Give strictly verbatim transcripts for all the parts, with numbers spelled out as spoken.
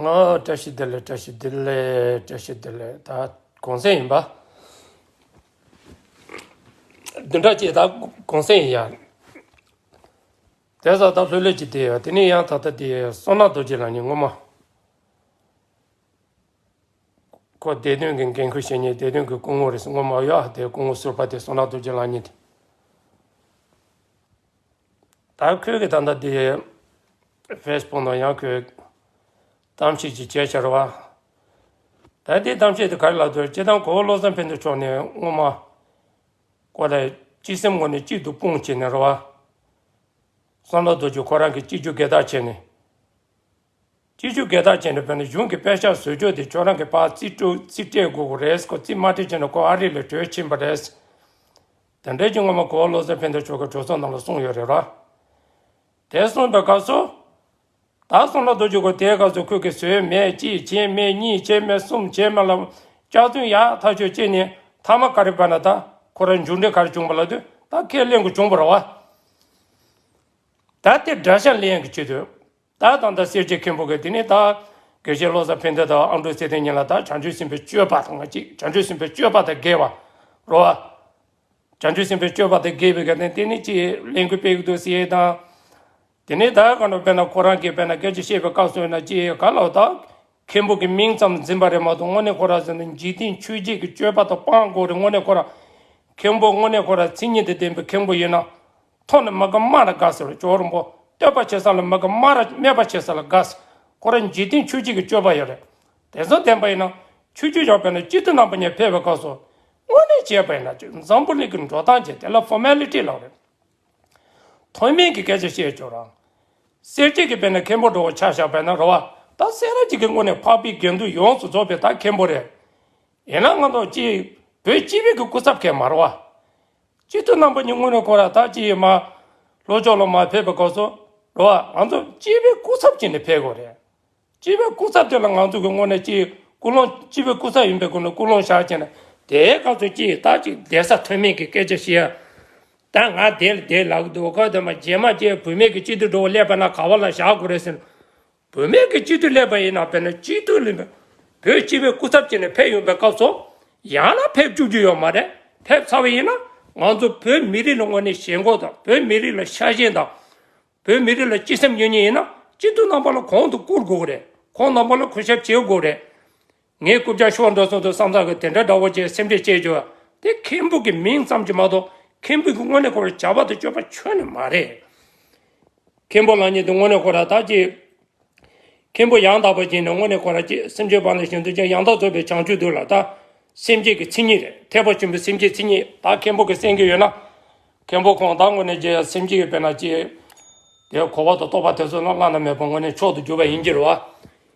ཨོ། བཀྲ་ཤིས་བདེ་ལེགས། བཀྲ་ཤིས་བདེ་ལེགས། བཀྲ་ཤིས་བདེ་ལེགས། ད་གུང་སེང་ཡིན་པ། བདུན་ཕྲག་གཅིག་ད་གུང་སེང་ཡིན་ཡ། དེ་ས་ད་ལྷོད་ལྷོད་ཅིག་བསྡད་ཡོད། དེ་ནས་ཡང་ད་ལྟ་དེ་བསོད་ནམས་རྡོ་རྗེ་ལགས་ཉིད་སྔོན་མ། ཁོ་སྡེ་བདུན་གྱི་འགན་ཁུར་བཞེས་མཁན། སྡེ་བདུན་གྱི་སྐུ་ངོ་རེད། སྔོན་མ་ཡོད་དེ་སྐུ་ངོ་ཟུར་པ་དེ་བསོད་ནམས་རྡོ་རྗེ་ལགས་ཉིད་དེ། ད་ཁོས་གི་ད་ལྟ་དེ་ཕེ་སི་བུག་ནང་ཡང་ཁོས་གཏམ་བཤད་ཅིག་བྱས་ཤག་རེད་བ། ད་དེ་གཏམ་བཤད་དེ་ག་རེ་ལབ་འདུག་སྤྱིར་བཏང་གོ་བོ་བློ་བཟང་ཕན་བདེ་མཆོག་ནས་སྔོན་མ་ཁོ་ལ་སྤྱི་སེམས་ངོས་ནས་གཅིག་ཏུ་སྤུངས་བྱས་ནས་རེད་བ། བསོད་ནམས་རྡོ་རྗེ་ཁོ་རང་གིས་སྤྱི་རྒྱུ་སྒེར་བདག་བྱས་ནས། སྤྱི་རྒྱུ་སྒེར་བདག་བྱས་ནས་དཔེར་ན་གཞུང་གི་པད་ཤག་བཟོ་རྒྱུ་དེ་ཁྱོད་རང་གིས་ཕར་རྩིས་སྤྲོད་རྩིས་སྤྲད་དགོས་ཀྱི་རེད། ཁོ་རྩིས་མ་སྤྲད་བྱས་ན་ཁོ་ཨ་རི་ལ་བྲོས་ཕྱིན་པ་རེད། དེ་འདྲའི་གི་སྔོན་མ་གོ་བོ་བློ་བཟང་ཕན་བདེ་མཆོག་གིས་གྲོས་ཚོགས་ནང་ལ་གསུངས་ཡོད་རེད་ར། དེ་གསུངས་པའི་སྐབས་སུ། ད་བསོད་ནམས་རྡོ་རྗེ་ཁོ་དེའི་སྐབས་སུ་ཁོས་གི་བཟོས་མེད། གཅིག་བྱས་མེད། གཉིས་བྱས་མེད། གསུམ་བྱས་མེད་ལ། སྐྱག་རྫུན་ཡག་ཐག་ཆོད་བྱས་ནས་མཐའ་མ་ག་རེ་བར་ན་ད་ཁོ་རང་མཇུག་འབྲས་ག་རེ་བྱུང་བ་ལབ་དུས་ད་ཁས་ལེན་དགོས་བྱུང་བ་རེད་བ། ད་དེ་དགྲ་ཤ་ལེན་གི་ཆེད་དུ། ད་ད་ལྟ་སེར་བྱེས་མཁན་པོ་གི་དེ་ནས་ད་དགེ་བཤེས་བློ་བཟང་ཕན་བདེ་དང་ཨ་འབྲུག་ཚེ་བརྟན་གཉིས་ལ་ད་བྱང་ཆུབ་སེམས་དཔའི་སྤྱོད་པ་དང་གཅིག་བྱང་ཆུབ་སེམས་དཔའི་སྤྱོད་པ་དང་འགལ་བ་རོ། བྱང་ཆུབ་སེམས་དཔའི་སྤྱོད་པ་དང་འགལ་བའི་ག་ནས་དེ་ནས་ཅིག་ལས་འགུལ་སྤེལ་གི་འདུག་ཟེར་དང་། དེ་ནས་ད་ག་ནོ་དཔེར་ན་ཁོ་རང་གིས་དཔེར་ན་སྐད་ཆ་བཤད་པའི་སྐབས་སུ་ཡིན་ན་ཅིག་ག་ལ་ད་མཁན་པོ་གི་མིང་ཙམ་འཛིན་པ་རེད་མ་གཏོགས་དངོས་གནས་ཁོ་རང་ཟེར་ན་འཇིག་རྟེན་ཆོས་བརྒྱད་ཀྱི་སྤྱོད་པ་དང་སྤང་དགོས་རེད། དངོས་གནས་ཁོ་རང་མཁན་པོ་དངོས་གནས་ཁོ་རང་མཚན་ཉིད་དང་ལྡན་པའི་མཁན་པོ་ཡིན་ན། ཐོག་ནས་མ་དགའ་མ་ར་དགའ་ཟེར་བ་ཇོ་རིན་པོ་བསྟོད་པ་བྱེད་ས་ལ་མ་དགའ་མ་ར་སྨད་པ་བྱེད་ས་ལ་དགའ་ཟེར། ཁོ་རང་འཇིག་རྟེན་ཆོས་བརྒྱད་ཀྱི་སྤྱོད་པ་ཡོད་རེད། དེ་ཚོ་བདེན་པ་ཡིན་ན་ཆོས་བརྒྱད་ཡོད་པས་ན་སྤྱི་འཐུས་རྣམ་པ་གཉིས་ཕེབས་པའི་སྐབས་སུ་དངོས་གནས་བྱས་པ་ཡིན་ན་འཛམ་བུ་གླིང་གི་འགྲོ་སྟངས་བྱས་དེ་ལ་ཕོར་མེ་ལི་ཊི་ལབ་རེད། མཐོ་དམན་གྱི་སྐད་ཆ་བཤད་ཆོག་རང་། སེར་བྱེས་ཀྱི་དཔེར་ན་མཁན་པོ་འགྲོ་བ་ཆ་བཞག་པས་ན་རེད་བ། ད་སེ་ར་བྱེས་ཀྱི་དངོས་གནས་འཕགས་པའི་དགེ་འདུན་ཡོངས་སུ་རྫོགས་པའི་ད་མཁན་པོ་རེད། ཡིན་ན་ང་ཚོ་ཅིག་བོད་སྤྱི་པའི་གི་སྐུ་ཚབ་མཁན་མ་རེད་བ། སྤྱི་འཐུས་རྣམ་པ་གཉིས་དངོས་གནས་ཁོ་ར་ད་ཅི་ཡིན་མ། ལྷོ་ཕྱོགས་ལ་མ་ཕེབས་པའི་སྐབས་སུ། རེད་བ། ང་ཚོ་སྤྱི་པའི་སྐུ་ཚབ་བྱས་ནས་ཕེབས་དགོས་རེད། སྤྱི་པའི་སྐུ་ཚབ་དེ་ལ་ང་ཚོ་གི་དངོས་གནས་ཅི་སྐུ་སློང་སྤྱི་པའི་སྐུ་ཚབ་ཡིན་པའི་སྒོ་ནས་སྐུ་སློང་བཞག་བྱས་ན་དེའི་སྐབས་སུ་ཅི་ད་ཅི་བསྡད་ས་མཐོ་དམན་གྱི་སྐད་ཆ་བཤད་ཡ། ད་ང་དེ་ལ་དེ་ལབ་འདུག་ག་དེ་མ་རྗེས་མ་ཅི་བུད་མེད་ཀྱི་སྤྱི་འཐུས་འགྲོ་བ་སླེབས་པ་ན་ག་བ་ལ་བཞག་དགོས་རེད་ཟེར་ན། བུད་མེད་ཀྱི་སྤྱི་འཐུས་སླེབས་པ་ཡིན་ན་དཔེར་ན་སྤྱི་འཐུས་ལ་བོད་སྤྱི་པའི་སྐུ་ཚབ་བྱས་ནས་ཕེབས་ཡོང་པའི་སྐབས་སུ་ཡང་ན་ཕེབས་བཅུག་རྒྱུ་ཡོད་མ་རེད། ཕེབས་ཚར་བ་ཡིན་ན་ང་ཚོ་བོད་མི་རིགས་ལ་དངོས་གནས་ཞེན་ཁོག་དང་བོད་མི་རིགས་ལ་ཤ་ཞེན་དང་བོད་མི་རིགས་ལ་སྤྱི་སེམས་ཡོད་མཁན་ཡིན་ན་སྤྱི་འཐུས་རྣམ་པ་ལ་གོང་དུ་བཀུར་དགོས་ཀྱི་རེད། ཁོང་རྣམ་པ་ལ་གུས་ཞབས་བྱེད་དགོས་རེད། ངའི་རྐུབ་བཀྱག་ཤོར་འགྲོ་སོང་དུས་བསམ་ཚར་གི་དེ་འདྲ་འདྲ་བོ་བྱས་སེམས་ཁྲལ་བྱེད་རྒྱུ་དེ་མཁན་པོ་གི་མིང་ཙམ་གྱིས་མ་གཏོགས་མཁན་པོ་གི་དངོས་གནས་ཁོ་ར་བྱ་བ་དང་སྤྱོད་པ་ཁྱོན་ནས་མ་རེད། མཁན་པོ་ལགས་ཉིད་དུ་དངོས་གནས་ཁོ་ར་ད་ཅི། མཁན་པོ་ཡང་དག་པ་ཅིག་ནི་དངོས་གནས་ཁོ་ར་ཅི་སེམས་ཅན་བར་ན་ཞིང་དུ་ཅི་ཡང་དག་རྫོགས་པའི་བྱང་ཆུབ་འདུལ་ལ་ད། སེམས་བསྐྱེད་ཀྱི་མཚན་ཉིད་རེད། ཐེག་པ་ཆེན་པོའི་སེམས་བསྐྱེད་མཚན་ཉིད་ད་མཁན་པོ་གི་སེང་གེ་ཡོད་ན། མཁན་པོ་ཁོང་ད་དངོས་གནས་ཀྱི་སེམས་བསྐྱེད་ཀྱི་དཔེར་ན་ཅི། དེ་གོ་བ་དང་རྟོགས་པ་དེ་ཚོ་ལ་བླ་ན་མེད་པ་དངོས་གནས་མཆོག་ཏུ་གྱུར་པ་ཡིན་གྱི་རེད་བ།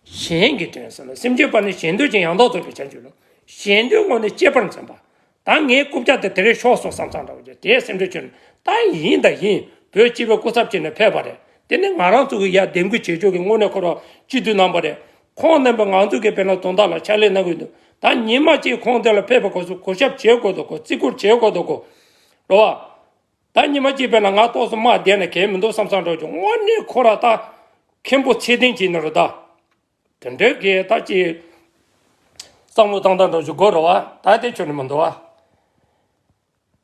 གཞན་གྱི་དོན་ཟེར་ན་སེམས་ཅན་བར་ན་ཞིང་དུ་ཅི་ཡང་དག་རྫོགས་པའི་བྱང་ཆུབ་ལ། གཞན་དོན་དངོས་གནས་གཅེས་པར་འཛིན་པ། ད་ངའི་རྐུབ་བཀྱག་དེ་དེ་རིང་ཤོར་སོང་བསམ་བསམ་འདྲ་བོ་ཅིག་དེའི་སེམས་ཁྲལ་ཆེ་ནས་ད་ཡིན་ད་ཡིན་བོད་སྤྱི་པའི་སྐུ་ཚབ་བྱས་ནས་ཕེབས་པ་རེད། དེ་ནི་ང་རང་ཚོ་གི་ཡ་འདེམས་བསྐོ་བྱེད་ཕྱོགས་ཀྱི་དངོས་གནས་ཁོ་རང་སྤྱི་འཐུས་རྣམ་པ་རེད། ཁོང་རྣམ་པས་ང་ཚོ་གི་དཔེར་ན་དོན་དག་ལ་ཕྱག་ལས་གནང་གི་འདུག་ད་ཉི་མ་གཅིག་ཁོང་དེ་ལ་ཕེབས་པའི་སྐབས་སུ་གུས་ཞབས་བྱེད་དགོས་འདུག་གོ་བརྩི་བཀུར་བྱེད་དགོས་འདུག་གོ་རེད་བ། ད་ཉི་མ་གཅིག་དཔེར་ན་ང་ཏོག་ཙམ་དམག་བསྡད་ན་གལ་མི་འདུག་བསམ་བསམ་འདྲ་བོ་ཅིག་དངོས་གནས་ཁོ་རང་ད་མཁན་པོ་ཚད་ལྡན་ཅིག་ནི་རེད་ད། དེ་འདྲའི་གི་ད་ཅི། བསམ་བློ་བཏང་སྟངས་འདྲ་ཞིག་དགོས་རེད་བ། ད་དེ་ཁྱོན་ནས་མི་འདུག་བ།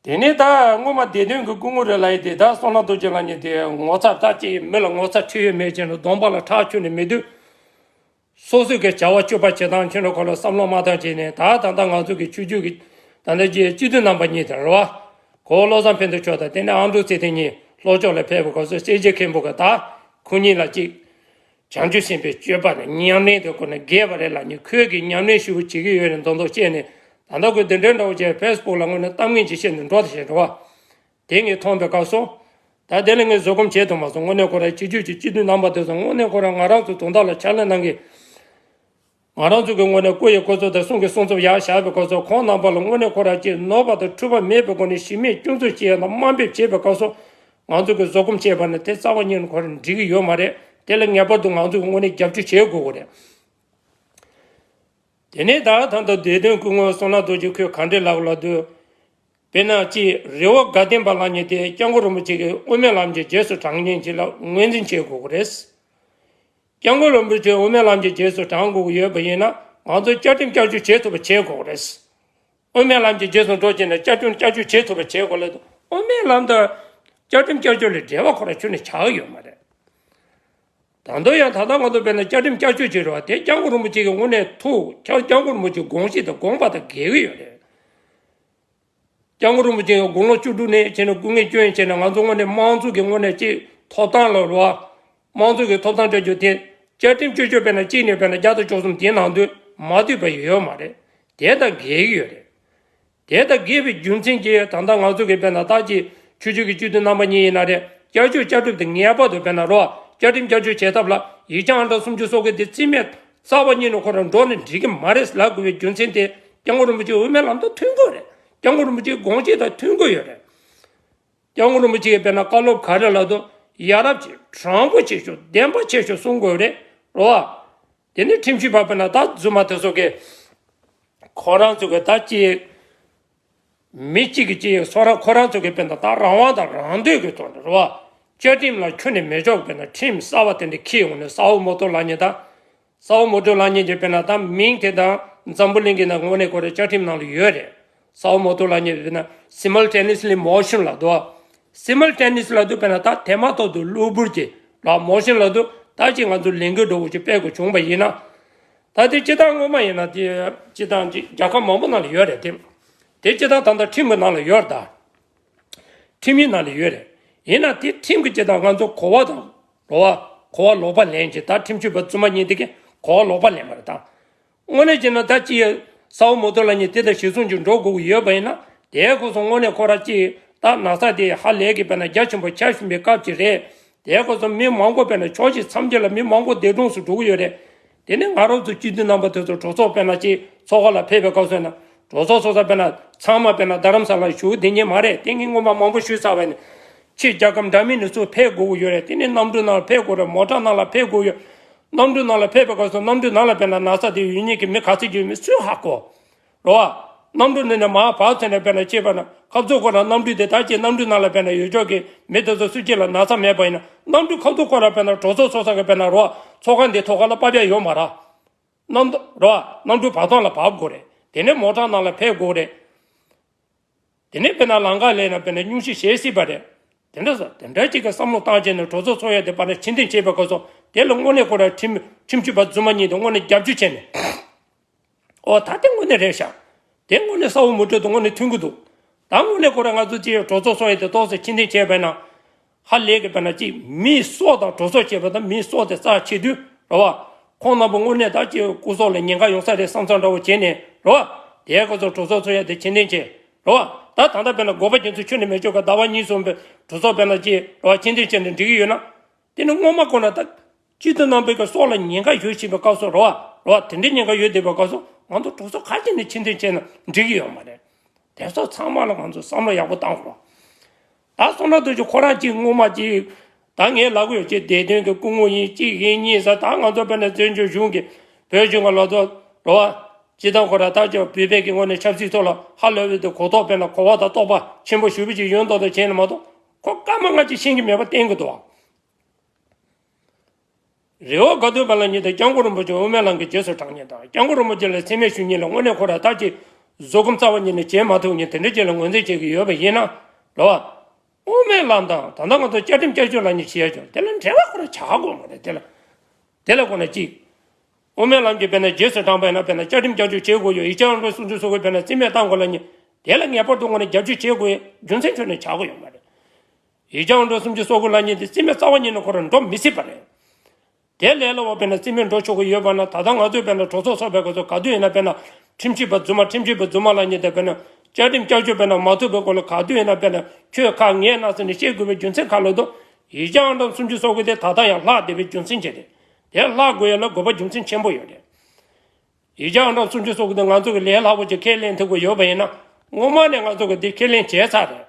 དེ་ནས་ད་སྔོན་མ་སྡེ་བདུན་གྱི་སྐུ་ངོ་རེད་ལབ་ཡི་དེ་ད་བསོད་ནམས་རྡོ་རྗེ་ལགས་ཉིད་དེ་ངོ་ཚ་ད་ཅི་མི་ལ་ངོ་ཚ་ཁྲེལ་ཡོད་མེད་ཅན་ལ་གདོང་པ་ལ་ཁྲག་ཁྱོན་ནས་མེད་དུས། སོ་སོའི་གི་བྱ་བ་སྤྱོད་པ་བྱེད་སྟངས་ཁྱོན་ནས་ཁོ་ལ་བསམ་བློ་མ་བཏང་བྱས་ནས་ད་ད་ལྟ་ང་ཚོ་གི་ཆོས་བརྒྱུད་ཀྱི་ད་ལྟ་ཅི་སྤྱི་འཐུས་རྣམ་པ་གཉིས་དེ་རེད་བ། གོ་བོ་བློ་བཟང་ཕན་བདེ་མཆོག་དང་དེ་ནས་ཨ་འབྲུག་ཚེ་བརྟན་གཉིས་ལྷོ་ཕྱོགས་ལ་ཕེབས་པའི་སྐབས་སུ་སེར་བྱེས་མཁན་པོ་གི་ད་ཁོ་གཉིས་ལ་ཅིག་བྱང་ཆུབ་སེམས་དཔའི་སྤྱོད་པ་ནི་ཉམས་ལེན་དེ་ཁོ་ནི་དགེ་བ་རེད་ལབ་ནས་ཁོས་ཀྱི་ཉམས་ལེན་ཞུ་བྱེད་ཀྱི་ཡོད་རེད་མདོག་མདོག་བྱས་ནས་ད་ལྟ་ཁོས་འདི་འདྲའི་འདྲ་བོ་བྱས་ཕེ་སི་བུག་ལ་དངོས་གནས་གཏམ་ངན་ཅིག་བཤད་ནས་འགྲོ་དེ་བྱས་འགྲོ་བ། དེ་ངས་མཐོང་པའི་སྐབས་སུ། ད་དེ་ལ་ངས་བཟོད་སྒོམ་བྱེད་ཐུབ་མ་སོང་། དངོས་གནས་ཁོ་རང་སྤྱི་སྤྱོད་ཀྱི་སྤྱི་འཐུས་རྣམ་པ་དེ་ཚོ་དངོས་གནས་ཁོ་རང་ང་རང་ཚོ་དོན་དག་ལ་ཕྱག་ལས་གནང་གི་ང་རང་ཚོ་གི་ངོས་ནས་སྐུ་ཡི་སྐུ་ཚབ་དང་གསུང་གི་གསུང་ཚབ་ཡར་བཞག་པའི་སྐབས་སུ་ཁོང་རྣམ་པ་ལ་དངོས་གནས་ཁོ་རང་ཅིག་ནོར་བ་དང་འཁྲུལ་པ་མེད་པའི་སྒོ་ནས་ཞི་མེད་སྐྱོན་འཛུགས་བྱེད་ཡ་དང་དམའ་འབེབས་བྱེད་པའི་སྐབས་སུ་ང་ཚོ་གི་བཟོད་སྒོམ་བྱས་པ་ནི་དེ་རྩ་བ་ཉིད་ནས་ཁོ་རང་འགྲིག་གི་ཡོད་མ་རེད། དེ་ལ་ངེས་པར་དུ་ང་ཚོ་གི་ངོས་ནས་རྒྱབ་སྐྱོར་བྱེད་དགོས་ཀྱི་རེད། དེ་ནས་ད་ད་ལྟ་སྡེ་བདུན་སྐུ་ངོ་བསོད་ནམས་རྡོ་རྗེ་ཁོས་ག་འདྲས་ལབ་ལབ་དུས། དཔེར་ན་ཅིག་རི་བོ་དགའ་ལྡན་པ་ལབ་མཁན་དེ་སྐྱབས་མགོན་རིན་པོ་ཆེ་གི་དབུ་མའི་ལམ་གྱི་རྗེས་སུ་འབྲང་མཁན་ཅིག་ལ་ངོས་འཛིན་བྱེད་དགོས་ཀྱི་རེད། སྐྱབས་མགོན་རིན་པོ་ཆེ་དབུ་མའི་ལམ་གྱི་རྗེས་སུ་འབྲང་དགོས་ཀྱི་ཡོད་པ་ཡིན་ན། ང་ཚོ་བཅའ་ཁྲིམས་བསྐྱར་བཅོས་བྱེད་ཐུབ་པ་བྱེད་དགོས་རེད། དབུ་མའི་ལམ་གྱི་རྗེས་སུ་འགྲོ་བྱས་ནས་བཅའ་ཁྲིམས་བསྐྱར་བཅོས་བྱེད་ཐུབ་པ་བྱེད་དགོས་ལབ་དུས། དབུ་མའི་ལམ་དང་བཅའ་ཁྲིམས་བསྐྱར་བཅོས་ལ་འབྲེལ་བ་ཁོ་རང་ཁྱོན་ནས་ཆགས་ཡོད་མ་རེད། ད་དུང་ཡང་ད་ལྟ་ང་ཚོ་དཔེར་ན་བཅའ་ཁྲིམས་བསྐྱར་བཅོས་བྱེད་རོགས་དེ་སྐྱབས་མགོན་རིན་པོ་ཆེ་གི་དངོས་གནས་ཐུགས་སྐྱབས་སྐྱབས་མགོན་རིན་པོ་ཆེའི་དགོངས་གཞི་དང་དགོངས་པ་དང་འགལ་གྱི་ཡོད་རེད། སྐྱབས་མགོན་རིན་པོ་ཆེ་གི་དགུང་ལོ་བཅུ་དྲུག་ནས་བྱས་ནས་དགུང་ལོ་བཅུ་ཡན་བྱས་ནས་ང་ཚོ་དངོས་གནས་དམངས་གཙོ་གི་དངོས་གནས་ཅིག་ཐོབ་ཐང་ལ་རོགས། དམངས་གཙོ་གི་ཐོབ་ཐང་སྤྲད་རྒྱུ་དེ་བཅའ་ཁྲིམས་བཅོས་བཅོས་དཔེར་ན་གཅིག་ནས་དཔེར་ན་བརྒྱ་དང་བཅུ་གསུམ་དེའི་ནང་དུ་མ་འདུས་པ་ཡོད་མ་རེད། དེ་དང་འགལ་གྱི་ཡོད་རེད། དེ་དང་འགལ་བའི་རྒྱུ་མཚན་གྱིས་ད་ལྟ་ང་ཚོ་གི་དཔེར་ན་ད་ཅིག་ཆོས་བརྒྱུད་ཀྱི་སྤྱི་འཐུས་རྣམ་པ་གཉིས་ཡིན་ན་རེད། བསྐྱར་བཅོས་བསྐྱར་བཅོས་དེ་ངེས་པར་དུ་དཔེར་ན་རོགས་བཅའ་ཁྲིམས་བསྐྱར་བཅོས་བྱེད་ཐབས་ལ་ཡིག་ཆ་ཨང་གྲངས་སུམ་ཅུ་སོ་དགུ་དེ་རྩིས་མེད་རྩ་བ་ཉིད་ནས་ཁོ་རང་འགྲོ་ནས་འགྲིག་གི་མ་རེད་ལབ་དགོས་པའི་རྒྱུ་མཚན་དེ། སྐྱབས་མགོན་རིན་པོ་ཆེའི་དབུ་མའི་ལམ་དང་མཐུན་དགོས་རེད། སྐྱབས་མགོན་རིན་པོ་ཆེའི་དགོངས་གཞི་དང་མཐུན་དགོས་ཡོད་རེད། སྐྱབས་མགོན་རིན་པོ་ཆེ་གིས་དཔེར་ན་བཀའ་སློབ་ག་རེ་ལབ་དུས་ཡ་རབས་ཆེ་དྲང་པོ་ཆེ་ཤོས་བདེན་པ་ཆེ་ཤོས་གསུང་དགོས་རེད། རོ། དེ་ནི་ཁྲིམས་ཞིབ་པ་དཔེར་ན་ད་རྫུན་མ་དེ་ཚོ་གིས་ཁོ་རང་ཚོ་གི་ད་ཅི་མི་གཅིག་གིས་ཅི་སོ་རང་ཁོ་རང་ཚོ་གི་དཔེར་ན་ད་རང་དབང་དང་རང་འདོད་ཀྱི་ཐོག་ནས་རོ། བཅའ་ཁྲིམས་ལ་ཁྱོན་ནས་མི་འཇོག་དཔེར་ན་ཁྲིམས་གསར་བ་དེ་འདྲ་འཁྱེར་ཡོང་ནས་ས་འོག་མོ་ཏོ་ལ་ཉེ་ད། ས་འོག་མོ་ཊ་ལ་ཉེ་ཅེས་དཔེར་ན་ད་མིང་དེ་དང་འཛམ་བུ་གླིང་གི་ནང་དངོས་གནས་ཁོ་རའི་བཅའ་ཁྲིམས་ནང་ལ་ཡོད་རེད། ས་འོག་མོ་ཊ་ལ་ཉེ་དཔེར་ན་simultaneously motion ལབ་འདུག simultaneous ལབ་དུས་དཔེར་ན་ད་དེ་མ་ཐག་ཏུ་གློ་བུར་གྱི་ལ་motion ལབ་དུས་ད་ཅིག་ང་ཚོ་ལས་འགུལ་འདྲ་བོ་ཅིག་སྤེལ་དགོས་བྱུང་བ་ཡིན་ན། ད་དེ་སྤྱི་བཏང་སྔོན་མ་ཡིན་ན་དེ་སྤྱི་བཏང་ཅིག་རྒྱལ་ཁབ་མང་པོ་ནང་ལ་ཡོད་རེད་དེ། དེ་སྤྱི་བཏང་ད་ལྟ་ཁྲིམས་ཀྱི་ནང་ལ་ཡོད་རེད་ད། ཁྲིམས་ཡིག་ནང་ལ་ཡོད་རེད། ཡིན་ན་དེ་ཁྲིམས་ཀྱི་སྤྱི་དང་ང་ཚོ་གོ་བ་དང་ལོག་པ་གོ་བ་ལོག་པ་ལེན་གྱི་ད་ཁྲིམས་ཞིབ་པ་རྫུན་མ་གཉིས་དེ་གས་གོ་བ་ལོག་པ་ལེན་པ་རེད་ད། དངོས་གནས་བྱས་ན་ད་ཅི་ཡ་ས་འོག་མོ་ཏོ་ལ་ཉིད་དེ་དང་གཞི་བཟུང་གྱི་འགྲོ་དགོས་ཀྱི་ཡོད་པ་ཡིན་ན་དེའི་སྐོར་སོང་དངོས་གནས་ཁོ་ར་ཅི་ད་ན་ཚ་དེ་ཧ་ལས་ཀྱི་དཔེར་ན་རྒྱ་ཆེན་པོ་ཆགས་བཞིན་པའི་སྐབས་ཅིག་རེད། དེའི་སྐོར་སོང་མི་མང་པོ་དཔེར་ན་ཕྱོགས་གཅིག་མཚམས་གཅིག་ལ་མི་མང་པོ་འདས་གྲོངས་སུ་འགྲོ་གི་ཡོད་རེད། དེ་ནས་ང་རང་ཚོ་སྤྱི་འཐུས་རྣམ་པ་དེ་ཚོ་གྲོས་ཚོགས་དཔེར་ན་ཅིག་ཚོགས་ཁག་ལ་ཕེབས་པའི་སྐབས་སུ་ཡིན་ན་གྲོས་ཚོགས་ཚོགས་ས་དཔེར་ན་ཚང་མ་དཔེར་ན་རྡ་རམ་ས་ལར་བཞུགས་བསྡད་མཁན་མ་རེད། དེ་ངས་སྔོན་མ་མང་པོ་ཞུས་ཚར་བ་ཡིན། ཕྱི་རྒྱལ་ཁབ་འདྲ་མིན་ནས་ཚུར་ཕེབས་དགོས་ཀྱི་ཡོད་རེད། དེ་ནས་གནམ་གྲུ་ནང་ལ་ཕེབས་དགོས་རེད། མོ་ཊ་ནང་ལ་ཕེབས་དགོས་ཡོད། གནམ་གྲུ་ནང་ལ་ཕེབས་པའི་སྐབས་སུ་གནམ་གྲུ་ནང་ལ་དཔེར་ན་ན་ཚ་དེ་ཡོད་མཁན་གྱི་མི་ག་ཚོད་ཅིག་ཡོད་མེད་སུས་ཧ་གོ་རོ། གནམ་གྲུ་འདི་ནས་མར་བབས་ཚེ་ནས་དཔེར་ན་ཅེས་པ་ན་ཁ་ཚུགས་ཁོ་ན་གནམ་གྲུ་དེ་ད་ཅེས་གནམ་གྲུ་ནང་ལ་དཔེར་ན་ཡོད་ཆོག་གི་མི་དེ་ཚོ་སུ་གཅིག་ལ་ན་ཚ་མེད་པ་ཡིན་ན་གནམ་གྲུ་ཁ་ཚུགས་ཁོ་ན་དཔེར་ན་གྲོས་ཚོགས་ཚོགས་ས་གི་དཔེར་ན་རོ། ཚོགས་ཁང་འདི་ཐོག་ཁ་ལ་པ་བྱ་ཡོད་མ་ར། གནམ་རོ། གནམ་གྲུ་བབས་སྟངས་ལ་བབས་དགོས་རེད། དེ་ནས་མོ་ཊ་ནང་ལ་ཕེབས་དགོས་རེད། དེ་ནས་དཔེར་ན་ལམ་ཁ་ལ་ཡིན་ན་དཔེར་ན་སྙུང་གཞི་བཞེས་སྲིད་པ་རེད། དེ་འདྲ་ས་དེ་འདྲ་ཅིག་གི་བསམ་བློ་བཏང་བྱས་ནས་གྲོས་ཚོགས་ཚོགས་ཡ་དེ་དཔེར་ན་ཕྱིར་འཐེན་བྱས་པའི་སྐབས་སུ་དེ་ལ་དངོས་གནས་ཁོ་ར་ཁྲིམས་ཁྲིམས་ཞིབ་པ་རྫུན་མ་གཉིས་དེ་དངོས་གནས་རྒྱབ་སྐྱོར་བྱས་ནས། ཨོ་ད་དེ་དངོས་གནས་རེད་ཤག་དེ་དངོས་གནས་ས་འོག་མུ་ཏྲ་དང་དངོས་གནས་མཐུན་གྱི་འདུག་ད་དངོས་གནས་ཁོ་ར་ང་ཚོ་ཅིག་གྲོས་ཚོགས་ཚོགས་ཡ་དེ་ཏོག་ཙམ་ཕྱིར་འཐེན་བྱས་པ་ཡིན་ན། ཧ་ལས་ཀྱི་དཔེར་ན་ཅིག་མིའི་སྲོག་དང་གྲོས་ཚོགས་བྱས་པ་དང་མིའི་སྲོག་དེ་རྩ་ཆེ་དུས་རོ། ཁོང་རྣམ་པ་དངོས་གནས་ད་ཅིག་སྐུ་སྲོག་ལ་ཉེན་ཁ་ཡོང་ས་རེད་བསམ་བསམ་འདྲ་བོ་བྱས་ནས་རོ། དེའི་སྐོར་ཚོ་གྲོས་ཚོགས་ཚོགས་ཡ་དེ་ཕྱིར་འཐེན་བྱས་རོ། ད་ད་ལྟ་དཔེར་ན་དགོས་པ་རྒྱུ་མཚན་ཁྱོན་ནས་མེད་ཆོག་ག་ཟླ་བ་གཉིས་གསུམ་པའི་གྲོས་ཚོགས་དཔེར་ན་ཅིག་རོ་ཕྱིར་འཐེན་བྱས་ནས་འགྲིག་གི་ཡོད་ན། དེ་ནི་སྔོན་མ་ཁོ་ན་ད་སྤྱི་འཐུས་རྣམ་པའི་གི་སྲོག་ལ་ཉེན་ཁ་ཡོད་བཞིན་པའི་སྐབས་སུ་རོ། རོ་དེ་འདྲའི་ཉེན་ཁ་ཡོད་བསྡད་པའི་སྐབས་སུ་ང་ཚོ་གྲོས་ཚོགས་ག་ཅིག་ནས་ཕྱིར་འཐེན་བྱས་ན་འགྲིག་གི་ཡོད་མ་རེད། དེ་ཚོ་ཚང་མ་ལ་ང་ཚོ་བསམ་བློ་ཡག་པོ་བཏང་དགོས། ད་སོང་ན་དུས་ཀྱི་ཁོ་རང་གཅིག་སྔོན་མ་གཅིག་ད་ངས་ལབ་གི་ཡོད་ཅེས་བདེ་དོན་གྱི་སྐུ་ངོ་ཡིན་གཅིག་ཡིན་གཉིས་ཟེར། ད་ང་ཚོ་དཔེར་ན་བཙན་བྱོལ་གཞུང་གི་བོད་གཞུང་གི་ལོ་ཚོགས་རོ་བ་སྤྱི་བཏང་ཁོ་ར་ད་ཅིག་བོད་པའི་གི་ངོས་ནས་ཆབ་སྲིད་ཐོག་ལ་ཧ་ལས་པའི་དུ་གོ་རྟོགས་དཔེར་ན་གོ་བ་དང་རྟོགས་པ་ཆེན་པོ་ཞུ་བ་ཅིག་ཡོད་མདོག་དང་བྱས་ནས་མ་གཏོགས་ཁོ་སྐར་མ་ལྔ་གཅིག་ཤེས་ཀྱི་མེད་པ་བསྟན་གི་འདུག་རེ་བ་དགའ་སྟོན་པ་ལ་ཉིད་དང་སྐྱབས་མགོན་རིན་པོ་ཆེ་དབུ་མའི་ལམ་གྱི་རྗེས་སུ་འབྲང་ཉིད་དང་སྐྱབས་མགོན་རིན་པོ་ཆེ་ལ་མཚན་སྨད་ཞུ་ཉིད་ལ་དངོས་གནས་ཁོ་ར་ད་ཅིག་བཟོད་སྒོམ་རྩ་བ་ཉིད་ནས་བྱེད་མ་ཐུབ་ཉིད་དེ་འདྲ་ཅིག་ལ་ངོས་འཛིན་བྱེད་ཀྱི་ཡོད་པ་ཡིན་ན་རོ། དབུ་མའི་ལམ་དང་ད་ལྟ་ང་ཚོ་བཅའ་ཁྲིམས་བསྐྱར་བཅོས་ལ་ཉིད་བྱེད་ཡ་ཆོག་དེ་ལ་འབྲེལ་བ་ཁོ་ར་ཆགས་དགོས་མ་རེད། དེ་ལ་དེ་ལ་ཁོ་ན་ཅིག་དབུ་མའི་ལམ་གྱི་དཔེར་ན་རྗེས་སུ་འབྲང་བ་ཡིན་ན་དཔེར་ན་བཅའ་ཁྲིམས་བསྐྱར་བཅོས་བྱེད་དགོས་ཡོད། ཡིག་ཆ་ཨང་གྲངས་སུམ་ཅུ་སོ་དགུའི་དཔེར་ན་རྩིས་མེད་བཏང་དགོས་ལ་ཉིད་དེ་ལ་ངེས་པར་དུ་དངོས་གནས་རྒྱབ་སྐྱོར་བྱེད་དགོས་ཡ་རྒྱུ་མཚན་ཁྱོན་ནས་ཆགས་ཀྱི་ཡོད་མ་རེད། ཡིག་ཆ་ཨང་གྲངས་སུམ་ཅུ་སོ་དགུ་ལ་ཉིད་དེ་རྩིས་མེད་རྩ་བ་ཉིད་ནས་ཁོ་རང་འགྲོ་མི་སྲིད་པ་རེད། དེ་ལས་སླ་བོ་དཔེར་ན་རྩིས་མེད་འགྲོ་ཆོག་གི་ཡོད་པ་ན་ད་ལྟ་ང་ཚོས་དཔེར་ན་གྲོས་ཚོགས་ཚོགས་པའི་སྐབས་སུ་ག་དུས་ཡིན་ན་དཔེར་ན་ཁྲིམས་ཞིབ་པ་རྫུན་མ་ཁྲིམས་ཞིབ་པ་རྫུན་མ་ལ་ཉིད་དེ་དཔེར་ན་བཅའ་ཁྲིམས་བསྐྱར་བཅོས་དཔེར་ན་མ་ཐུབ་པའི་སྐོར་ལ་ག་དུས་ཡིན་ན་དཔེར་ན་ཁྱོད་ཁག་ངས་གནང་ཟེར་ནས་བཤད་དགོས་པའི་རྒྱུ་མཚན་ག་ལ་འདུག་ཡིག་ཆ་ཨང་གྲངས་སུམ་ཅུ་སོ་དགུ་དེ་ད་ལྟ་ཡང་ལྷག་བསྡད་པའི་རྒྱུ་མཚན་བྱས་ཏེ། དེ་ལྷག་དགོས་ཡ་ལ་དགོས་པ་རྒྱུ་མཚན་ཆེན་པོ་ཡོད་རེད། ཡིག་ཆ་ཨང་གྲངས་སུམ་ཅུ་སོ་དགུ་དེ་ང་ཚོ་གི་ལས་སླ་པོ་ཅིག་ཁས་ལེན་ཐུབ་ཀྱི་ཡོད་པ་ཡིན་ན་སྔོན་མ་ནས་ང་ཚོ་གི་འདི་ཁས་ལེན་བྱས་ཚར་རེད།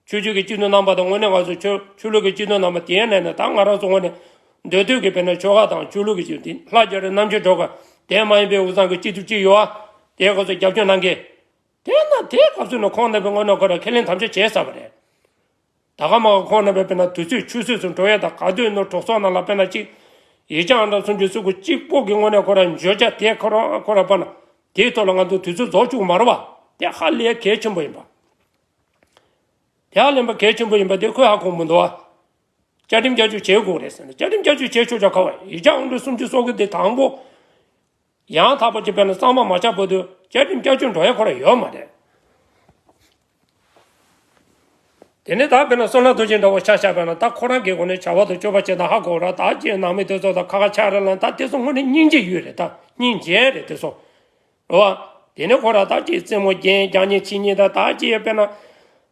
ཆོས་བརྒྱུད་ཀྱི་སྤྱི་འཐུས་རྣམ་པ་དང་དངོས་གནས་ང་ཚོ་ཆོས་ཆོས་ལུགས་ཀྱི་སྤྱི་འཐུས་རྣམ་པ་དེའི་ནང་ནས་ད་ང་རང་ཚོ་དངོས་གནས་འདོད་འདོད་ཀྱི་དཔེར་ན་ཆོལ་ཁ་དང་ཆོས་ལུགས་ཀྱི་སྤྱི་འཐུས་ལྷ་རྒྱ་རི་རྣམ་རྒྱལ་སྒྲོལ་དཀར་དེ་མ་ཡིན་པའི་དབུས་གཙང་གི་སྤྱི་འཐུས་གཅིག་ཡོད་ཨ། དེ་ཁོ་ཚོ་རྒྱབ་སྐྱོར་གནང་གི། དེས་ན་དེའི་སྐབས་སུ་ནི་ཁོང་རྣམ་པས་དངོས་གནས་ཁོ་རང་ཁས་ལེན་དམ་བཅའ་བྱས་ཚར་བ་རེད། ད་ག་མ་ག་ཁོང་རྣམ་པས་དཔེར་ན་དུས་ཚོད་ཆུད་ཟོས་སུ་འགྲོ་ཡ་དང་ག་དུས་ནོར་གྲོས་ཚོགས་ནང་ལ་དཔེར་ན་གཅིག་ ཡིག་ཆ་ཨང་གྲངས་སུམ་ཅུ་སོ་དགུ་གཅིག་པོ་གི་ངོས་ནས་ཁོ་ར་བརྗོད་བྱ་དེ་ཁོ་ར་ཁོ་ར་པ་ན་དེའི་ཐོག་ལ་ང་ཚོ་དུས་ཚོད་རྫོགས་བཅུག་མ་རེད་བ། དེ་ཧ་ལས་གལ་ཆེན་པོ་ཡིན་པ། དེ་ཧ་ལས་པ་གལ་ཆེན་པོ་ཡིན་པ་དེ་ཁོས་ཧ་གོ་མི་འདུག་བ། བསྐྱར་ཁྲིད་བསྐྱར་བཅོས་བྱེད་དགོས་རེད་ཟེར་ནས་བསྐྱར་ཁྲིད་བསྐྱར་བཅོས་བྱེད་ཆོག་ཆོག་ག་བ། ཡིག་ཆ་ཨང་གྲངས་སུམ་ཅུ་སོ་དགུ་དེ་དང་པོ། ཡང་དག་པ་ཅིག་དཔེར་ན་གཙང་མ་མ་ཆགས་བར་དུ་བསྐྱར་ཁྲིད་བསྐྱར་བཅོས་འགྲོ་ཡ་ཁོ་ར་ཡོད་མ་རེད། དེ་ནས་ད་དཔེར་ན་བསོད་ནམས་རྡོ་རྗེ་འདྲ་བོ་ཆ་བཞག་པ་ན་ད་ཁོ་རང་གི་སྒོ་ནས་བྱ་བ་དང་སྤྱོད་པ་བྱེད་སྟངས་ཧ་གོ་ར། ད་ཅིག་ནང་མི་དེ་ཚོ་དང་ཁ་ཁ་ཆགས་ར་ལ་ད་དེ་ཚོ་དངོས་གནས་སྙིང་རྗེ་ཡོད་རེད། ད་སྙིང་རྗེ་རེད་དེ་ཚོ། རེད་བ། དེ་ནས་ཁོ་ར་ད་ཅིག་རྩེད་མོ་རྒྱན་རྒྱག་མཁན་བྱེད་མཁན་ད་ད་ཅིག་དཔེར་ན།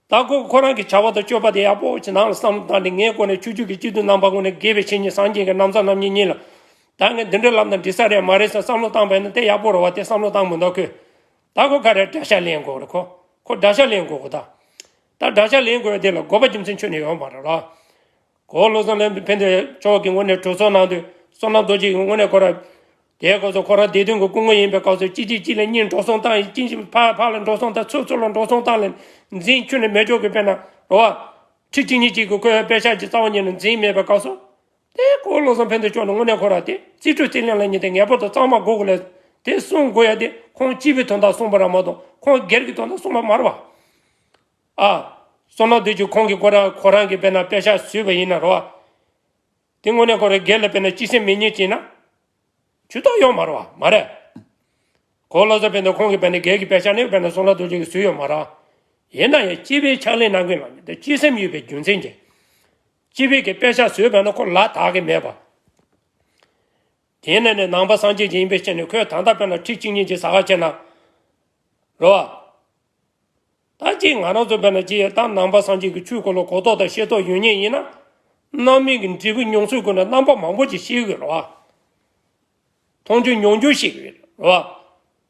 ད་ཁོ་ཁོ་རང་གི་བྱ་བ་དང་སྤྱོད་པ་དེ་ཡག་པོ་ཅིག་ནང་ལ་བསམ་བློ་བཏང་ནས་ངའི་སྒོ་ནས་ཆོས་བརྒྱུད་ཀྱི་སྤྱི་འཐུས་རྣམ་པ་ངོས་ནས་དགེ་བའི་བཤེས་གཉེན་སངས་རྒྱས་ཀྱི་ན་བཟའ་རྣམ་གཉིས་གཉིས་ལ། ད་ངས་འདི་འདྲ་ལབ་ན་འགྲིག་ས་རེད་མ་རེད་ཟེར་བསམ་བློ་བཏང་པ་ཡིན་ན་དེ་ཡག་པོ་རེད་བ། དེ་བསམ་བློ་བཏང་མི་འདུག་ཁོས། ད་ཁོ་ག་རེ་དགྲ་ཤ་ལེན་དགོས་རེད་ཁོ། ཁོ་དགྲ་ཤ་ལེན་དགོས་གོ་ད། ད་དགྲ་ཤ་ལེན་དགོས་དེ་ལ་དགོས་པ་རྒྱུ་མཚན་ཁྱོན་ནས་ཡོད་མ་རེད་ར། གོ་བློ་བཟང་ལྷ་ཕན་བདེ་མཆོག་གི་ངོས་ནས་གྲོས་ཚོགས་ནང་དུ་བསོད་ནམས་རྡོ་རྗེ་གི་ངོས་ནས་ཁོ་ར། དེའི་སྐབས་སུ་ཁོ་ར་བདེ་དོན་གྱི་སྐུ་ངོ་ཡིན་པའི་སྐབས་སུ་གཅིག་གཅིག་གཅིག་ལ་གཉིས་འགྲོ་སོང་བཏང་ཡིན། གཅིག་གཅིག་ཕར་ཕར་ལ་འགྲོ་སོང་བཏང་། ཚུར་ཚུར་ལ་འགྲོ་སོང་བཏང་ལ་འཛིན་ཁྱོན་ནས་མེད་ཆོག་གི་དཔེར་ན་རོ་བ། ཁྲི་གཅིག་གཉིས་གཅིག་གི་ཁོའི་པེ་ཤག་གི་རྩ་བ་ཉིད་ནས་འཛིན་མེད་པའི་སྐབས་སུ། དེ་གོ་བློ་བཟང་ཕན་བདེ་མཆོག་ནས་དངོས་གནས་ཁོ་ར་དེ་རྩིས་སྤྲོད་རྩིས་ལེན་ལ་ཉིན་དེ་ངེས་པར་དུ་གཙང་མ་དགོས་དགོས་ལས་དེ་གསུང་དགོས་ཡ་དེ་ཁོང་སྤྱི་པའི་དོན་དག་གསུངས་པ་ར་མ་གཏོགས་ཁོང་སྒེར་གྱི་དོན་དག་གསུངས་པ་མ་རེད་བ། ཨ། བསོད་ནམས་རྡོ་རྗེ་ཁོང་གིས་ཁོ་ར་ཁོ་རང་གི་དཔེར་ན་པེ་ཤག་བཟོས་པ་ཡིན་ན་རོ་བ། དེ་དངོས་གནས་ཁོ་རང་སྒེར་ལ་དཔེར་ན་སྤྱི་སེམས་མེད་མཁན་བྱས་ན། ཇུས་གཏོགས་ཡོད་མ་རེད་བ། མ་རེད། གོ་བློ་བཟང་ཕན་བདེ་ཁོང་གིས་དཔེར་ན་སྒེར་གྱི་པེ་ཤག་ནི་དཔེར་ན་བསོད་ནམས་རྡོ་རྗེ་གིས་བཟོས་ཡོད་མ་རེད། ཡིན་ན་ཡང་སྤྱི་པའི་ཕྱག་ལས་གནང་མཁན་ལ་ནི་དེ་སྤྱི་སེམས་ཡོད་པའི་རྒྱུ་མཚན་གྱིས། སྤྱི་པའི་གི་པེ་ཤག་བཟོས་པ་ན་ཁོ་ལ་དག་གི་མེད་པ། དེ་ནས་ནི་ནང་པ་སངས་རྒྱས་ཀྱི་ཡིན་པའི་ཕྱིར་ནི་ཁོས་ད་ལྟ་དཔེར་ན་ཁྲི་གཅིག་གཉིས་ཀྱི་ཟ་ཁ་བྱས་ན། རོ། ད་ཅིག་ང་རང་ཚོ་དཔེར་ན་ཅིག་ད་ནང་པ་སངས་རྒྱས་ཀྱི་ཆོས་སྐོར་ལ་གོ་རྟོགས་དང་ཤེས་རྟོགས་ཡོད་མཁན་ཡིན་ན། རྣམ་སྨིན་གྱི་འབྲས་བུ་མྱོང་ཚུལ་སྐོར་ནས་རྣམ་པ་མང་པོ་ཅིག་ཤེས་ཀྱི་རེད་བ། མཐོང་རྒྱུ་མྱོང་རྒྱུ་ཤེས་ཀྱི་རེད་བ།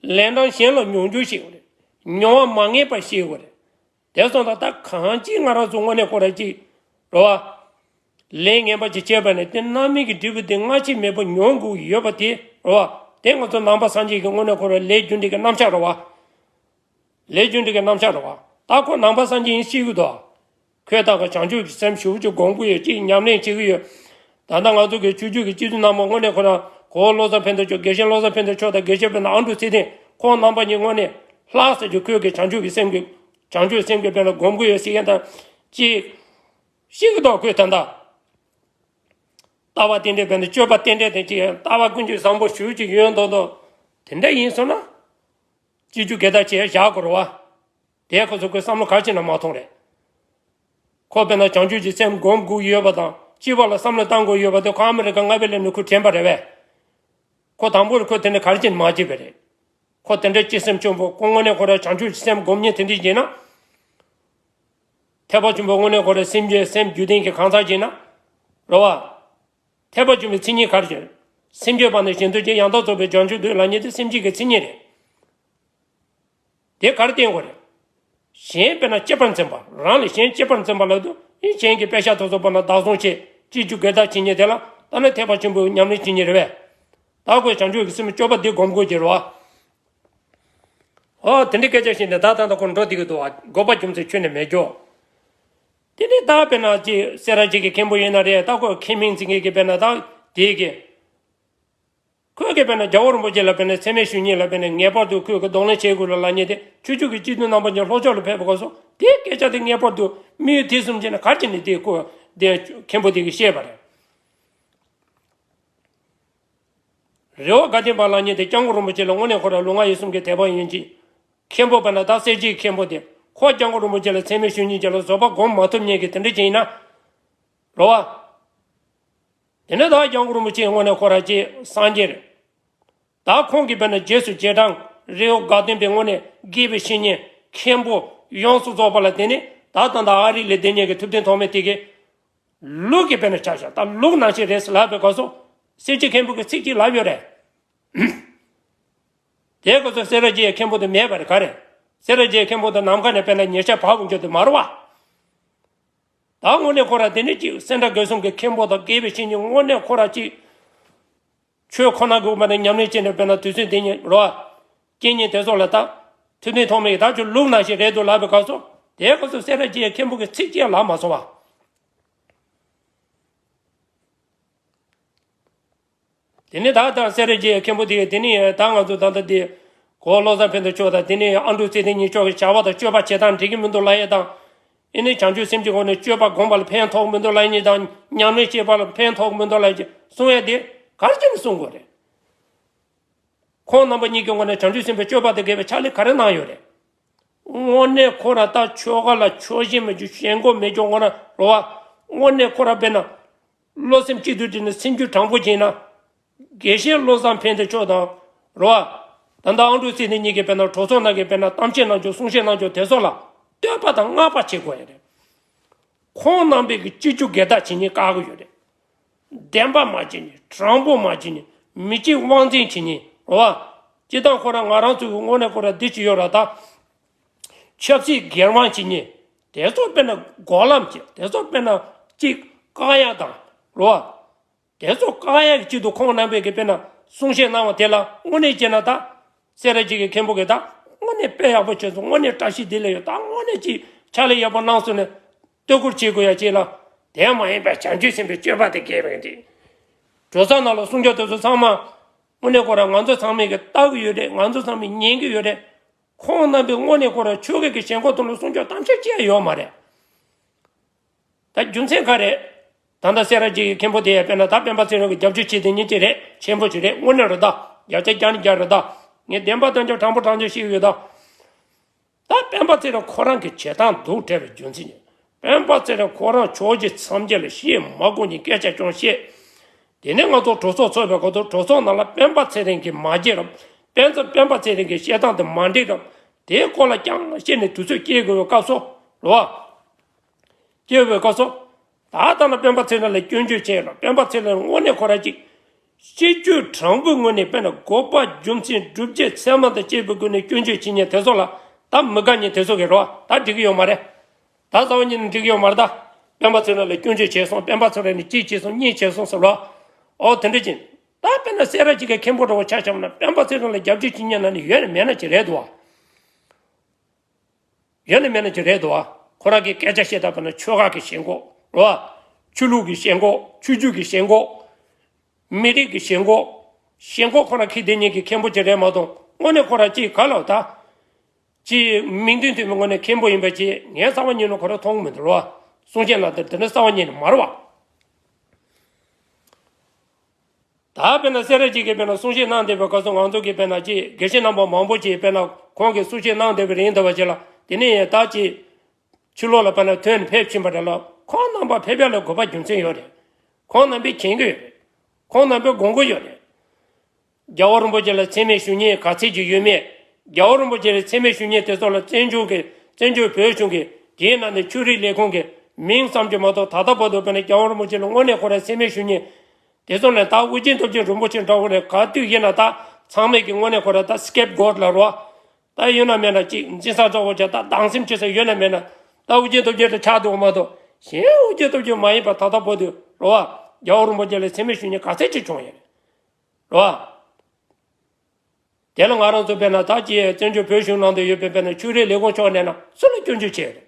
ལན་གྲངས་གཞན་ལ་མྱོང་རྒྱུ་ཤེས་ཀྱི་རེད། མྱོང་བ་མ་ངེས་པ་ཤེས་ཀྱི་རེད། དེ་སོང་ཙང་ད་གང་ཅི་ང་རང་ཚོ་དངོས་གནས་ཁོ་ར་ཅིག་རེད་བ། ལས་ངན་པ་ཅིག་བྱས་པ་ནས་དེ་རྣམ་སྨིན་གྱི་འབྲས་བུ་དེ་སྔ་ཕྱི་མེད་པར་མྱོང་དགོས་ཡོད་པ་དེ་རེད་བ། དེ་ང་ཚོ་ནང་པ་སངས་རྒྱས་ཀྱི་དངོས་གནས་ཁོ་ར་ལས་རྒྱུ་འབྲས་ཀྱི་རྣམ་གཞག་རེད་བ། ལས་རྒྱུ་འབྲས་ཀྱི་རྣམ་གཞག་རེད་བ། ད་ཁོ་ནང་པ་སངས་རྒྱས་ཡིན་ཤེས་ཀྱི་འདུག་ཁོས་ད་ག་བྱང་ཆུབ་ཀྱི་སེམས་ཞེ་པོ་ཅིག་སྒོམ་གྱི་ཡོད་ཅིག་ཉམས་ལེན་བྱེད་ཀྱི་ཡོད། ད་ལྟ་ང་ཚོ་གི་ཆོས་བརྒྱུད་ཀྱི་སྤྱི་འཐུས་རྣམ་པ་དངོས་གནས་ཁོ་རང་གོ་བོ་བློ་བཟང་ཕན་བདེ་མཆོག་དགེ་བཤེས་བློ་བཟང་ཕན་བདེ་མཆོག་དང་དགེ་བཤེས་དཔེར་ན་ཨ་འབྲུག་ཚེ་བརྟན་ཁོང་རྣམ་པ་གཉིས་དངོས་གནས་ལྷག་ཟེར་རྒྱུ་ཁོས་གི་བྱང་ཆུབ་ཀྱི་སེམས་ཀྱི་བྱང་ཆུབ་སེམས་ཀྱི་དཔེར་ན་སྒོམ་གྱི་ཡོད་ཟེར་མཁན་དང་ཅིག་ཤེས་ཀྱི་འདུག་ཁོས་ད་ལྟ་ལྟ་བ་རྟེན་འབྲེལ་དཔེར་ན་སྤྱོད་པ་རྟེན་འབྲེལ་དང་ཅིག་ལྟ་བ་ཀུན་སྤྱོད་བཟང་པོ་ཞེ་པོ་ཅིག་ཡོད་མདོག་མདོག་དེ་འདྲ་ཡིན་སོང་ན། སྤྱི་རྒྱུ་སྒེར་བདག་བྱས་བཞག་དགོས་རེད་བ། དེའི་སྐབས་སུ་ཁོས་བསམ་བློ་ག་རེ་བྱས་ན་མ་ཐོངས་རེད། ཁོ་དཔེར་ན་བྱང་ཆུབ་ཀྱི་སེམས་སྒོམ་དགོས་ཡོད་པ་དང་སྤྱི་པ་ལ་བསམ་བློ་བཏང་དགོས་ཡོད་པ་དེ་ཁོ་ཨ་མི་རི་ཀ་མངའ་སྡེ་ནས་ཁོས་དྲན་པ་རེད་པས། ཁོ་དང་པོར་ཁོས་དེ་འདྲ་ག་རེ་བྱས་ན་མ་བྱས་པ་རེད། ཁོ་དེ་འདྲའི་སྤྱི་སེམས་ཆེན་པོ་ཁོ་དངོས་གནས་ཁོ་རང་བྱང་ཆུབ་ཀྱི་སེམས་སྒོམ་ཉིན་དེ་འདྲ་བྱས་ན། ཐེག་པ་ཆེན་པོ་དངོས་གནས་ཁོ་རང་སེམས་ཅན་སེམས་རྒྱུད་ལྡན་གྱི་གང་ཟག་བྱས་ན། རེད་བ། ཐེག་པ་ཆེན་པོའི་མཚན་ཉིད་ག་རེ་བྱས། སེམས་ཅན་པ་ནི་གཞན་དོན་བྱེད་ཡང་དག་རྫོགས་པའི་བྱང་ཆུབ་འདོད་ལབ་མཁན་དེ་སེམས་ཅན་གྱི་མཚན་ཉིད་རེད། དེ་ག་རེ་བསྟན་དགོས་རེད། གཞན་དཔེར་ན་གཅེས་པར་འཛིན་པ་རང་ལས་གཞན་གཅེས་པར་འཛིན་པ་ལབ་དུས་ཨེ་གཞན་གྱི་པེ་ཤག་དེ་ཚོ་དཔེར་ན་བདག་བཟུང་བྱེད་སྤྱི་རྒྱུ་སྒེར་བདག་བྱེད་མཁན་དེ་ལ་ད་ནི་ཐེག་པ་ཆེན་པོའི་ཉམས་ལེན་བྱེད་མཁན་རེད་པས། ད་ཁོས་བྱང་ཆུབ་ཀྱི་སེམས་སྤྱོད་པ་འདི་སྒོམ་དགོས་ཀྱི་རེད་བ། ཨོ་དེ་འདྲའི་སྐད་ཆ་བཤད་ནས་ད་ད་ལྟ་ཁོ་འགྲོ་བསྡད་ཀྱི་འདུག་བ། དགོས་པ་རྒྱུ་མཚན་ཁྱོན་ནས་མེད་ཀྱོ། དེ་ནས་ད་དཔེར་ན་ཅིག་སེ་ར་བྱེས་ཀྱི་མཁན་པོ་ཡིན་ན་རེད། ད་ཁོས་ཁས་མིང་འཛིན་མཁན་གྱི་དཔེར་ན་ད་དེའི་གི་ཁོས་ཀྱི་དཔེར་ན་རྒྱལ་བ་རིན་པོ་ཆེ་ལ་དཔེར་ན་མཚན་སྨད་ཞུ་མཁན་ལ་དཔེར་ན་ངེས་པར་དུ་ཁོས་ཀྱི་གདོང་ལེན་བྱེད་དགོས་ལ་ལབ་མཁན་དེ་ཆོས་ཕྱོགས་ཀྱི་སྤྱི་འཐུས་རྣམ་པ་ཀྱང་ལྷོ་ཕྱོགས་ལ་ཕེབས་པའི་སྐབས་སུ་དེའི་སྐད་ཆ་དེ་ངེས་པར་དུ་དམིགས་ཡུལ་དེ་གསུམ་བྱས་ན་ག་རེ་བྱས་ནས་དེ་ཁོ་དེ་མཁན་པོ་དེ་གིས་བཤད་པ་རེད། རེ་བ་དགའ་ལྡན་པ་ལབ་མཁན་དེ་སྐྱབས་མགོན་རིན་པོ་ཆེ་ལ་དངོས་གནས་ཁོ་རང་ལུས་ངག་ཡིད་གསུམ་གྱི་དད་པ་ཡིན་གྱི། མཁན་པོ་དཔེར་ན་ད་སེར་བྱེས་མཁན་པོ་དེ་ཁོ་སྐྱབས་མགོན་རིན་པོ་ཆེ་ལ་མཚན་སྨད་ཞུ་མཁན་ཅིག་ལ་བཟོད་པ་སྒོམ་མ་ཐུབ་མཁན་གྱི་དེ་འདྲ་ཅིག་ཡིན་ན། རེད་བ། དེ་ནས་ད་སྐྱབས་མགོན་རིན་པོ་ཆེ་དངོས་གནས་ཁོ་རང་ཅིག་སངས་རྒྱས་རེད། ད་ཁོང་གིས་དཔེར་ན་རྗེས་སུ་རྗེས་འབྲང་རི་བོ་དགའ་སྟོན་པའི་དངོས་གནས་དགེ་བའི་བཤེས་གཉེན་མཁན་པོ་ཡོངས་སུ་རྫོགས་པ་ལ་བརྟེན་ནས་ད་ལྟ་ད་ཨ་རི་ལ་བསྡད་མཁན་གྱི་ཐུབ་བསྟན་ཐོགས་མེད་དེ་གིས་ལུག་གི་དཔེར་ན་ཆ་བཞག་ད་ལུག་ནང་བཞིན་རེད་ཟེར་ལབ་པའི་སྐབས་སུ་སེར་བྱེས་མཁན་པོ་གིས་ཚིག་གཅིག་ལབ་ཡོད་རེད། དེའི་སྐབས་སུ་སེ་ར་བྱེས་མཁན་པོ་དེ་མེད་པ་རེད་ག་རེ། སེ་ར་བྱེས་མཁན་པོ་དེ་ནམ་མཁའ་ནས་དཔེར་ན་ཉེར་ཆ་བབས་འགྱོ་དེ་མ་རེད་བ། ད་དངོས་གནས་ཁོ་ར་དེ་ནས་ཅིག་སེ་འབྲས་དགེ་གསུམ་གྱི་མཁན་པོ་དང་དགེ་བའི་བཤེས་གཉེན་དངོས་གནས་ཁོ་ར་ཅིག་ཆོས་ཁོ་ན་གི་དབུ་མ་དང་ཉམས་ལེན་བྱས་ནས་དཔེར་ན་དུས་ཚོད་འདི་ཉིད་རོ། སྐྱེ་གཉིས་དེ་ཚོ་ལ་ད་ཐུབ་བསྟན་ཐོགས་མེད་ཀྱིས་ད་ཁྱོད་ལུག་ནང་བཞིན་རེད་འདུག་ལབ་པའི་སྐབས་སུ་དེའི་སྐབས་སུ་སེ་ར་བྱེས་མཁན་པོ་གིས་ཚིག་གཅིག་ལབ་མ་སོང་བ། དེ་ནས་ད་ལྟ་སེ་ར་བྱེས་མཁན་པོ་དེ་དེ་ནས་ད་ང་ཚོ་ད་ལྟ་དེ་གོ་བློ་བཟང་ཕན་བདེ་མཆོག་དང་དེ་ནས་ཨ་འབྲུག་ཚེ་བརྟན་གཉིས་མཆོག་གི་བྱ་བ་དང་སྤྱོད་པ་བྱེད་སྟངས་འགྲིག་གི་མི་འདུག་ལབ་ཡས་དང་། ཨེ་ནས་བྱང་ཆུབ་སེམས་ཀྱི་སྒོ་ནས་སྤྱོད་པ་སྒོམ་པ་ལ་ཕན་ཐོགས་མི་འདུག་ལབ་མཁན་དང་ཉམས་ལེན་བྱེད་པ་ལ་ཕན་ཐོགས་མི་འདུག་ལབ་མཁན་གསུང་ཡས་དེ་ག་རེ་བྱས་ནས་གསུང་དགོས་རེད། ཁོང་རྣམ་པ་གཉིས་ཀྱི་ངོས་ནས་བྱང་ཆུབ་སེམས་དཔའི་སྤྱོད་པ་དང་འགལ་བའི་ཕྱག་ལས་ག་རེ་གནང་ཡོད་རེད། དངོས་གནས་ཁོ་ར་ད་ཆོལ་ཁ་ལ་ཆོལ་གཞན་མེད་རྒྱུ་ཞེན་ཁོག་མེད་རྒྱུ་ངོ་ན་རོ་བ། དངོས་གནས་ཁོ་ར་དཔེར་ན། བློ་སེམས་གཅིག་ཏུ་བསྒྲིལ་ནས་སེམས་རྒྱུད་དྲང་པོ་བྱས་ན། དགེ་བཤེས་བློ་བཟང་ཕན་བདེ་མཆོག་དང་། རོ་བ། ད་ལྟ་ཨ་འབྲུག་ཚེ་བརྟན་གཉིས་ཀྱིས་དཔེར་ན་གྲོས་ཚོགས་ནང་གི་དཔེར་ན་གཏམ་བཤད་གནང་རྒྱུ་གསུང་བཤད་གནང་རྒྱུ་དེ་ཚོ་ལ་བསྟོད་པ་དང་བསྔགས་པ་བྱེད་དགོས་ཡ་རེད། ཁོང་རྣམ་པའི་གི་སྤྱི་རྒྱུ་སྒེར་བདག་བྱེད་མཁན་དཀའ་གི་ཡོད་རེད། བདེན་པ་མ་བྱེད་མཁན་དྲང་པོ་མ་བྱེད་མཁན་མི་གཅིག་དབང་འཛིན་བྱེད་མཁན་རོ་བ། སྤྱི་བཏང་ཁོ་རང་ང་རང་ཚོའི་གི་དངོས་གནས་ཁོ་རང་འདི་ཅི་ཡོད་ར་ད། ཆབ་སྲིད་སྒེར་དབང་བྱེད་མཁན། དེ་ཚོ་དཔེར་ན་སྒོ་ལམ་བྱེད་དེ་ཚོ་དཔེར་ན་གཅིག་བཀག་ཡ་དང་རོ་བ། དེ་ཚོ་བཀག་ཡ་གི་ཆེད་དུ་ཁོང་རྣམ་པས་ཀྱི་དཔེར་ན་གསུང་བཤད་གནང་བ་དེ་ལ་དངོས་གནས་བྱས་ན་ད། སེ་ར་བྱེས་ཀྱི་མཁན་པོ་གིས་ད་དངོས་གནས་དཔེ་ཡག་པོ་བྱས་སོང་། དངོས་གནས་བཀྲ་ཤིས་བདེ་ལེགས་ཡོད། ད་དངོས་གནས་ཀྱི་ཕྱག་ལས་ཡག་པོ་གནང་སོང་ནས་བསྟོད་བཀུར་བྱེད་དགོས་ཡ་ཅིག་ལ། དེ་མ་ཡིན་པའི་བྱང་ཆུབ་སེམས་དཔའི་སྤྱོད་པ་དེ་འགལ་བ་ཡིན་ཏེ། གྲོས་ཚོགས་ནང་ལ་གསུང་རྒྱུ་དེ་ཚོ་ཚང་མ་དངོས་གནས་ཁོ་རང་ང་ཚོ་ཚང་མས་ཀྱི་ལྟ་གི་ཡོད་རེད། ང་ཚོ་ཚང་མས་ཉན་གི་ཡོད་རེད། ཁོང་རྣམ་པས་དངོས་གནས་ཁོ་རང་ཆོལ་ཁ་གི་ཞེན་ཁོག་ཐོག་ནས་གསུང་རྒྱུ་གཏམ་བཤད་ཅི་ཡང་ཡོད་མ་རེད། ད་རྒྱུ་མཚན་ག་རེད། ད་ལྟ་སེ་ར་བྱེས་ཀྱི་མཁན་པོ་དེ་ཡང་དཔེར་ན་ད་སྤེན་པ་ཚེ་རིང་གི་རྒྱབ་སྐྱོར་བྱེད་དེ་ཉིད་ཅིག་རེད། ཆེན་པོ་ཅིག་རེད། དངོས་གནས་རེད་ད། བརྒྱ་ཆ་བརྒྱ་ནས་བརྒྱ་རེད་ད། ངས་བདེན་པ་དང་ཆ་དྲང་པོ་དྲང་ཆ་བཤད་ཀྱི་ཡོད་ད། ད་སྤེན་པ་ཚེ་རིང་ཁོ་རང་གི་བྱེད་སྟངས་སྡུག་བྲལ་བའི་རྒྱུ་མཚན་ནི། སྤེན་པ་ཚེ་རིང་ཁོ་རང་ཕྱོགས་བཞི་མཚམས་བརྒྱད་ལ་བཤད་མ་དགོས་ནས་སྐད་ཆ་ཀྱང་བཤད། དེ་ནས་ང་ཚོ་གྲོས་ཚོགས་ཚོགས་པའི་སྐབས་དུ་གྲོས་ཚོགས་ནང་ལ་སྤེན་པ་ཚེ་རིང་གིས་མ་བརྗེད་རབས། སྤེན་ཚེ་སྤེན་པ་ཚེ་རིང་གི་བཤད་སྟངས་དེ་མ་འགྲིག་རབས། དེའི་སྐོར་ལ་རྐྱང་བཤད་ནས་དུས་ཚོད་སྐྱེལ་དགོས་པའི་སྐབས་སུ་རེད་བ། སྐྱེལ་བའི་སྐབས་སུ། ད་ལྟ་ན་སྤེན་པ་ཚེ་རིང་ལ་སྐྱོན་བརྗོད་བྱས་ལ་སྤེན་པ་ཚེ་རིང་དངོས་གནས་ཁོ་རང་ཅིག་སྤྱི་རྒྱུ་དྲང་པོའི་ངོས་ནས་དཔེར་ན་དགོས་པ་རྒྱུ་མཚན་སྒྲུབ་བྱེད་ཚད་མ་དང་བཅས་པའི་སྒོ་ནས་སྐྱོན་བརྗོད་བྱེད་མཁན་དེ་ཚོ་ལ་ད་མི་དགའ་མཁན་དེ་ཚོ་གི་རེད་བ། ད་འགྲིག་གི་ཡོད་མ་རེད། ད་རྩ་བ་ཉིད་ནས་འགྲིག་གི་ཡོད་མ་རེད་ད། སྤེན་པ་ཚེ་རིང་ལ་སྐྱོན་བརྗོད་བྱས་སོང་། སྤེན་པ་ཚེ་རིང་ནས་གཅིག་བྱས་སོང་གཉིས་བྱས་སོང་ཟེར་བ། ཨོ་དེ་འདྲ་ཅིག་ད་དཔེར་ན་སེ་ར་བྱེས་ཀྱི་མཁན་པོ་འདྲ་བོ་ཆ་བཞག་ན་སྤེན་པ་ཚེ་རིང་ལ་རྒྱབ་སྐྱོར་བྱེད་མཁན་ན་ནི་ཡོད་ནི་མེད་ན་ཅི་རེད་འདུག་བ། ཡོད་ནི་མེད་ན་ཅི་རེད་འདུག་བ། ཁོ་རང་གི་སྐད་ཆ་བཤད་སྟངས་དཔེར་ན་ཆོལ་ཁ་གི་ཞེན་ཁོག་རེད་བ། ཆོས་ལུགས་ཀྱི་ཞེན་ཁོག་ཆོས་བརྒྱུད་ཀྱི་ཞེན་ཁོག་མི་རིགས་ཀྱི་ཞེན་ཁོག་ཞེན་ཁོག་ཁོ་རང་ཁྱི་དེ་ཉིད་ཀྱི་མཁན་པོ་ཅིག་རེད་མ་གཏོགས་དངོས་གནས་ཁོ་རང་ཅིག་ག་ལ་ད། ཅིག་མིང་དོན་མཐུན་པའི་ངོས་ནས་མཁན་པོ་ཡིན་པ་ཅིག་ངས་རྩ་བ་ཉིད་ནས་ཁོ་རང་མཐོང་གི་མི་འདུག་རོ། གསུང་བཤད་གནང་དེ་དེ་ནི་རྩ་བ་ཉིད་ནས་མ་རེད་བ། ད་དཔེར་ན་སེ་ར་བྱེས་ཀྱིས་དཔེར་ན་གསུང་བཤད་གནང་བསྡད་པའི་སྐབས་སུ་ང་ཚོ་གིས་དཔེར་ན་ཅིག་དགེ་བཤེས་རྣམ་པ་མང་པོ་ཅིག་དཔེར་ན་ཁོང་གིས་གསུང་བཤད་གནང་བསྡད་པའི་རིང་དུ་བ་ཅིག་ལ་དེ་ནས་ད་ཅིག་ཕྱི་ལོགས་ལ་དཔེར་ན་ཐོན་ནས་ཕེབས་ཕྱིན་པ་རེད་ལ་ཁོང་རྣམ་པ་ཕེབས་ཡ་ལ་དགོས་པ་རྒྱུ་མཚན་ཡོད་རེད། ཁོང་རྣམ་པས་མཁྱེན་གྱི་ཡོད་རེད། ཁོང་རྣམ་པས་དགོངས་ཀྱི་ཡོད་རེད། རྒྱལ་བ་རིན་པོ་ཆེ་ལ་མཚན་སྨད་ཞུ་མཁན་ག་ཚད་ཅིག་ཡོད་མེད། རྒྱལ་བ་རིན་པོ་ཆེ་ལ་མཚན་སྨད་ཞུ་མཁན་དེ་ཚོ་ལ་བཙན་བྱོལ་གྱི་བཙན་བྱོལ་བོད་གཞུང་གི་དེའི་ནང་ནས་ཆོས་རིག་ལས་ཁུངས་ཀྱི་མིང་ཙམ་གྱིས་མ་གཏོགས་ད་ལྟ་བར་དུ་དཔེར་ན་རྒྱལ་བ་རིན་པོ་ཆེ་ལ་དངོས་གནས་ཁོ་རང་མཚན་སྨད་ཞུ་མཁན་དེ་ཚོ་ལས་ད་ཨོ་རྒྱན་སྟོབས་རྒྱལ་རིན་པོ་ཆེ་འདྲ་བོ་ནས་ག་དུས་ཡིན་ན་ད་ཚང་མས་ཀྱི་དངོས་གནས་ཁོ་རང་ད་སྐེབ་གོཊ་ལ་རོ། ད་ཡོད་ན་མེད་ན་ཅིག་འཛིན་ས་གཙོ་བོ་ཆགས་ད་སྡང་སེམས་ཆེ་ས་ཡོད་ན་མེད་ན་ད་ཨོ་རྒྱན་སྟོབས་རྒྱལ་དུ་ཆགས་འདུག་མ་གཏོགས་གཞན་ཨོ་རྒྱན་སྟོབས་རྒྱལ་མ་ཡིན་པ་ད་ལྟ་བར་དུ་རོ། རྒྱལ་བ་རིན་པོ་ཆེ་ལ་མཚན་སྨད་ཞུ་མཁན་ག་ཚད་ཅིག་བྱུང་ཡོད་རེད། རེད་བ། དེ་ལ་ང་རང་ཚོ་དཔེར་ན་ད་ཅི་བཙན་བྱོལ་བོད་གཞུང་ནང་དུ་ཡོད་པའི་དཔེར་ན་ཆོས་རིག་ལས་ཁུངས་ཕྱོགས་ནས་ན་སུ་ལ་སྐྱོན་བརྗོད་བྱས་རེད།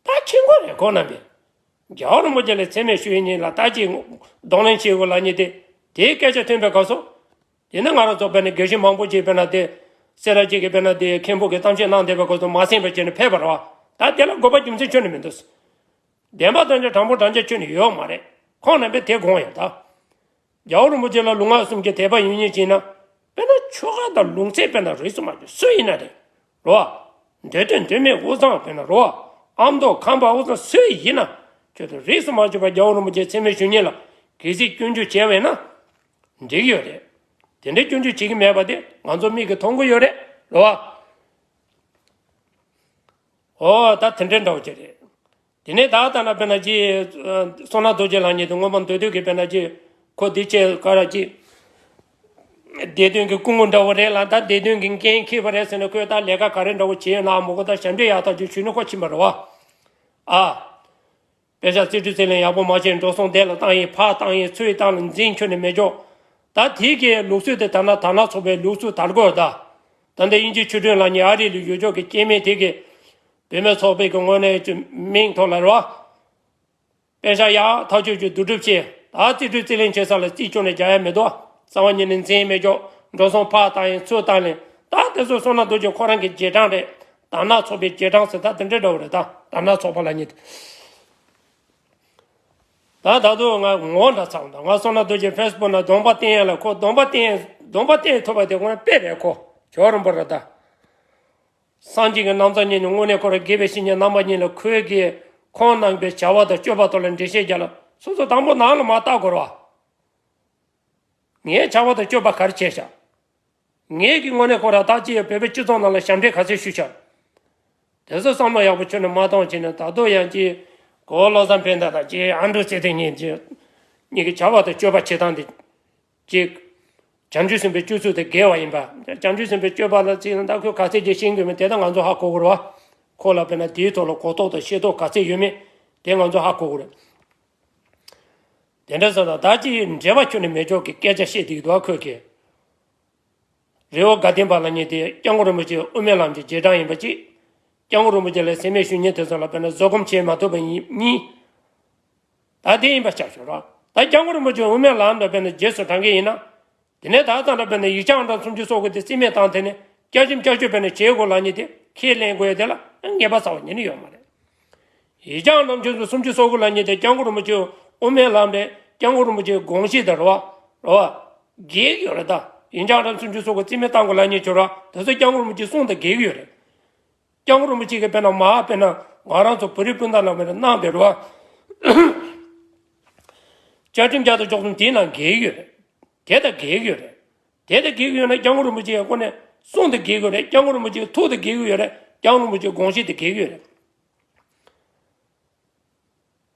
ད་ཁྱི་མགོ་རེད་ཁོང་རྣམ་པས། རྒྱལ་བ་རིན་པོ་ཆེ་ལ་མཚན་སྨད་ཞུ་ཡིན་ཉིན་ལ་ད་ཅི་གདོང་ལེན་བྱེད་དགོས་ལ་ཉིན་དེ་དེའི་སྐད་ཆ་ཐོན་པའི་སྐབས་སུ། དེ་ནི་ང་རང་ཚོ་དཔེར་ན་དགེ་བཤེས་མང་པོ་ཅིག་དཔེར་ན་དེ་སེ་ར་བྱེས་ཀྱི་དཔེར་ན་དེ་མཁན་པོ་གི་གཏམ་བཤད་གནང་བསྡད་པའི་སྐབས་སུ་མ་གསན་པ་བྱས་ནས་ཕེབས་པ་རེད་བ། ད་དེ་ལ་དགོས་པ་རྒྱུ་མཚན་ཁྱོན་ནས་མི་འདུག་བདེན་པ་དོན་ཆ་དྲང་པོ་དྲང་ཆ་ཁྱོན་ནས་ཡོད་མ་རེད། ཁོང་རྣམ་པས་དེ་དགོངས་ཡོད་ད། རྒྱལ་བ་རིན་པོ་ཆེ་ལ་ལུས་ངག་གསུམ་གྱི་དད་པ་ཡོད་མཁན་ཅིག་ན། དཔེར་ན་ཆོལ་ཁ་དང་ལུང་ཚན་དཔེར་ན་རིས་སུ་མ་ཆད་སུ་ཡིན་ན་རེད། རོ། འདོད་དོན་འདོད་མེད་དབུས་གཙང་དཔེར་ན་རོ། ཨ་མདོ་ཁམས་པ་དབུས་གཙང་སུ་ཡིན་ན། ཁྱོད་ཚོ་རིས་སུ་མ་ཆད་པ་རྒྱལ་བ་རིན་པོ་ཆེ་མཚན་སྨད་ཞུ་མཁན་ལ་གལ་སྲིད་སྐྱོན་བརྗོད་བྱས་པ་ཡིན་ན། འགྲིག་ཡོད་རེད། དེ་འདྲའི་སྐྱོན་བརྗོད་བྱེད་ཀྱི་མེད་པ་དེ་ང་ཚོ་མིག་གིས་མཐོང་གི་ཡོད་རེད། རོ། ཨོ་ད་དེ་འདྲའི་འདྲ་བོ་ཅིག་རེད། དེ་ནས་ད་ལྟ་ན་དཔེར་ན་ཅི། བསོད་ནམས་རྡོ་རྗེ་ལགས་ཉིད་དུ་སྔོན་མ་མདོ་སྟོད་ཀྱི་དཔེར་ན་ཅི། ཁོ་འདི་ཆེ་ག་ར་ཅི། བདེ་དོན་གྱི་སྐུ་ངོ་འདྲ་བོ་རེད་ལ་ད་བདེ་དོན་གྱི་འགན་འཁྱེར་བ་རེད་ཟེར་ནས་ཁོས་ད་ལས་ཀ་ག་རེ་འདྲ་བོ་བྱས་ཡོད་ན་མོ་གོ་ད་ཞབས་འདྲེན་ཡག་ཐག་ཆོད་ཞུས་ནས་ཁོ་ཕྱིན་པ་རེད་བ། ཨ། དཔེ་ཆ་རྩིས་སྤྲོད་རྩིས་ལེན་ཡག་པོ་མ་བྱས་འགྲོ་སོང་བསྡད་ལ་བཏང་ཡིན་ཕར་བཏང་ཡིན་ཚུར་བཏང་ལ་འཛིན་ཁྱོན་ནས་མེད་ཅོག་ད་དེའི་གི་ལུགས་སྲོལ་དེ་ད་ན་ད་ན་ཚོགས་པའི་ལུགས་སྲོལ་དར་དགོས་ད། ད་ལྟ་དབྱིན་ཇི་ཆོས་སྒྲོན་ལགས་ཉིད་ཨ་རི་ལ་ཡོད་ཅོག་གི་སྐྱེ་དམན་དེ་གི་བུད་མེད་ཚོགས་པའི་གི་ངོས་ནས་ཀྱི་མིང་ཐོག་ལ་རོ། དཔེ་ཆ་ཡག་ཐག་ཆོད་ཀྱི་བསྡུ་སྒྲུབ་བྱས། ད་ ད་རྩིས་སྤྲོད་རྩིས་ལེན་བྱེད་ས་ལ་རྩིས་སྐྱོན་ནས་རྒྱག་ཡ་མི་འདུག་རྩ་བ་ཉིད་ནས་འཛིན་མི་སྐྱོན། འགྲོ་སོང་ཕར་བཏང་ཡིན་ཚུར་བཏང་ཡིན། ད་དེ་ཚོ་བསོད་ནམས་རྡོ་རྗེ་ཁོ་རང་གི་རྗེས་འབྲང་རེད། དར་ནག་ཚོགས་པའི་རྗེས་འབྲང་ཟེར་ད་དེ་འདྲ་འདྲ་བོ་རེད། ད་དར་ནག་ཚོགས་པ་ལབ་མཁན་དེ། ད་ད་དུང་ང་ངོ་འདྲ་ཚང་ད་ང་བསོད་ནམས་རྡོ་རྗེ་ཕེ་སི་བུག་ན་གདོང་པ་བསྟན་ཡ་ལ་ཁོ་གདོང་པ་བསྟན་གདོང་པ་བསྟན་ཐུབ་པ་དེ་ཁོ་ན་དཔེ་རེད། ཁོ་ཇོ་རིན་པོ་རེད་ད། སངས་རྒྱས་ཀྱི་རྣམ་ཐར་ཉིད་ནས་དངོས་གནས་ཁོ་རང་དགེ་བའི་བཤེས་གཉེན་རྣམ་པ་གཉིས་ལ་ཁོས་ཀྱིས་ཁོང་རྣམ་པའི་བྱ་བ་དང་སྤྱོད་པ་ཐོག་ལ་འགྲེལ་བཤད་རྒྱག་ལ་སོ་སོ་དང་པོ་ནང་ལ་མ་བལྟ་དགོས་ར། ངའི་བྱ་བ་དང་སྤྱོད་པ་ག་རེ་བྱས་ཤག་ངས་ཀྱི་དངོས་གནས་ཁོ་རང་ད་ཅི་ཡང་བོད་པའི་སྤྱི་ཚོགས་ནང་ལ་ཞབས་འདྲེན་ག་ཚད་ཞུས་ཤག་དེ་ཚོ་བསམ་བློ་ཡག་པོ་ཁྱོན་ནས་མ་གཏོང་བྱས་ན་ད་དུང་ཡང་ཅི་གོ་བློ་བཟང་ཕན་བདེ་དང་ཅི་ཨ་འབྲུག་ཚེ་བརྟན་གཉིས་ཀྱི་གཉིས་ཀྱི་བྱ་བ་དང་སྤྱོད་པ་བྱེད་སྟངས་དེ། གཅིག་བྱང་ཆུབ་སེམས་དཔའི་སྤྱོད་ཚུལ་དེ་དགེ་བ་ཡིན་པ། བྱང་ཆུབ་སེམས་དཔའི་སྤྱོད་པ་ལ་ཚིག་ལ་ད་ཁོས་ག་ཚད་ཅིག་ཤེས་ཀྱི་མེད་དེ་ད་ང་ཚོ་ཧ་གོ་དགོས་རེད་བ། ཁོ་ལ་དཔེར་ན་དེའི་ཐོག་ལ་གོ་རྟོགས་དང་ཤེས་རྟོགས་ག་ཚད་ཡོད་མེད་དེ་ང་ཚོ་ཧ་གོ་དགོས་རེད། དེ་འདྲ་ཟེར་ན་ད་ཅི་འབྲེལ་བ་ཁྱོན་ནས་མེད་ཅོག་གི་སྐད་ཆ་བཤད་བསྡད་ཀྱི་འདུག་ཨ། ཁོས་ཀྱི་རི་བོ་དགའ་ལྡན་པ་ལབ་མཁན་དེ་སྐྱབས་མགོན་རིན་པོ་ཆེ་དབུ་མའི་ལམ་གྱི་རྗེས་འབྲང་ཡིན་པ་གཅིག་སྐྱབས་མགོན་རིན་པོ་ཆེ་ལ་སེམས་མེད་ཞུ་མཁན་དེ་ཚོ་ལ་དཔེར་ན་བཟོད་སྒོམ་བྱེད་མ་ཐུབ་པ་ཡིན་གཉིས། ད་དེ་ཡིན་པ་ཆ་བཞག་རོགས། ད་སྐྱབས་མགོན་རིན་པོ་ཆེ་དབུ་མའི་ལམ་ལ་དཔེར་ན་རྗེས་སུ་འབྲང་མཁན་ཡིན་ན། དེ་ནས་ད་ལྟ་འདྲ་དཔེར་ན་ཡིག་ཆ་ཨང་གྲངས་སུམ་ཅུ་སོ་དགུ་དེ་རྩིས་མེད་བཏང་དེ་ནས་བསྐྱར་ཞིབ་བསྐྱར་བཅོས་དཔེར་ན་བྱེད་དགོས་ལབ་མཁན་དེ་ཁས་ལེན་དགོས་ཡ་དེ་ལ་ངེས་པ་ཚ་བ་ཉིད་ནས་ཡོད་མ་རེད། ཡིག་ཆ་ཨང་གྲངས་སུམ་ཅུ་སོ་དགུ་ལབ་མཁན་དེ་སྐྱབས་མགོན་རིན་པོ་ཆེ་དབུ་མའི་ལམ་རེད། སྐྱབས་མགོན་རིན་པོ་ཆེའི་དགོངས་གཞི་དང་རེད་བ། རེད་བ། འགལ་གྱི་ཡོད་རེད་ད། ཡིག་ཆ་ཨང་གྲངས་སུམ་ཅུ་སོ་དགུ་རྩིས་མེད་བཏང་དགོས་ལབ་མཁན་ཁྱོད་ར་དེ་ཚོ་སྐྱབས་མགོན་རིན་པོ་ཆེའི་གསུང་དང་འགལ་གྱི་ཡོད་རེད། སྐྱབས་མགོན་རིན་པོ་ཆེ་གིས་དཔེར་ན་མ་དཔེར་ན་ང་རང་ཚོ་བོད་རིགས་སྤུན་ཟླ་ལ་དཔེར་ན་གནང་བའི་རེད་བ། བཅའ་ཁྲིམས་བརྒྱ་དང་བཅུ་གསུམ་དེའི་ནང་འགལ་གྱི་ཡོད་རེད། དེ་དང་འགལ་གྱི་ཡོད་རེད། དེ་དང་འགལ་གྱི་ཡོད་ན་སྐྱབས་མགོན་རིན་པོ་ཆེའི་སྒོ་ནས་གསུང་དང་འགལ་གྱི་ཡོད་རེད། སྐྱབས་མགོན་རིན་པོ་ཆེའི་ཐུགས་དང་འགལ་གྱི་ཡོད་རེད། སྐྱབས་མགོན་རིན་པོ་ཆེའི་དགོངས་གཞི་དང་འགལ་གྱི་ཡོད་རེད།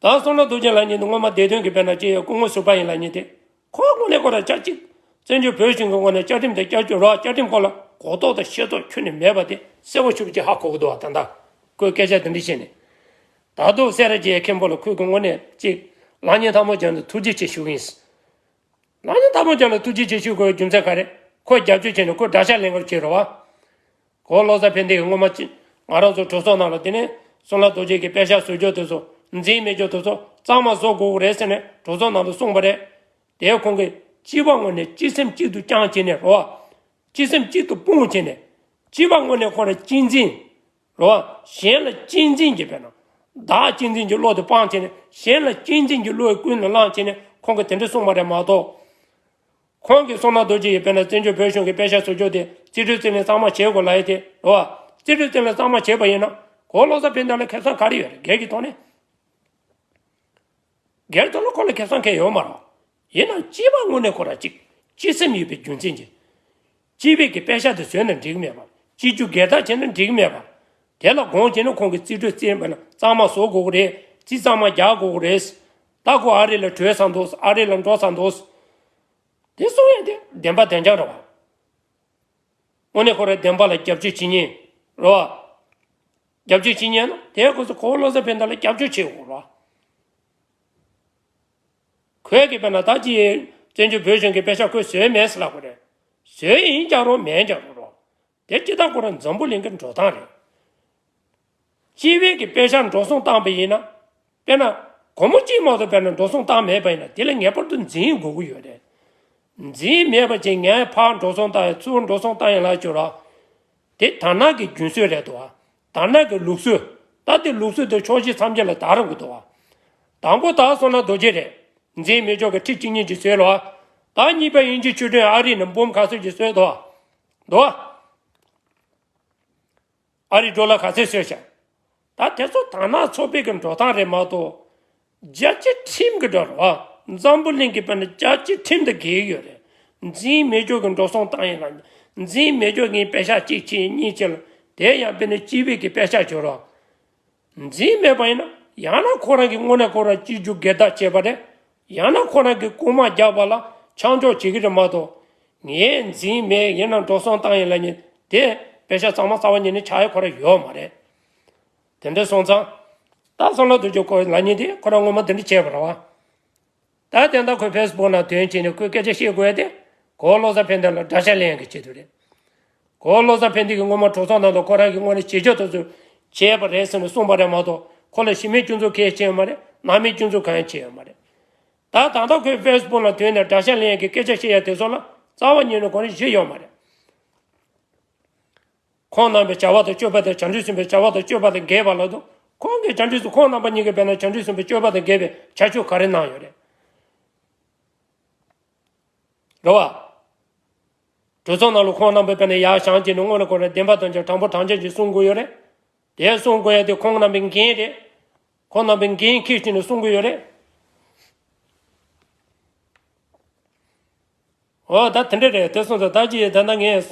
ད་བསོད་ནམས་རྡོ་རྗེ་ལགས་ཉིད་དུ་སྔོན་མ་སྡེ་བདུན་གྱི་དཔེར་ན་ཅེས་ཡང་སྐུ་ངོ་ཟུར་པ་ཡིན་ལ་ཉིད་དེ། ཁོ་དངོས་གནས་ཁོ་རང་ཅག་གཅིག་བཙན་བྱོལ་བོད་གཞུང་གི་ངོས་ནས་བཅའ་ཁྲིམས་དང་བསྐྱར་བཅོས་རོགས་བཅའ་ཁྲིམས་སྐོར་ལ་གོ་རྟོགས་དང་ཤེས་རྟོགས་ཁྱོན་ནས་མེད་པ་དེ་གསལ་པོ་ཞེ་པོ་ཅིག་ཧ་གོ་གི་འདུག་བ། ད་ལྟ་ཁོས་སྐད་ཆ་དེ་འདྲ་བཤད་ནས། ད་དུང་སེ་ར་བྱེས་མཁན་པོ་ལ་ཁོས་ཀྱི་ངོས་ནས་གཅིག་ལག་གཉིས་ཐལ་མོ་སྦྱར་ནས་ཐུགས་རྗེ་ཆེ་ཞུ་གི་ཡིན། ལག་གཉིས་ཐལ་མོ་སྦྱར་ནས་ཐུགས་རྗེ་ཆེ་ཞུ་དགོས་རྒྱུ་མཚན་ག་རེ། ཁོས་རྒྱབ་སྐྱོར་བྱས་ནས་ཁོས་དགྲ་ཤ་ལེན་གར་བྱས་རོགས་བ། གོ་བློ་བཟང་ཕན་བདེ་གིས་སྔོན་མ་ཅི་ང་རང་ཚོ་གྲོས་ཚོགས་ནང་ལ་དེ་ནས་བསོད་ནམས་རྡོ་རྗེ་གི་པད་ཤག་བཟོ་རྒྱུ་དེ་ཚོ་འཛིན་མེད་རྒྱུ་དེ་ཚོ་གཙང་མ་བཟོ་དགོས་ཀྱི་རེད་ཟེར་ནས་གྲོས་ཚོགས་ནང་དུ་གསུངས་པ་རེད། དེ་ཁོང་གིས་སྤྱི་པ་ངོས་ནས་སྤྱི་སེམས་གཅིག་ཏུ་བཅངས་བྱས་ནས་རོ། སྤྱི་སེམས་གཅིག་ཏུ་སྤུངས་བྱས་ནས་སྤྱི་པ་ངོས་ནས་ཁོ་རང་གཅེས་འཛིན་རོ། གཞན་ལ་གཅེས་འཛིན་གྱི་དཔེར་ན་བདག་གཅེས་འཛིན་གྱི་བློ་དེ་སྤངས་བྱས་ནས་གཞན་ལ་གཅེས་འཛིན་གྱི་བློ་ཡི་ཀུན་ལ་བསླངས་བྱས་ནས་ཁོང་གིས་དེ་འདྲ་གསུངས་པ་རེད་མ་གཏོགས། ཁོང་གིས་བསོད་ནམས་རྡོ་རྗེ་ཡིས་དཔེར་ན་བཙན་བྱོལ་བོད་གཞུང་གི་པད་ཤག་བཟོ་རྒྱུ་དེ་རྩིས་སྤྲོད་རྩིས་ལེན་གཙང་མ་བྱེད་དགོས་ལབ་ཡས་དེ་རེད་བ། རྩིས་སྤྲོད་རྩིས་ལེན་གཙང་མ་བྱས་པ་ཡིན་ན་གོ་བློ་བཟང་ཕན་བདེ་ལ་ཁེ་བཟང་ག་རེ་ཡོད་རེད། སྒེར་གྱི་ཐོག་ནས། སྒེར་ཐོག་ལ་ཁོ་ལ་ཁེ་བཟང་གང་ཡོད་མ་རེད། ཡིན་ནའང་སྤྱི་པ་དངོས་གནས་ཁོ་རང་གཅིག་སྤྱི་སེམས་ཡོད་པའི་རྒྱུ་མཚན་གྱིས། སྤྱི་པའི་གི་པད་ཤག་དེ་བཟོས་ན་འགྲིག་གི་མེད་པ། སྤྱི་རྒྱུ་སྒེར་བདག་བྱས་ན་འགྲིག་གི་མེད་པ། དེ་ལ་དགོངས་བྱས་ན་ཁོང་གིས་རྩིས་སྤྲོད་རྩིས་ལེན་གཙང་མ་བཟོ་དགོས་ཀྱི་རེད། རྩིས་གཙང་མ་རྒྱག་དགོས་ཀྱི་རེད། ད་ཁོ་ཨ་རི་ལ་བྲོས་ཚར་འདུག་ཨ་རི་ལ་འགྲོ་ཚར་འདུག་དེ་གསུང་ཡས་དེ་བདེན་པ་བདེན་རྐྱང་རེད་བ། དངོས་གནས་ཁོ་རང་བདེན་པ་ལ་རྒྱབ་སྐྱོར་བྱེད་མཁན་རེད་བ། རྒྱབ་སྐྱོར་བྱེད་མཁན་ན་དེ་ཁོ་ཚོ་གོ་བོ་བློ་བཟང་ཕན་བདེ་ལ་རྒྱབ་སྐྱོར་བྱེད་དགོས་རེད་བ། ཁོས་ཀྱིས་དཔེར་ན་ད་ཅི་བཙན་བྱོལ་བོད་གཞུང་གི་པད་ཤག་ཁོས་བཟོས་མེད་ཟེར་ལབ་དགོས་རེད། བཟོས་ཡིན་ཀྱང་རུང་མིན་ཀྱང་རུང་རོ། དེ་སྤྱི་བཏང་ཁོ་རང་འཛམ་བུ་གླིང་གི་འགྲོ་སྟངས་རེད། སྤྱི་པའི་གི་པད་ཤག་འགྲོ་སོང་བཏང་པ་ཡིན་ན། དཔེར་ན། སྒོར་མོ་གཅིག་མ་གཏོགས་དཔེར་ན་འགྲོ་སོང་བཏང་མེད་པ་ཡིན་ན་དེ་ལ་ངེས་པར་དུ་འཛིན་དགོས་ཀྱི་ཡོད་རེད། འཛིན་མེད་པ་ཅིག་ངས་ཕར་འགྲོ་སོང་བཏང་ཡིན་ཚུར་འགྲོ་སོང་བཏང་ཡིན་ལབ་ཀྱི་ཡོད་རེད། དེ་དར་ནག་གི་རྒྱུན་སྲོལ་རེད་འདུག་བ། དར་ནག་གི་ལུགས་སྲོལ། ད་དེ་ལུགས་སྲོལ་དེ་ཕྱོགས་བཞི་མཚམས་བརྒྱད་ལ་དར་དགོས་འདུག་བ། དང་པོ་ད་བསོད་ནམས་རྡོ་རྗེ་རེད། འཛིན་མི་ཆོག་གི་ཁྲི་གཅིག་གཉིས་ཀྱི་སྲོལ་ལ་བ། ད་གཉིས་པ་དབྱིན་ཇི་ཆོས་སྒྲོན་ཨ་རི་ནས་འབུམ་ག་ཚོད་ཀྱི་སྲོལ་འདུག་བ། འདུག་བ། ཨ་རི་ཌོ་ལར་ག་ཚད་བཟོས་ཤག་ད་དེ་ཚོ་དར་ནག་ཚོགས་པའི་གི་འགྲོ་སྟངས་རེད་མ་གཏོགས། རྒྱལ་སྤྱིའི་ཁྲིམས་ཀྱི་འགྲོ་རོགས། འཛམ་བུ་གླིང་གི་དཔེར་ན་རྒྱལ་སྤྱིའི་ཁྲིམས་དང་འགལ་གྱི་ཡོད་རེད། འཛིན་མི་ཆོག་གི་འགྲོ་སོང་བཏང་ཡིན་ལ། འཛིན་མི་ཆོག་གི་པད་ཤག་གཅིག་བྱས་གཉིས་བྱས་ལ་དེ་ཡང་དཔེར་ན་སྤྱི་པའི་གི་པད་ཤག་བྱོས་རོགས། འཛིན་མེད་པ་ཡིན་ན་ཡང་ན་ཁོ་རང་གི་དངོས་གནས་ཁོ་རང་སྤྱི་རྒྱུ་སྒེར་བདག་བྱས་པ་རེད། ཡང་ན་ཁོ་རང་གི་རྐུན་མ་རྒྱག་པ་ལ་ཆང་འཇོག་བྱེད་ཀྱི་རེད་མ་གཏོགས། ངས་འཛིན་མེད་ཡིན་ན་འགྲོ་སོང་བཏང་ཡིན་ལབ་མཁན་དེ་པད་ཤག་གཙང་མ་རྩ་བ་ཉིད་ནས་ཆགས་ཡ་ཁོ་རང་ཡོད་མ་རེད། དེ་འདྲ་སོང་ཙང་། ད་བསོད་ནམས་རྡོ་རྗེ་ཁོ་ལབ་མཁན་དེ་ཁོ་རང་ངོ་མ་དེ་འདྲ་བྱས་པ་རེད་བ། ད་དེ་འདྲ་ཁོས་ཕེ་སི་བུག་ནང་དོན་བྱས་ནས་ཁོས་སྐད་ཆ་བཤད་དགོས་ཡ་དེ། གོ་བོ་བློ་བཟང་ཕན་བདེ་ལ་དགྲ་ཤ་ལེན་ཡ་གི་ཆེད་དུ་རེད། གོ་བོ་བློ་བཟང་ཕན་བདེ་གིས་སྔོན་མ་གྲོས་ཚོགས་ནང་དུ་ཁོ་རང་གིས་དངོས་གནས་བྱེད་ཕྱོགས་དེ་ཚོ་བྱས་པ་རེད་ཟེར་ནས་གསུངས་པ་རེད་མ་གཏོགས་ཁོ་ལ་གཞི་མེད་སྐྱོན་འཛུགས་གང་ཡང་བྱས་ཡོད་མ་རེད། སྣང་མེད་སྐྱོན་འཛུགས་གང་ཡང་བྱས་ཡོད་མ་རེད། ད་ད་ལྟ་ཁོས་ཕེ་སི་བུག་ལ་དོན་ནས་དགྲ་ཤ་ལེན་ཡག་གི་སྐད་ཆ་བཤད་ཡག་དེ་ཚོ་ལ་རྩ་བ་ཉིད་ནས་གོ་རིམ་བཞི་ཡོད་མ་རེད། ཁོང་རྣམ་པའི་བྱ་བ་དང་སྤྱོད་པ་དེ་བྱང་ཆུབ་སེམས་དཔའི་བྱ་བ་དང་སྤྱོད་པ་དང་འགལ་བ་ལ་དུ། ཁོང་གིས་བྱང་ཆུབ་སེམས། ཁོང་རྣམ་པ་གཉིས་ཀྱིས་དཔེར་ན་བྱང་ཆུབ་སེམས་དཔའི་སྤྱོད་པ་དང་འགལ་བའི་བྱ་སྤྱོད་ག་རེ་གནང་ཡོད་རེད། རེད་བ། གྲོས་ཚོགས་ནང་ལ་ཁོང་རྣམ་པས་དཔེར་ན་ཡར་བཞེངས་བྱས་ནས་དངོས་གནས་ཁོ་རང་བདེན་པ་དང་བཅས་དྲང་པོ་དྲང་བཞག་ཅིག་གསུང་དགོས་ཡོད་རེད། དེ་གསུང་དགོས་ཡ་དེ་ཁོང་རྣམ་པའི་འགན་རེད། ཁོང་རྣམ་པའི་འགན་འཁྱེར་བྱས་ནས་གསུང་གི་ཡོད་རེད། འོ་ད་དེ་འདྲ་རེད། དེ་སོང་ཙང་ད་ཅི་ད་ལྟ་ངས་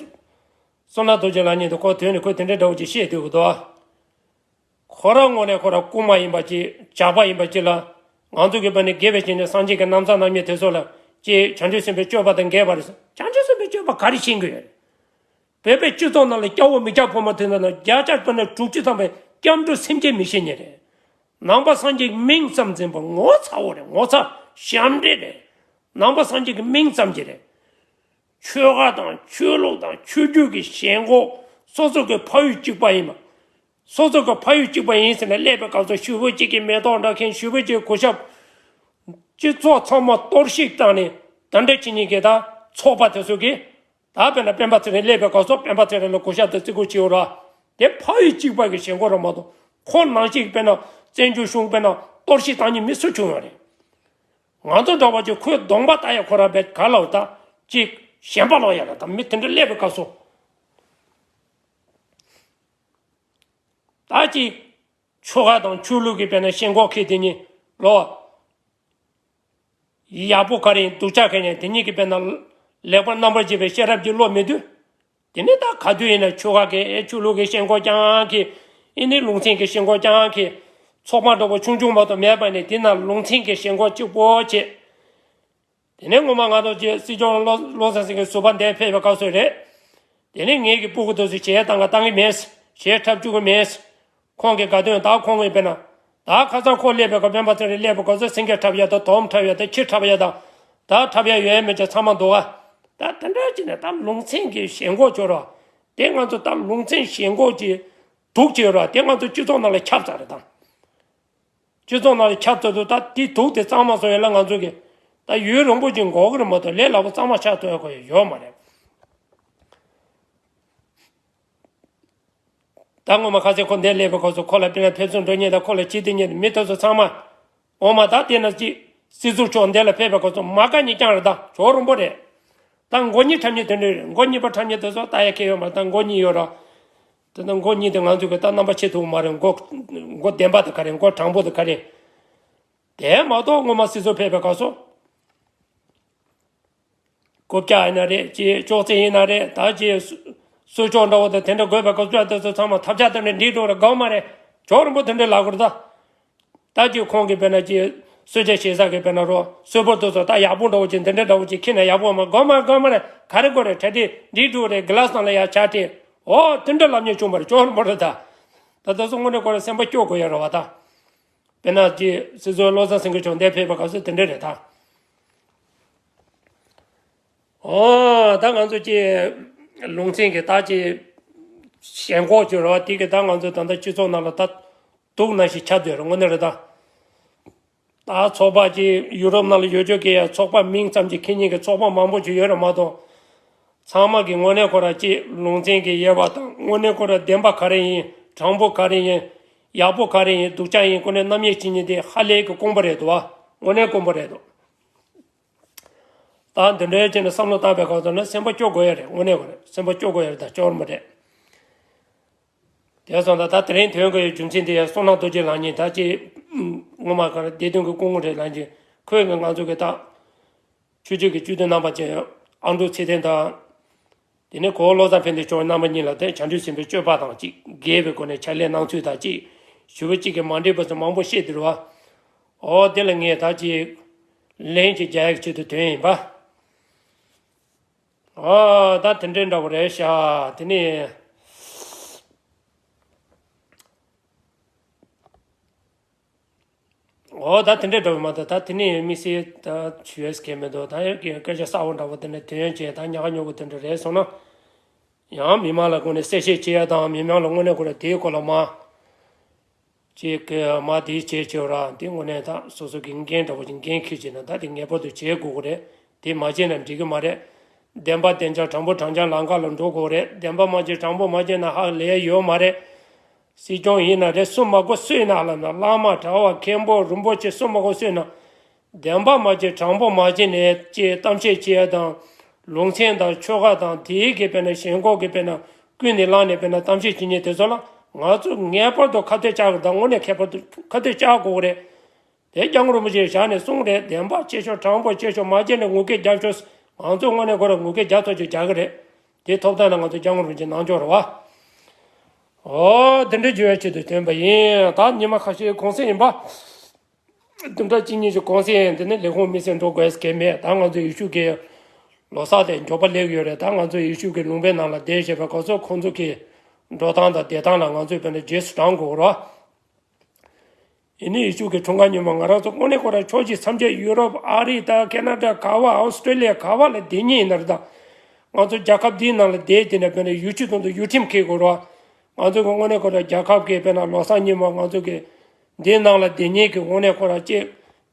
བསོད་ནམས་རྡོ་རྗེ་ལགས་ཉིད་དུ་ཁོ་དོན་ནི་ཁོས་དེ་འདྲའི་འདྲ་བོ་ཅིག་བཤད་འདུག་གི་འདུག་ཁོ་རང་ངོས་ནས་ཁོ་རང་རྐུན་མ་ཡིན་པ་ཅིག་ཇག་པ་ཡིན་པ་ཅིག་ལ། ང་ཚོ་གི་བར་ནས་དགེ་བའི་བཤེས་གཉེན་སངས་རྒྱས་ཀྱི་རྣམ་གསལ་རྣམ་གཉིས་དེ་ཚོ་ལ་ཅིག་བྱང་ཆུབ་སེམས་དཔའི་སྤྱོད་པ་དང་འགལ་བ་རེད་ཟེར། བྱང་ཆུབ་སེམས་དཔའི་སྤྱོད་པ་ག་རེ་ཤེས་ཀྱི་ཡོད་རེད། བོད་པའི་སྤྱི་ཚོགས་ནང་ལ་སྐྱ་བོ་མི་སྐྱ་ཕོ་མོ་དེ་ཚོ་ནང་བརྒྱ་ཆ་དཔེར་ན་དྲུག་ཅུ་ཐམ་པའི་སྐྱབས་འགྲོ་སེམས་ཅན་མི་ཤེས་མཁན་རེད། ནང་པ་སངས་རྒྱས་ཀྱི་མིང་ཙམ་འཛིན་པ་ངོ་ཚ་བོ་རེད། ངོ་ཚ་ཞབས་འདྲེན་རེད། ནང་པ་སངས་རྒྱས་ཀྱི་མིང་ཙམ་གྱི་རེད། ཆོལ་ཁ་དང་ཆོས་ལུགས་དང་ཆོས་བརྒྱུད་ཀྱི་ཞེན་ཁོག་སོ་སོ་གི་ཕ་ཡུལ་གཅིག་པ་ཡིན་པ། སོ་སོ་གི་ཕ་ཡུལ་གཅིག་པ་ཡིན་ཟེར་ནས་སླེབས་པའི་སྐབས་སུ་ཞུ་བོ་གཅིག་གི་མེ་ཏོག་འདྲ་མཁན། ཞུ་བོ་གཅིག་གི་གུས་ཞབས། སྤྱི་ཚོགས་ཚང་མ་གཏོར་བཤིག་བཏང་ནས་ད་འདྲ་བྱེད་མཁན་གྱི་ད་ཚོགས་པ་དེ་ཚོ་གིས། ད་དཔེར་ན་སྤེན་པ་ཚེ་རིང་སླེབས་པའི་སྐབས་སུ་སྤེན་པ་ཚེ་རིང་ལ་གུས་ཞབས་དང་བརྩི་བཀུར་བྱེད་འོ་ར། དེ་ཕ་ཡུལ་གཅིག་པ་གི་ཞེན་ཁོག་ར་མ་གཏོགས་ཁོ་ནང་བཞིན་དཔེར་ན་བཙན་བྱོལ་གཞུང་དཔེར་ན་གཏོར་བཤིག་བཏང་མཁན་མི་སུ་བྱུང་ཡོད་རེད། ང་ཚོ་འདྲ་བ་ཅིག་ཁོའི་གདོང་པ་ལྟ་ཡ་ཁོ་ར་བས་ག་ལ་བ་ད་ཅིག་ཞེན་པ་ལོག་ཡ་ལ་ད་མི་དེ་འདྲ་སླེབས་པའི་སྐབས་སུ། ད་ཅིག་ཆོལ་ཁ་དང་ཆོས་ལུགས་ཀྱི་དཔེར་ན་ཞེན་ཁོག་ཁེལ་དེ་གཉིས་ལོ། ཡག་པོ་ག་རེ་ཡིན་སྡུག་ཅག་ག་རེ་ཡིན་དེ་གཉིས་ཀྱི་དཔེར་ན་ལེགས་པར་རྣམ་པར་འབྱེད་པའི་ཤེས་རབ་ཀྱི་བློ་མེད་དུས། དེ་ནི་ད་ག་དུས་ཡིན་ན་ཆོལ་ཁ་གི་ཨེ་ཆོས་ལུགས་ཀྱི་ཞེན་ཁོག་རྐྱང་གི་ཨེ་ནི་ལུང་ཚན་གྱི་ཞེན་ཁོག་རྐྱང་གི་ཚོགས་པ་འདྲ་པོ་ཆུང་ཆུང་མ་གཏོགས་མེད་པ་ནི་དེ་ན་ལུང་ཚན་གྱི་ཞེན་ཁོག་གཅིག་པོ་བྱེད། དེ་ནས་ངོ་མ་ང་ཚོ་ཅེས་སྲིད་སྐྱོང་བློ་བློ་བཟང་སེང་གེ་ཟུར་པ་འདིར་ཕེབས་པའི་སྐབས་སུ་རེད། དེ་ནས་ངེད་ཀྱི་སྤུ་གུ་དེ་ཚོས་གཞས་བཏང་ག་བཏང་གི་མེད། གཞས་འཁྲབ་བཅུག་གི་མེད། ཁོང་གི་དགའ་སྟོན་ད་ཁོང་གི་དཔེར་ན། ད་ཁ་སང་ཁོ་སླེབས་པའི་སྐབས་སྤེན་པ་ཚེ་རིང་སླེབས་པའི་སྐབས་སུ་སེང་གེ་འཁྲབ་ཡ་དང་དོམ་འཁྲབ་ཡ་དང་ཁྱི་འཁྲབ་ཡ་དང་། ད་འཁྲབ་ཡ་ཡོད་མེད་ཀྱང་ཚང་མ་འདུག་ག་ད་དེ་འདྲ་བྱས་ནས་ད་ལུང་ཚན་གྱི་ཞེན་ཁོག་བྱོས་རོགས། དེ་ང་ཚོ་ད་ལུང་ཚན་ཞེན་ཁོག་གི་དུག་བྱས་རོགས། དེ་ང་ཚོ་སྤྱི་ཚོགས་ནང་ལ་ཁྱབ་ཚར་རེད་ད། སྤྱི་ཚོགས་ནང་ལ་ཁྱབ་ཚར་དུས་ད་དེ་དུག་དེ་གཙང་མ་བཟོ་ཡ་ལ་ང་ཚོ་གི་ད་ཡུན་རིང་པོ་ཅིག་འགོར་གི་རེད་མ་གཏོགས་ལས་སླ་པོ་གཙང་མ་ཆགས་ཐུབ་ཡ་ཁོ་ཡ་ཡོད་མ་རེད། ད་ངོ་མ་ཁ་སང་ཁོ་འདིར་སླེབས་པའི་སྐབས་སུ་ཁོ་ལ་དཔེར་ན་ཕེབས་བསུ་འགྲོ་མཁན་དང་ཁོ་ལ་ཅིག་བལྟས་མཁན་དང་མི་དེ་ཚོ་ཚང་མ། འོ་མ་ད་དེ་ན་ཅིག་སྲིད་ཟུར་མཆོག་འདིར་ལ་ཕེབས་པའི་སྐབས་སུ་མ་དགའ་མཁན་རྐྱང་རེད། ད་ཇོ་རིན་པོ་རེད། ད་མགོ་གཉིས་འཁྲབ་མཁན་དེ་འདྲ་རེད། མགོ་གཉིས་པ་འཁྲབ་མཁན་དེ་ཚོ་ལྟ་ཡ་ཁེལ་ཡོད་མ་རེད། ད་མགོ་གཉིས་ཡོད་ར། དེ་ན་མགོ་གཉིས་དེ་ང་ཚོ་གི་ད་རྣམ་པ་ཕྱེ་ཐུབ་མ་རེད། མགོ་མགོ་བདེན་པ་དེ་ག་རེད། མགོ་དྲང་པོ་དེ་ག་རེད། དེ་མ་གཏོགས་སྔོན་མ་སྲིད་ཟུར་ཕེབས་པའི་སྐབས་སུ། རྐུབ་བཀྱག་ཡིན་ན་རེད། ཅེས་ཅོག་ཙེ་ཡིན་ན་རེད། ད་ཅེས་གསོལ་ཅོག་འདྲ་བོ་དང་དེ་འདྲ་དགོས་པའི་སྐབས་སུ་དེ་ཚོ་ཚང་མ་ཐབས་ཆག་དེ་འདྲ་འགྲིག་འགྲོ་རེད། དགོས་མ་རེད། ཇོ་རིན་པོ་དེ་འདྲ་ལབ་དགོས་རེད་ད། ད་ཅེས་ཁོང་གིས་དཔེར་ན་ཅེས་གསོལ་ཇ་བཞེས་ས་གི་དཔེར་ན་རོ་གསོལ་ཕོར་དེ་ཚོ་ད་ཡག་པོ་འདྲ་བོ་ཅིག་འདི་འདྲ་འདྲ་བོ་ཅིག་ཁྱེར་ན་ཡག་པོ་མ། དགོས་མ་རེད། དགོས་མ་རེད། ག་རེ་དགོས་རེད། གྲ་སྒྲིག་འགྲིག་འགྲོ་རེད། གི་ལ་སི་ནང་ལ་ཡར་ཇ་སྤྲད། འོ་དེ་འདྲ་ལབ་མཁན་བྱུང་བ་རེད། ཇོ་རིན་པོ་རེད་ད། ད་དེ་ཚོ་དངོས་གནས་ཁོ་རང་སེམས་པ་སྐྱོ་དགོས་ཡ་རེད་བ་ད། དཔེར་ན་ཅིག་སྲིད་ཟུར་བློ་བཟང་སེང་གེ་མཆོག་འདིར་ཕེབས་པའི་སྐབས་སུ་དེ་འདྲ་རེད་ད། ཨོ་ད་ང་ཚོ་ཅིག་ལུང་ཚན་གྱི་ད་ཅིག་ཞེན་ཁོག་ཅིག་རེད་བ། དེ་གི་ད་ང་ཚོ་ད་ལྟ་སྤྱི་ཚོགས་ནང་ལ་ད་དུག་ནང་བཞིན་ཁྱབ་བསྡད་རེད། དངོས་གནས་རེད་ད། ད་ཚོགས་པ་ཅིག་ཡུ་རོབ་ནང་ལ་ཡོད་ཆོག་གི་ཡ་ཚོགས་པ་མིང་ཙམ་ཅིག་ཁེ་ཉིན་གྱི་ཚོགས་པ་མང་པོ་ཅིག་ཡོད་རེད་མ་གཏོགས། ཚང་མ་གི་དངོས་གནས་ཁོ་ར་ཅིག་ལུང་ཚན་གྱི་དབྱེ་བ་དང་། དངོས་གནས་ཁོ་ར་བདེན་པ་ག་རེ་ཡིན། དྲང་པོ་ག་རེ་ཡིན། ཡག་པོ་ག་རེ་ཡིན། སྡུག་ཅག་ཡིན། ཁོ་ནས་རྣམ་དབྱེ་ཕྱེ་མཁན་དེ་ཧ་ལས་ཀྱི་དཀོན་པོ་རེད་འདུག་བ། དངོས་གནས་དཀོན་པོ་རེད་འདུག་ད་འདི་འདྲའི་ཅིག་ནས་བསམ་བློ་བཏང་པའི་སྐབས་སུ་ནི་སེམས་པ་སྐྱོ་དགོས་ཡ་རེད། དངོས་གནས་ཁོ་རེད། སེམས་པ་སྐྱོ་དགོས་ཡ་རེད། ད་སྐྱོ་ར་མ་རེད། དེ་སོང་ཙང་ད་དེ་རིང་ཐོན་དགོས་ཡའི་རྒྱུ་མཚན་དེ་ཡང་བསོད་ནམས་རྡོ་རྗེ་ལགས་ཉིད་ད་ཅིག་སྔོན་མ་ག་རེ་བདེ་དོན་གྱི་སྐུ་ངོ་རེད་ལབ་ཀྱི། ཁོས་ཀྱི་ང་ཚོ་གི་ད་ཆོས་བརྒྱུད་ཀྱི་བཅུད་ལྡན་རྣམ་པ་ཅན་ཨ་འབྲུག་ཚེ་བརྟན་དང་། དེ་ནས་གོ་བོ་བློ་བཟང་ཕན་བདེ་མཆོག་རྣམ་པ་གཉིས་ལ་དེ་བྱང་ཆུབ་སེམས་དཔའི་སྤྱོད་པ་དང་ཅིག་འགལ་བའི་སྒོ་ནས་ཕྱག་ལས་གནང་ཚུལ་དང་ཅིག་ཞུ་བ་ཅིག་གི་མ་འགྲིག་པ་ཚོ་མང་པོ་བཤད་དེ་རེད་བ། ཨོ་དེ་ལ་ངས་ད་ཅིག་ལན་ཅིག་རྒྱག་ཡག་ཆེད་དུ་ཐོན་ཡིན་པ། ཨོ་ད་དེ་འདྲའི་འདྲ་བོ་རེད་ཤག་དེ་ནས། ཨོ་ད་དེ་འདྲའི་འདྲ་བོ་མ་གཏོགས་ད་དེ་ནས་དམིགས་བསལ་ད་ཞུ་ཡས་གང་མི་འདུག་ད་ཡང་སྐད་ཆ་གསར་བ་འདྲ་བོ་དེ་འདྲ་དོན་ཡོད་ཅེས་ད་ཉག་ཉོག་པོ་དེ་འདྲ་རེད་སོང་ན། ཡང་མི་མང་ལ་དངོས་གནས་གསལ་བཤད་བྱེད་ཡ་དང་། མི་མང་ལ་དངོས་གནས་ཁོ་ར་དེའི་སྐོར་ལ་མ། ཅིག་གི་མ་དེ་བྱས་བྱས་ར་དེ་དངོས་གནས་ད་སོ་སོ་གི་འགན་འདྲ་བོ་ཅིག་འགན་འཁྱེར་བྱས་ན་ད་དེ་ངེས་པར་དུ་བྱེད་དགོས་ཀྱི་རེད། དེ་མ་བྱས་ན་འགྲིག་གི་མ་རེད། བདེན་པ་བདེན་ཆ་དྲང་པོ་དྲང་ཆ་ལམ་ཁ་ལ་འགྲོ་དགོས་རེད། བདེན་པ་མ་བྱས་དྲང་པོ་མ་བྱས་ན་ཧ་ལས་ཡོད་མ་རེད། སྲིད་སྐྱོང་ཡིན་ན་རེད། སུ་མ་དགོས་སུ་ཡིན་ན་ལབ་ན་བླ་མ་གྲྭ་བ་མཁན་པོ་རིན་པོ་ཆེ་སུ་མ་དགོས་སུ་ཡིན་ན། བདེན་པ་མ་བྱས་དྲང་པོ་མ་བྱས་ནས་ཅེས་གཏམ་བཤད་བྱེད་ཡ་དང་། ལུང་ཚན་དང་ཆོལ་ཁ་དང་དེའི་གི་དཔེར་ན་ཞེན་ཁོག་གི་དཔེར་ན་ཀུན་ནས་བསླངས་ནས་དཔེར་ན་གཏམ་བཤད་བྱེད་མཁན་དེ་ཚོ་ལ་ང་ཚོ་ངེས་པར་དུ་ཁ་གཏད་བཅག་གི་དང་དངོས་གནས་ཁྱད་པར་དུ་ཁ་གཏད་བཅག་དགོས་རེད། དེ་སྐྱབས་མགོན་རིན་པོ་ཆེས་བཞག་ནས་གསུངས་རེད། བདེན་པ་བྱེད་ཤོག་དྲང་པོ་བྱེད་ཤོག་མ་བྱས་ནས་ངུ་སྐད་རྒྱབ་ཤོག་ང་ཚོས་དངོས་གནས་ཁོ་རང་ངུ་སྐད་རྒྱག་ཐུབ་ཆོག་རྒྱག་གི་རེད། དེ་ཐོབ་ཐང་ལ་ང་ཚོ་སྐྱབས་མགོན་རིན་པོ་ཆེ་གནང་ཆོག་རེད་བ། ཨོ་དེ་འདྲ་བརྗོད་ཡ་ཆེད་དུ་བཏོན་པ་ཡིན། ད་ཉི་མ་ཁ་ཤས་གུང་སེང་ཡིན་པ། བདུན་ཕྲག་གཅིག་གཉིས་ཀྱི་གུང་སེང་འདི་ནི་ལས་ཁུངས་དམིགས་བསལ་འགྲོ་དགོས་སྐད་མེད། ད་ང་ཚོ་ཡེ་ཤུ་གི་ལོ་གསར་དེ་མགྱོགས་པ་སླེབས་ཡོད་རེད། ད་ང་ཚོ་ཡེ་ཤུ་གི་ལུང་པའི་ནང་ལ་བསྡད་བྱས་པའི་སྐབས་སུ་ཁོང་ཚོ་གི་འགྲོ་སྟངས་དང་བསྡད་སྟངས་ལ་ང་ཚོས་དཔེར་ན་རྗེས་སུ་འབྲང་དགོས་རོགས། ཡིན་ནའི་ཡེ་ཤུ་གི་འཁྲུངས་སྐར་ཉིན་མོ་ང་རང་ཚོ་དངོས་གནས་ཁོ་རང་ཕྱོགས་བཞི་མཚམས་བརྒྱད་ཡུ་རོབ་ཨ་རི་དང་ཁེ་ན་ཌ་ག་བ་ཨོ་སི་ཀྲེ་ལི་ཡ་ག་བ་ལ་བསྡད་མཁན་ཡིན་ན་རེད། ད་ང་ཚོ་རྒྱལ་ཁབ་འདིའི་ནང་ལ་བསྡད་དེ་ནས་དཔེར་ན་ཡུལ་ཆུ་དང་དུ་ཡུལ་ཁྲིམས་འཁྱེར་དགོས་རོགས། ང་ཚོ་གི་དངོས་གནས་ཁོ་རང་རྒྱལ་ཁབ་ཀྱི་དཔེར་ན་ལོ་གསར་ཉིན་མོ་ང་ཚོ་གི་འདིའི་ནང་ལ་བསྡད་མཁན་གྱི་དངོས་གནས་ཁོ་རང་ཅིག་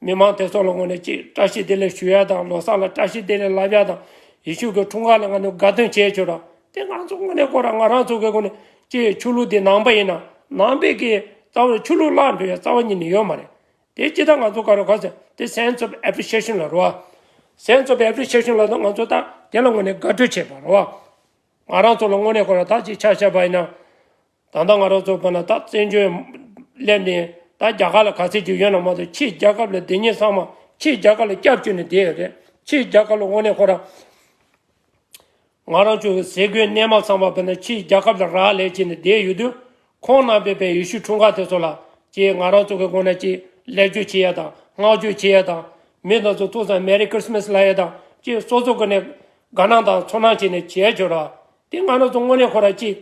མི་མང་དེ་ཚོ་ལ་དངོས་གནས་ཅིག་བཀྲ་ཤིས་བདེ་ལེགས་ཞུ་ཡ་དང་ལོ་གསར་ལ་བཀྲ་ཤིས་བདེ་ལེགས་ལབ་ཡ་དང་ཡེ་ཤུ་གི་འཁྲུངས་སྐར་ལ་ང་ཚོ་དགའ་སྟོན་བྱས་ཆོག་ར། དེ་ང་ཚོ་དངོས་གནས་ཁོ་རང་ང་རང་ཚོ་གི་དངོས་གནས་ཅིག་ཆོས་ལུགས་འདི་ནང་པ་ཡིན་ན་ནང་པའི་གི་རྩ་བ་ཆོས་ལུགས་བརླག་འགྲོ་ཡ་རྩ་བ་ཉིད་ནས་ཡོད་མ་རེད། དེ་ཅི་ད་ང་ཚོ་ག་རེ་ག་ཟེར་དེ་sense of appreciation ལ་རོ། Sense of appreciation ལ་ང་ཚོ་ད་དེ་ལ་དངོས་གནས་དགའ་སྤྲོ་བྱེད་པ་རོ། ང་རང་ཚོ་ལ་དངོས་གནས་ཁོ་ར་ད་ཅིག་ཆ་བཞག་པ་ཡིན་ན། ད་ལྟ་ང་རང་ཚོ་བོད་ན་ད་བཙན་བྱོལ་སླེབས་ནས་ད་རྒྱ་གར་ལ་ག་ཚད་ཅིག་ཡོད་ན་མ་གཏོགས་ཕྱིའི་རྒྱལ་ཁབ་ལ་སྡོད་མཁན་ཚང་མ་ཕྱིའི་རྒྱལ་ཁབ་ལ་སྐྱབས་བཅོལ་ནས་བསྡད་ཡོད་རེད། ཕྱིའི་རྒྱལ་ཁབ་ལ་དངོས་གནས་ཁོ་ར་ང་རང་ཚོའི་ཟས་གོས་གནས་མལ་ཚང་མ་བོད་ན་ཕྱིའི་རྒྱལ་ཁབ་ལ་རག་ལས་བྱས་ནས་བསྡད་ཡོད་དུས་ཁོང་རྣམ་པས་པའི་ཡེ་ཤུ་འཁྲུངས་སྐར་དེ་ཚོ་ལ་ཅིག་ང་རང་ཚོ་གི་སྒོ་ནས་ཅིག་ལེགས་བཅོས་བྱེད་ཡ་དང་བསྔགས་བརྗོད་བྱེད་ཡ་དང་མི་དེ་ཚོ་ཐུག་ཙང་Merry Christmas ལབ་ཡ་དང་ཅིག་སོ་སོ་གི་ནས་དགའ་སྣང་དང་ཚོར་སྣང་བྱས་ནས་བྱས་ཆོག་ར། དེ་ང་རང་ཚོ་དངོས་གནས་ཁོ་ར་ཅིག་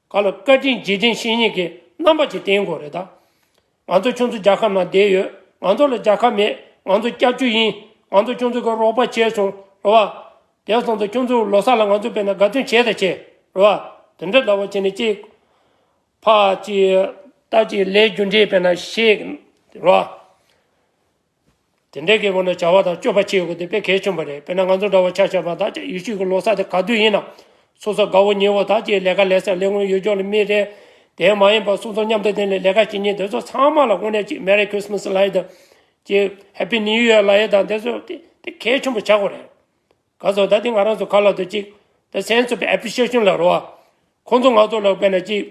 ག་ལ་བཀའ་དྲིན་རྗེས་དྲན་བཤད་མཁན་གྱི་རྣམ་པ་ཅིག་བསྟན་དགོས་རེད་ད། ང་ཚོ་ཁྱོད་ཚོ་རྒྱལ་ཁབ་ནང་བསྡད་ཡོད། ང་ཚོ་ལ་རྒྱལ་ཁབ་མེད། ང་ཚོ་སྐྱབས་བཅོལ་ཡིན། ང་ཚོ་ཁྱོད་ཚོ་གི་རོགས་པ་བྱས་སོང་རེད་བ། དེ་སོང་ཙང་ཁྱོད་ཚོ་ལོ་གསར་ལ་ང་ཚོ་དཔེར་ན་དགའ་སྟོན་བྱས་དང་བྱས་རེད་བ། དེ་འདྲ་འདྲ་བོ་བྱས་ནས་ཅིག་ཕ་ཅིག་ད་ཅིག་ལས་རྒྱུ་འབྲས་དཔེར་ན་ཤེས་རེད་བ། དེ་འདྲའི་གི་དངོས་གནས་བྱ་བ་དང་སྤྱོད་པ་བྱེད་དགོས་དེ་དཔེ་གལ་ཆེན་པོ་རེད། དཔེར་ན་ང་ཚོ་འདྲ་བོ་ཆ་བཞག་པ་ད་ཅིག་ཡེ་ཤུ་གི་ལོ་གསར་དེ་ག་དུས་ཡིན་ན་སོ་སོ་དགའ་བོ་ཉེ་བོ་ད་ཅིག་ལས་ཀ་ལས་ས་ལས་ངོ་ཡོད་ཅོག་ལ་མི་རེད། དེ་མ་ཡིན་པ་སོ་སོ་མཉམ་དུ་དེ་ནས་ལས་ཀ་བྱེད་མཁན་དེ་ཚོ་ཚང་མ་ལ་དངོས་གནས་ཅིག་Merry Christmas ལབ་ཡ་དང་ཅིག་Happy New Year ལབ་ཡ་དང་དེ་ཚོ་དེ་དེ་གལ་ཆེན་པོ་ཆགས་དགོས་རེད། ག་ཚོད་ད་དེ་ང་རང་ཚོ་ག་ལ་དུ་ཅིག་The sense of appreciation ལ་རོ། ཁོང་ཚོ་ང་ཚོ་ལ་དཔེར་ན་ཅིག་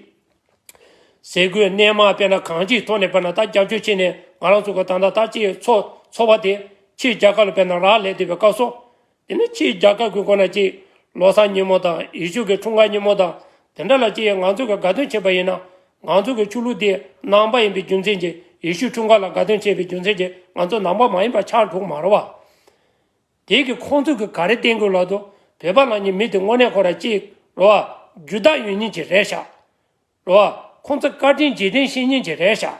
ཟས་གོས་གནས་མལ་དཔེར་ན་གང་ཅིའི་ཐོག་ནས་དཔེར་ན་ད་རྒྱབ་སྐྱོར་བྱས་ནས་ང་རང་ཚོ་གི་ད་ལྟ་ད་ཅིག་འཚོ་འཚོ་བ་དེ་ཕྱིའི་རྒྱལ་ཁབ་ལ་དཔེར་ན་རག་ལས་བསྡད་པའི་སྐབས་སུ། དེ་ནི་ཕྱིའི་རྒྱལ་ཁབ་ཀྱི་སྒོ་ནས་ཅིག་ལོ་གསར་ཉིན་མོ་དང་ཡེ་ཤུ་གི་འཁྲུངས་སྐར་ཉིན་མོ་དང་དེ་འདྲ་ལ་ཅིག་ང་ཚོ་གི་དགའ་སྟོན་བྱས་པ་ཡིན་ན་ང་ཚོ་གི་ཆོས་ལུགས་དེ་ནང་པ་ཡིན་པའི་རྒྱུ་མཚན་གྱིས་ཡེ་ཤུ་འཁྲུངས་སྐར་ལ་དགའ་སྟོན་བྱས་པའི་རྒྱུ་མཚན་གྱིས་ང་ཚོ་ནང་པ་མ་ཡིན་པ་ཆགས་འགྲོ་གི་མ་རེད་བ། དེ་གི་ཁོང་ཚོ་གི་ག་རེ་བསྟན་དགོས་ལབ་དུས་བོད་པ་ལབ་མཁན་མི་དེ་དངོས་གནས་ཁོ་ར་གཅིག་རེད་བ། རྒྱུ་དག་ཡོད་མཁན་ཅིག་རེད་ཤག་རེད་བ། ཁོང་ཚོ་བཀའ་དྲིན་རྗེས་དྲན་ཤེས་མཁན་ཅིག་རེད་ཤག་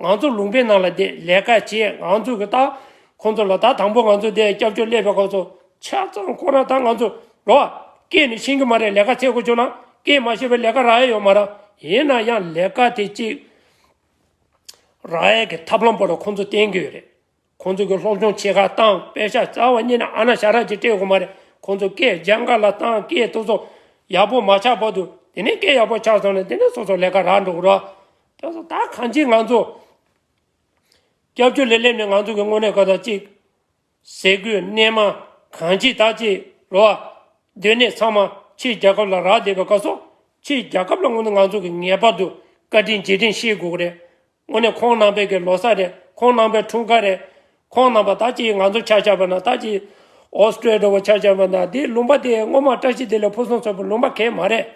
ང་ཚོ་ལུང་པའི་ནང་ལ་བསྡད་ལས་ཀ་བྱེད་ང་ཚོ་གི་ད་ཁོང་ཚོ་ལ་ད་དང་པོ་ང་ཚོ་དེ་སྐྱབས་བཅོལ་སླེབས་པའི་སྐབས་སུ་ཆ་ཚང་ཁོ་ར་ད་ང་ཚོ་རེད་བ། སྐད་ནི་ཤེས་ཀྱི་མ་རེད། ལས་ཀ་བྱེད་དགོས་བྱུང་ན་སྐད་མ་ཤེས་པའི་ལས་ཀ་རག་ཡ་ཡོད་མ་རེད། ཡིན་ན་ཡང་ལས་ཀ་དེ་གཅིག་རག་ཡ་གི་ཐབས་ལམ་པོ་ར་ཁོང་ཚོ་བསྟན་གྱི་ཡོད་རེད། ཁོང་ཚོ་གི་སློབ་སྦྱོང་བྱེད་ག་བཏང་པེ་ཤ་རྩ་བ་ཉིད་ནས་ཨ་ན་ཞ་ར་ཅིག་སྤྲད་དགོས་མ་རེད། ཁོང་ཚོ་སྐད་སྦྱང་ག་ལ་བཏང་སྐད་དེ་ཚོ་ཡག་པོ་མ་ཆགས་བར་དུ་དེ་ནས་སྐད་ཡག་པོ་ཆགས་སོང་ན་དེ་ནས་སོ་སོ་ལས་ཀ་རག་འགྲོ་གི་རེད། དེ་ཚོ་ད་གང་ཅི་ང་ཚོ་སྐྱབས་བཅོལ་ལ་སླེབས་ནས་ང་ཚོ་གི་དངོས་གནས་ཀ་ད་ཅིག་ཟས་གོས་གནས་མལ་གང་ཅི་ད་ཅིག་རེད་བ། སྡོད་གནས་ཚང་མ་ཕྱིའི་རྒྱལ་ཁབ་ལ་རག་བསྡད་པའི་སྐབས་སུ་ཕྱིའི་རྒྱལ་ཁབ་ལ་དངོས་གནས་ང་ཚོ་གི་ངེས་པར་དུ་བཀའ་དྲིན་རྗེས་དྲན་ཤེས་དགོས་ཀྱི་རེད། དངོས་གནས་ཁོང་རྣམ་པའི་གི་ལོ་གསར་རེད། ཁོང་རྣམ་པའི་འཁྲུངས་སྐར་རེད། ཁོང་རྣམ་པ་ད་ཅིག་ང་ཚོ་ཆ་བཞག་པ་ན་ད་ཅིག་ཨོ་སི་ཀྲི་ཡ་འདྲ་བོ་ཆ་བཞག་པ་ན་དེ་ལུང་པ་དེ་སྔོན་མ་བཀྲ་ཤིས་བདེ་ལེགས་ཕུན་སུམ་ཚོགས་པའི་ལུང་པ་གང་ཡང་མ་རེད།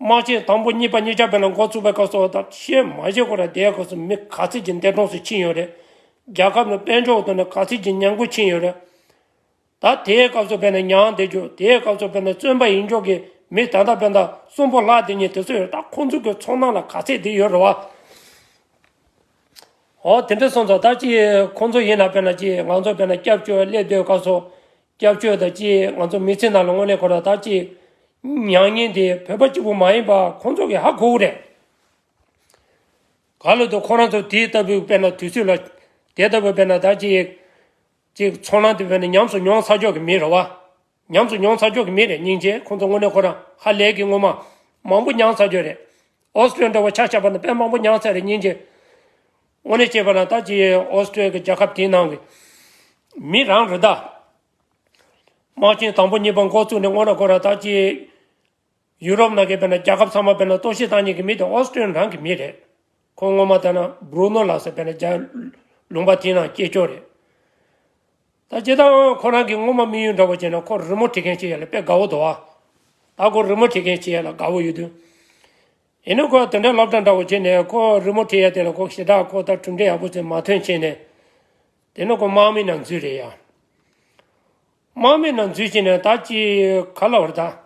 དམག་ཆེན་དང་པོ་གཉིས་པ་གཉིས་ཆ་བེད་ལ་འགོ་ཚུགས་པའི་སྐབས་སུ་ད་ཤེས་མ་ཤེས་ཁོ་ར་དེའི་སྐབས་སུ་མི་ག་ཚད་ཀྱི་འདས་གྲོངས་སུ་ཕྱིན་ཡོད་རེད། རྒྱལ་ཁབ་ནས་དཔལ་འབྱོར་ཐོག་ནས་ག་ཚད་ཀྱི་ཉམས་རྒུད་ཕྱིན་ཡོད་རེད། ད་དེའི་སྐབས་སུ་བེད་ན་མྱངས་བསྡད་རྒྱུ་དེའི་སྐབས་སུ་བེད་ན་བཙོན་པ་ཡིན་རྒྱུ་གི་མི་ད་ལྟ་བེད་ན་གསོན་པོ་ལྷག་བསྡད་མཁན་དེ་ཚོ་ཡོད། ད་ཁོང་ཚོ་གི་ཚོར་སྣང་ལ་ག་ཚད་དེ་ཡོད་རེད་བ། ཨོ་དེ་འདྲ་སོང་ཙང་ད་ཅི་ཁོང་ཚོ་ཡིན་ན་བེད་ན་ཅི་ང་ཚོ་བེད་ན་སྐྱབས་བཅོལ་སླེབས་སྡོད་སྐབས་སུ་སྐྱབས་བཅོལ་ད་ཅི་ང་ཚོ་མི་ཚེ་ནང་ལ་དངོས་གནས་ཁོ་ར་ད་ཅི་མྱངས་མཁན་དེ་བོད་པ་གཅིག་པུ་མ་ཡིན་པ་ཁོང་ཚོ་གི་ཧ་གོ་གི་རེད། ག་ལ་དུ་ཁོ་རང་ཚོ་དེ་ལྟ་བུའི་དཔེར་ན་དུས་ཚོད་ལ་དེ་ལྟ་བུའི་དཔེར་ན་ད་ཅིག་ཅིག་ཚོར་སྣང་དེ་དཔེར་ན་ཉམས་སུ་མྱོང་ཚར་ཆོག་གི་མི་རེད་བ། ཉམས་སུ་མྱོང་ཚར་ཆོག་གི་མི་རེད། སྙིང་རྗེ་ཁོང་ཚོ་དངོས་གནས་ཁོ་རང་ཧ་ལས་ཀྱི་སྔོན་མ་མང་པོ་མྱངས་ཚར་ཆོག་རེད། ཨོ་སི་ཀྲི་ཡ་འདྲ་བོ་ཆ་བཞག་པ་ན་དཔེ་མང་པོ་མྱངས་ཚར་རེད། སྙིང་རྗེ་དངོས་གནས་བྱས་པ་ན་ད་ཅིག་ཨོ་སི་ཀྲི་ཡ་གི་རྒྱལ་ཁབ་དེའི་ནང་གི་མི་རང་རེད་ད། དམག་ཆེན་དང་པོ་གཉིས་པ་འགོ་བཙུགས་ནས་དངོས་གནས་ཁོ་རང་ད་ཅིག་ཡུ་རོབ་ནང་གི་དཔེར་ན་རྒྱལ་ཁབ་ཚང་མ་དཔེར་ན་གཏོར་བཤིག་བཏང་མཁན་གྱི་མི་དེ་ཨོ་སི་ཀྲི་ཡན་རང་གི་མི་རེད། ཁོ་སྔོན་མ་ལྟར་ན་སྦྲུ་ནོ་ལགས་སུ་དཔེར་ན་རྒྱ་ལུང་པ་དེའི་ནང་སྐྱེས་ཆོག་རེད། ད་སྤྱིར་བཏང་ཁོ་རང་གི་སྔོན་མ་དམིགས་ཡུལ་འདྲ་བོ་བྱས་ན་ཁོ་རི་མོ་བྲིས་མཁན་ཞིག་ཡ་ལ་དཔེ་དགའ་བོ་འདུག་ཨ། ད་ཁོ་རི་མོ་བྲིས་མཁན་ཞིག་ཡ་ལ་དགའ་བོ་ཡོད་དུས། ཡིན་ན་ཁོ་དེ་འདྲའི་སློབ་གྲྭ་འདྲ་བོ་བྱས་ནས་ཁོ་རི་མོ་བྲིས་ཡ་དེ་ལ་ཁོ་ཞེ་དྲག་ཁོ་ད་གྲུབ་འབྲས་ཡག་པོ་ཞིག་མ་ཐོན་བྱས་ནས། དེ་ནས་ཁོ་དམག་མི་ནང་འཛུལ་རེད་ཡ། དམག་མི་ནང་འཛུལ་བྱས་ནས་ད་ཅི་ག་ལ་བར་ད།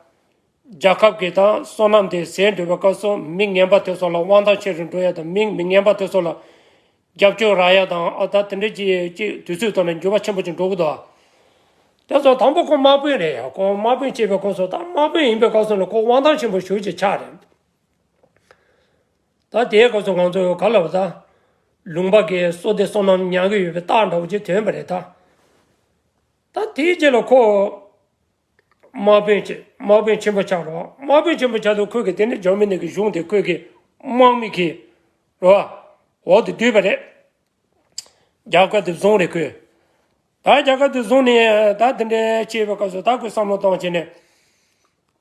རྒྱལ་ཁབ་ཀྱི་ད་བསོད་ནམས་དེ་ཟད་འགྲོ་བའི་སྐབས་སུ་མི་ངན་པ་དེ་ཚོ་ལ་དབང་ཐང་ཆེ་རུ་འགྲོ་ཡ་དང་མི་མི་ངན་པ་དེ་ཚོ་ལ་རྒྱབ་སྐྱོར་རག་ཡ་དང་ཨ་ད་དེ་འདྲའི་ཅིག་ཅིག་དུས་ཚོད་ཐོག་ནས་འགྱུར་བ་ཆེན་པོ་ཅིག་འགྲོ་གི་འདུག་དེ་ཚོ་དང་པོ་ཁོ་དམག་དཔོན་རེད་ཡ། ཁོ་དམག་དཔོན་བྱས་པའི་སྐབས་སུ་ད་དམག་དཔོན་ཡིན་པའི་སྐབས་སུ་ནི་ཁོ་དབང་ཐང་ཆེན་པོ་ཞེ་པོ་ཅིག་ཆགས་རེད། ད་དེའི་སྐབས་སུ་ང་ཚོ་ག་ལ་བ་ད། ལུང་པ་གི་སོ་ལྟའི་བསོད་ནམས་མྱང་གི་ཡོད་པའི་རྟགས་འདྲ་བོ་ཅིག་ཐོན་པ་རེད་ད། ད་དེའི་རྗེས་ལ་ཁོ། དམག་དཔོན་ཆེ་དམག་དཔོན་ཆེན་པོ་ཆགས་རོགས། དམག་དཔོན་ཆེན་པོ་ཆགས་དུས་ཁོས་གི་དེ་ནི་འཇར་མ་ནི་གི་གཞུང་དེ་ཁོས་གི་དམག་མི་གི་རོ། འོག་ཏུ་བསྡུས་པ་རེད། རྒྱལ་ཁབ་དེ་བཟུང་རེད་ཁོས། ད་རྒྱལ་ཁབ་དེ་བཟུང་ནས་ད་དེ་འདྲའི་བྱས་པའི་སྐབས་སུ་ད་ཁོས་བསམ་བློ་བཏང་བྱས་ནས།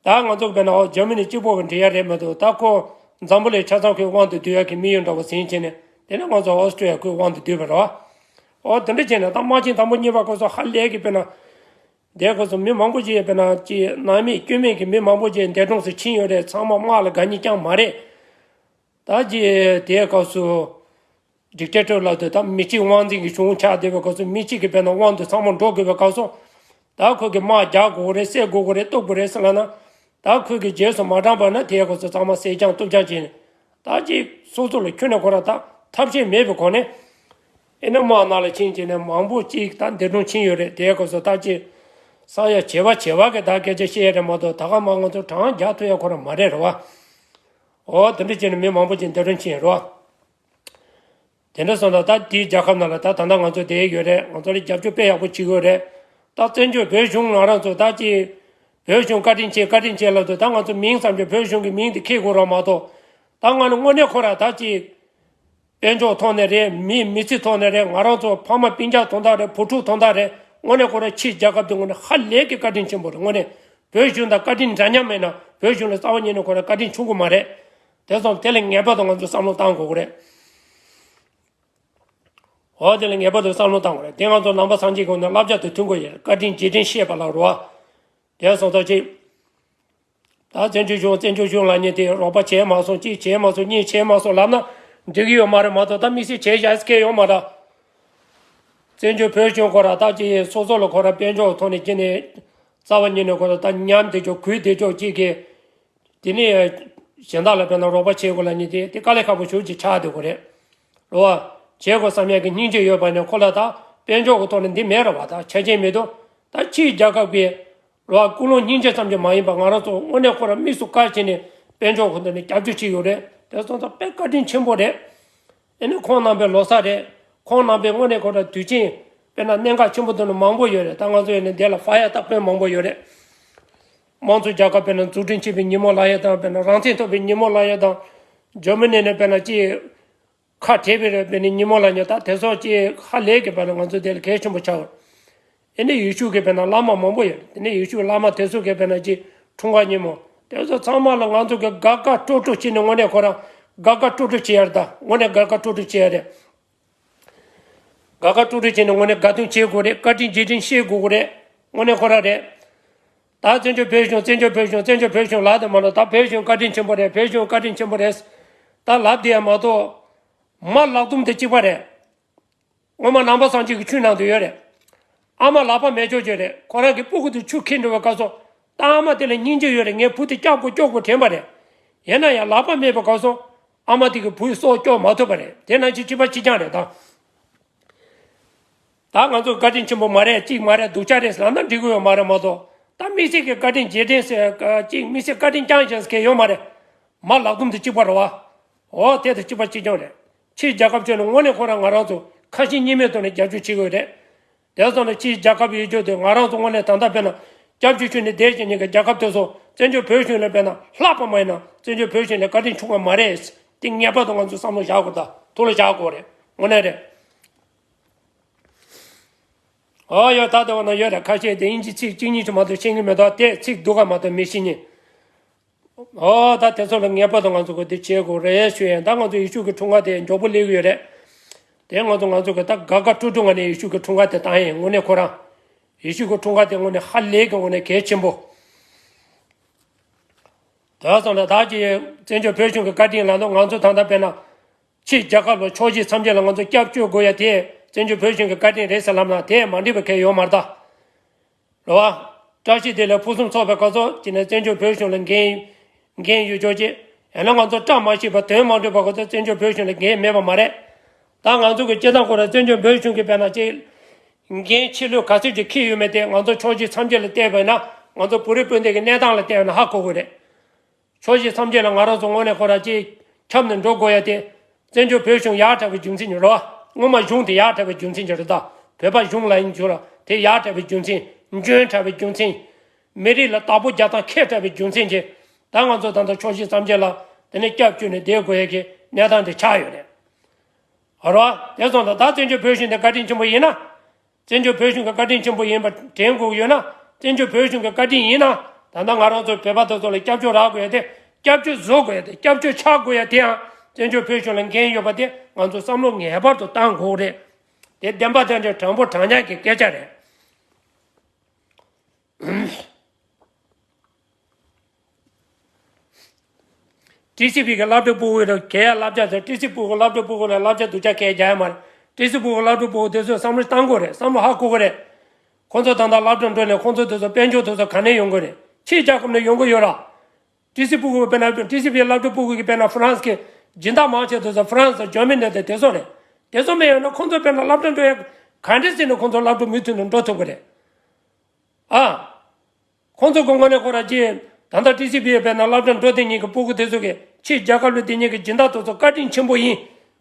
ད་ང་ཚོ་དཔེར་ན་འཇར་མ་ནི་གཅིག་པོ་གི་འབྲེལ་ཡ་རེད་མ་གཏོགས་ད་ཁོ་འཛམ་བུ་གླིང་ཆ་ཚང་ཁོའི་དབང་དུ་བསྡུ་ཡ་གི་དམིགས་ཡུལ་འདྲ་བོ་ཟིན་བྱས་ནས་དེ་ནས་ང་ཚོ་ཨོ་སི་ཀྲི་ཡ་ཁོའི་དབང་དུ་བསྡུས་པ་རེད་བ། འོ་དེ་འདྲ་བྱས་ནས་ད་དམག་ཆེན་དང་པོ་གཉིས་པ་སྐབས་སུ་ཧ་ལས་ཀྱི་དཔེར་ན། དེའི་སྐབས་སུ་མི་མང་པོ་ཅིག་དཔེར་ན་ཅིག་ནང་མི་སྐྱོན་མེད་ཀྱི་མི་མང་པོ་ཅིག་འདས་གྲོངས་སུ་ཕྱིན་ཡོད་རེད། ཚང་མ་དམག་ལ་དགའ་ཉེ་རྐྱང་མ་རེད། ད་ཅིག་དེའི་སྐབས་སུ། ཌིག་ཊེ་ཊར་ལབ་དུས་ད་མི་གཅིག་དབང་འཛིན་གྱི་གཞུང་ཆགས་བསྡད་པའི་སྐབས་སུ་མི་གཅིག་གི་དཔེར་ན་དབང་དུ་ཚང་མ་འགྲོ་དགོས་པའི་སྐབས་སུ། ད་ཁོས་ཀྱི་དམག་རྒྱག་དགོས་ཀྱི་རེད། བསད་དགོས་ཀྱི་རེད། གཏུབ་དགོས་རེད་ཟེར་ལབ་ན། ད་ཁོས་ཀྱི་རྗེས་སུ་མ་འབྲངས་པ་ན་དེའི་སྐབས་སུ་ཚང་མ་བསད་རྐྱང་གཏུབ་རྐྱང་བྱས་ནས། ད་ཅིག་སོ་སོ་ལ་ཁྱོན་ནས་ཁོ་རང་ད་ཐབས་ཤེས་མེད་པའི་སྒོ་ནས། ཨེ་ན་དམག་ནང་ལ་ཕྱིན་བྱས་ནས་མང་པོ་ཅིག་ད་འདས་གྲོངས་ཕྱིན་ཡོད་རེད། དེའི་སྐབས་སུ་ད་ཅིག་ས་ཡ་བྱེ་བ་བྱེ་བ་གི་ད་སྐད་ཆ་བཤད་ཡ་རེད་མ་གཏོགས་ད་ག་མ་ང་ཚོ་གྲངས་རྒྱག་ཐུབ་ཡ་ཁོ་རང་མ་རེད་རེད་བ། འོ་དེ་འདྲ་བྱས་ནས་མི་མང་པོ་ཅིག་འདས་གྲོངས་ཕྱིན་ཡོད་རེད་བ། དེ་འདྲ་སོང་ཙང་ད་དེའི་རྒྱལ་ཁབ་ནང་ལ་ད་ད་ལྟ་ང་ཚོ་བསྡད་ཡོད་རེད། ང་ཚོ་ལ་རྒྱབ་སྐྱོར་དཔེ་ཡག་པོ་བྱེད་ཀྱི་ཡོད་རེད། ད་བཙན་བྱོལ་བོད་གཞུང་ང་རང་ཚོ་ད་ཅིག་བོད་གཞུང་བཀའ་དྲིན་ཆེ་བཀའ་དྲིན་ཆེ་ལབ་དུས་ད་ང་ཚོ་མིང་ཙམ་གྱི་བོད་གཞུང་གི་མིང་དེ་འཁྱེར་དགོས་རེད་མ་གཏོགས། ད་ང་ནི་དངོས་གནས་ཁོ་ར་ད་ཅིག་དཔལ་འབྱོར་ཐོག་ནས་རེད། མི་མི་ཚེ་ཐོག་ནས་རེད། ང་རང་ཚོ་ཕ་མ་སྤུན་ཀྱག་དོན་དག་རེད། བུ་ཕྲུག་དོན་དག་རེད། དངོས་གནས་ཁོ་ར་ཕྱིའི་རྒྱལ་ཁབ་དེ་དངོས་གནས་ཧ་ལས་ཀྱི་བཀའ་དྲིན་ཆེན་པོ་རེད། དངོས་གནས་བོད་གཞུང་དང་བཀའ་དྲིན་འདྲ་མཉམ་མེད་ན་བོད་གཞུང་ལ་རྩ་བ་ཉིད་ནས་ཁོ་ར་བཀའ་དྲིན་ཆུང་གི་མ་རེད། དེ་སོང་དེ་ལ་ངེས་པར་དུ་ང་ཚོས་བསམ་བློ་བཏང་དགོས་ཀྱི་རེད། འོ་དེ་ལ་ངེས་པར་དུ་བསམ་བློ་བཏང་དགོས་རེད། དེ་ང་ཚོ་ནང་པ་སངས་རྒྱས་ཀྱི་ནང་བསླབ་བྱ་དེ་མཐུན་དགོས་ཡོད། བཀའ་དྲིན་རྗེས་དྲན་ཤེས་པ་ལ་རོ། དེ་སོང་ཙང་ཅིག་ད་བཙན་བྱོལ་གཞུང་བཙན་བྱོལ་གཞུང་ལབ་མཁན་དེ་རོགས་པ་བྱས་མ་སོང་། གཅིག་བྱས་མ་སོང་། གཉིས་བྱས་མ་སོང་ལབ་ན་འགྲིག་གི་ཡོད་མ་རེད་མ་གཏོགས་ད་དམིགས་བསལ་བྱས་བཞག་ས་གང་ཡོད་མ་རེད། བཙན་བྱོལ་བོད་གཞུང་ཁོ་ར་ད་ཅིག་སོ་སོ་ལ་ཁོ་ར་དཔལ་འབྱོར་ཐོག་ནས་ཁྱེར་ནས་རྩ་བ་ཉིད་ནས་ཁོ་ར་ད་ཉམས་བསྡད་ཆོག་གུད་བསྡད་ཆོག་ཅིག་གིས། དེ་ནས་གཞན་དག་ལ་དཔེར་ན་རོགས་པ་བྱེད་དགོས་ལབ་མཁན་དེ་དེ་དཀའ་ལས་ཁག་པོ་ཞེ་པོ་ཅིག་ཆགས་བསྡད་ཀྱི་རེད། རོ། བྱེད་དགོས་བསམ་ཡག་གི་སྙིང་རྗེ་ཡོད་པ་ནས་ཁོ་ལ་ད་དཔལ་འབྱོར་གྱི་ཐོག་ནས་འདི་མེད་རེད་བ། ད་ཆ་རྐྱེན་མེད་དོ། ད་ཕྱིའི་རྒྱལ་ཁབ་ཀྱི་རོ་ཀུན་སློང་སྙིང་རྗེ་ཙམ་གྱིས་མ་ཡིན་པ་ང་རང་ཚོ་དངོས་གནས་ཁོ་ར་དམིགས་སུ་བཀར་བྱས་ནས་དཔལ་འབྱོར་གྱི་ཐོག་ནས་རྒྱབ་སྐྱོར་བྱས་ཡོད་རེད། དེ་སོང་ཙང་དཔེ་བཀའ་དྲིན་ཆེན་པོ་རེད། ཨེ་ནི་ཁོང་རྣམ་པའི་ལོ་གསར་རེད། ཁོང་རྣམ་པའི་དངོས་གནས་ཁོ་ར་དུས་ཆེན་དཔེར་ན་གནད་འགག་ཆེན་པོ་དེ་ནི་མང་པོ་ཡོད་རེད། ད་ང་ཚོ་ཡོད་ནས་འདི་ལ་ཧྥ་ཡ་རྟག་པའི་མང་པོ་ཡོད་རེད། དམངས་གཙོ་རྒྱལ་ཁབ་དཔེར་ན་འཛུགས་སྐྲུན་བྱེད་པའི་ཉིན་མོ་ལབ་ཡ་དང་། དཔེར་ན་རང་བཙན་ཐོབ་པའི་ཉིན་མོ་ལབ་ཡ་དང་། འཇར་མ་ནི་ནས་དཔེར་ན་ཅིག་ཁ་བྲལ་བའི་རེད། དཔེར་ན་ཉིན་མོ་ལབ་ཡ་ད་དེ་སོགས་ཅིག་ཧ་ལས་ཀྱི་དཔེར་ན་ང་ཚོ་དེ་ལ་གལ་ཆེན་པོ་ཆགས་ཡོད། དེ་ནས་ཡེ་ཤུ་གི་དཔེར་ན་བླ་མ་མང་པོ་ཡོད། དེ་ནས་ཡེ་ཤུ་བླ་མ་དེ་ཚོ་གི་དཔེར་ན་ཅིག་འཁྲུངས་སྐར་ཉིན་མོ་དེ་ཚོ་ཚང་མ་ལ་ང་ཚོ་གི་དགའ་དགའ་སྤྲོ་སྤྲོ་བྱས་ནས་དངོས་གནས་ཁོ་རང་དགའ་དགའ་སྤྲོ་སྤྲོ་བྱེད་ཡ་རེད། ད་དངོས་གནས་དགའ་དགའ་སྤྲོ་སྤྲོ་བྱེད་ཡ་རེད། དགའ་དགའ་སྤྲོ་སྤྲོ་བྱས་ནས་དངོས་གནས་དགའ་སྟོན་བྱེད་དགོས་རེད། བཀའ་དྲིན་རྗེས་དྲན་ཤེས་དགོས་ཀྱི་རེད། དངོས་གནས་ཁོ་རང་རེད། ད་བཙན་བྱོལ་བོད་གཞུང་བཙན་བྱོལ་བོད་གཞུང་བཙན་བྱོལ་བོད་གཞུང་ལབ་དེ་མ་གཏོགས་ད་བོད་གཞུང་བཀའ་དྲིན་ཆེན་པོ་རེད། བོད་གཞུང་བཀའ་དྲིན་ཆེན་པོ་རེད། ད་ལབ་དེ་ཡང་མ་གཏོགས་མ་ལག་རྡུམ་དེ་གཅིག་པ་རེད། སྔོན་མ་ནང་པ་སངས་རྒྱས་ཀྱི་ཆོས་ནང་དུ་ཡོད་རེད། ཨ་མ་ལག་པ་མེ་སྒྱོགས་ཅན་རེད། ཁོ་རང་གི་སྤུ་གུ་དེ་ཆུ་འཁྱེར་འགྲོ་བའི་སྐབས་སུ་ད་ཨ་མ་དེ་ལ་སྙིང་རྗེ་ཡོད་རེད། ངའི་བུ་དེ་སྐྱོབ་དགོས་སྐྱོབ་དགོས་དྲན་པ་རེད། ཡིན་ན་ཡང་ལག་པ་མེད་པའི་སྐབས་སུ་ཨ་མ་དེ་གི་བུའི་སྲོག་སྐྱོབ་མ་ཐུབ་པ་རེད། དེ་ནང་བཞིན་གཅིག་པ་གཅིག་རྐྱང་རེད་ད། ད་ང་ཚོ་བཀའ་དྲིན་ཆེན་པོ་མ་རེད། གཅིག་མ་རེད། སྡུག་ཅག་རེད་ཟེར་ལབ་ན་འགྲིག་གི་ཡོད་མ་རེད་མ་གཏོགས། ད་དམིགས་བསལ་གྱི་བཀའ་དྲིན་རྗེས་དྲན་ཟེར་གཅིག་དམིགས་བསལ་བཀའ་དྲིན་བསྐྱངས་བཞག་ཟེར་མཁན་ཡོད་མ་རེད། མ་ལག་རྡུམ་དེ་གཅིག་པ་རེད་བ། འོ་དེ་དང་གཅིག་པ་གཅིག་རྐྱང་རེད། ཕྱིའི་རྒྱལ་ཁབ་ཚོ་ནི་དངོས་གནས་ཁོ་རང་ང་རང་ཚོ་ཁ་ཞེ་གཉིས་མེད་ཐོག་ནས་རྒྱབ་སྐྱོར་བྱེད་དགོས་རེད། དེ་སོང་ནས་ཕྱིའི་རྒྱལ་ཁབ་ཡོད་རྒྱུ་དེ་ང་རང་ཚོ་དངོས་གནས་ད་ལྟ་དཔེར་ན་སྐྱབས་བཅོལ་ཁྲིད་ནས་བསྡད་བཞིན་ཉེ་གི་རྒྱལ་ཁབ་དེ་ཚོ་བཙན་བྱོལ་བོད་གཞུང་ལ་དཔེར་ན་ལྷག་པ་མ་ཡིན་ན་བཙན་བྱོལ་བོད་གཞུང་ལ་བཀའ་དྲིན་ཆུང་བ་མ་རེད། དེ་ངེས་པར་དུ་ང་ཚོ་བསམ་བློ་བཞག་དགོས། ད་ཐུགས་ལ་བཞག་དགོས་རེད། དངོས་གནས་རེད། ཨོ་ཡོད། ད་ལྟ་བ་ན་ཡོད་རེད། ཁ་ཤས་དེ་དབྱིན་ཇི་ཚིག་གཅིག་གཉིས་ཅིག་མ་གཏོགས་ཤེས་ཀྱི་མེད་དོ། དེ་ཚིག་སྡུག་ག་མ་གཏོགས་མི་ཤེས་ཉེ། ཨོ་ད་དེ་ཚོ་ལ་ངེས་པར་དུ་ང་ཚོ་གི་དེ་བྱེད་དགོས་རེད་ཞུ་ཡིན། ད་ང་ཚོ་ཡེ་ཤུ་གི་འཁྲུངས་སྐར་དེ་མགྱོགས་པོ་སླེབས་ཀྱི་ཡོད་རེད། དེ་ང་ཚོ་ང་ཚོ་གི་ད་དགའ་དགའ་སྤྲོ་སྤྲོ་ངང་ནས་ཡེ་ཤུ་གི་འཁྲུངས་སྐར་དེ་བཏང་ཡིན། དངོས་གནས་ཁོ་རང་ཡེ་ཤུ་གི་འཁྲུངས་སྐར་དེ་དངོས་གནས་ཧ་ལས་ཀྱི་དངོས་གནས་གལ་ཆེན་པོ། དེ་སོང་ལ་ད་ཀྱི་བཙན་བྱོལ་བོད་གཞུང་གི་བཀའ་དྲིན་ལ་ནོ། ང་ཚོ་ད་ལྟ་དཔེར་ན་ཕྱི་རྒྱལ་ཁབ་ལ་ཕྱོགས་བཞི་མཚམས་བརྒྱད་ལ་ང་ཚོ་སྐྱབས་བཅོལ་དགོས་ཡ་དེ་བཙན་བྱོལ་བོད་གཞུང་གི་བཀའ་དྲིན་རེད་ཟེར་ལབ་ན་དེ་མ་འགྲིག་པ་གལ་ཡོད་མ་རེད་ད། རེད་བ། བཀྲ་ཤིས་བདེ་ལེགས་ཕུན་སུམ་ཚོགས་པའི་སྐབས་སུ་ཅི་ནས་བཙན་བྱོལ་བོད་གཞུང་ལ་འགན་འགན་ཡོད་ཆོག་ཅེས། ཡང་ན་ང་ཚོ་བཀྲ་མ་ཤིས་པ་དོན་མ་འགྲུབ་པ་སྐབས་སུ་བཙན་བྱོལ་བོད་གཞུང་ལ་འགན་མེད་པ་མ་རེད། ད་ང་ཚོ་གི་སྤྱི་བཏང་ཁོ་ར་བཙན་བྱོལ་བོད་གཞུང་གི་དཔེར་ན་ཅིག་འགན་ཆེ་ལོས་ག་ཚོད་ཅིག་འཁྱེར་ཡོད་མེད་དེ་ང་ཚོ་ཕྱོགས་བཞི་མཚམས་བརྒྱད་ལ་བལྟས་པ་ཡིན་ན། ང་ཚོ་བོད་རིགས་སྤུན་ཟླ་གི་གནས་སྟངས་ལ་བལྟས་པ་ན་ཧ་གོ་གི་རེད། ཕྱོགས་བཞི་མཚམས་བརྒྱད་ལ་ང་རང་ཚོ་དངོས་གནས་ཁོ་ར་ཅིག་ཁྱབ་ནས་འགྲོ་དགོས་ཡ་དེ། བཙན་བྱོལ་བོད་གཞུང་ཡར་དྲག་པའི་རྒྱུ་མཚན་ཉིད་རེད་བ། སྔོན་མ་གཞུང་དེ་ཡར་དྲག་པའི་རྒྱུ་མཚན་ཉིད་རེད་ད། བོད་པ་གཞུང་ལ་ཡིན་རྒྱུ་ལ་དེ་ཡར་དྲག་པའི་རྒྱུ་མཚན། འཇོན་དྲག་པའི་རྒྱུ་མཚན། མི་རིགས་ལ་བདག་པོ་རྒྱག་སྟངས་མཁས་དྲག་པའི་རྒྱུ་མཚན་གྱིས། ད་ང་ཚོ་ད་ལྟ་ཕྱོགས་བཞི་མཚམས་བརྒྱད་ལ་དེ་ནས་སྐྱབས་བཅོལ་ནས་བསྡད་དགོས་ཡ་གི་གནས་སྟངས་དེ་ཆགས་ཡོད་རེད། ཨ་རོ། དེ་སོང་ད་ད་བཙན་བྱོལ་བོད་གཞུང་དེ་བཀའ་དྲིན་ཆེན་པོ་ཡིན་ན། བཙན་བྱོལ་བོད་གཞུང་གི་བཀའ་དྲིན་ཆེན་པོ་ཡིན་པ་དྲན་དགོས་ཡོད་ན། བཙན་བྱོལ་བོད་གཞུང་གི་བཀའ་དྲིན་ཡིན་ན། ད་ལྟ་ང་རང་ཚོ་བོད་པ་དེ་ཚོ་ལ་སྐྱབས་བཅོལ་རག་དགོས་ཡ་དེ། སྐྱབས་བཅོལ་བཟོ་དགོས་ཡ་དེ། སྐྱབས་བཅོལ་ཆགས་དགོས་ཡ་དེའང་བཙན་བྱོལ་བོད་གཞུང་ལ་འགན་ཡོད་པ་དེ་ང་ཚོ་བསམ་བློ་ངེས་པར་དུ་བཏང་དགོས་རེད། དེ་བདེན་པ་དོན་གྱི་དྲང་པོ་དྲང་སྙིང་གི་སྐད་ཆ་རེད། ཊི་སི་ཝི་གི་སློབ་གྲྭ་ཕྲུ་གུ་རེད། གལ་ཡ་བསླབ་བྱ་ཟེར། ཊི་སི་ཝི་གི་སློབ་གྲྭ་ཕྲུ་གུ་ལ་བསླབ་བྱ་སྡུག་ཅག་གལ་རྒྱག་ཡ་མ་རེད། ཊི་སི་ཝི་གི་སློབ་གྲྭ་ཕྲུ་གུ་དེ་ཚོས་བསམ་བློ་བཏང་དགོས་རེད། བསམ་བློ་ཧ་གོ་གི་རེད། ཁོང་ཚོ་ད་ལྟ་སློབ་གྲྭ་འགྲོ་ནས་ཁོང་ཚོ་དེ་ཚོ་དཔལ་འབྱོར་དེ་ཚོ་ག་ནས་ཡོང་གི་རེད། ཕྱིའི་རྒྱལ་ཁབ་ནས་ཡོང་གི་ཡོད་ར། ཊི་སི་ཝི་གི་དཔེར་ན་ཊི་སི་ཝི་སློབ་གྲྭ་ཕྲུ་གུ་གི་དཔེར་ན་ཧྥ་རན་སི་གི་སྦྱིན་བདག་མང་ཆེ་དེ་ཚོ་ཧྥ་རན་སི་དང་འཇར་མ་ནི་དང་དེ་ཚོ་རེད། དེ་ཚོ་མེད་ཡོད་ན་ཁོང་ཚོ་དཔེར་ན་སློབ་གྲྭ་འགྲོ་ཡ་ག་འདྲ་བྱས་ནས་ཁོང་ཚོ་སློབ་གྲྭ་མུ་མཐུད་ནས་འགྲོ་ཐུབ་གི་རེད། ཨ། ཁོང་ཚོ་གི་ངོས་ནས་ཁོ་ར་ཅིག་ད་ལྟ་ཊི་སི་ཝི་དཔེར་ན་སློབ་གྲྭ་འགྲོ་དེ་ཉིད་ཀྱི་ཕྲུ་གུ་དེ་ཚོ་གི་ཕྱིའི་རྒྱལ་ཁབ་ལ་དེ་ཉིད་ཀྱི་སྦྱིན་བདག་དེ་ཚོ་བཀའ་དྲིན་ཆེན་པོ་ཡིན།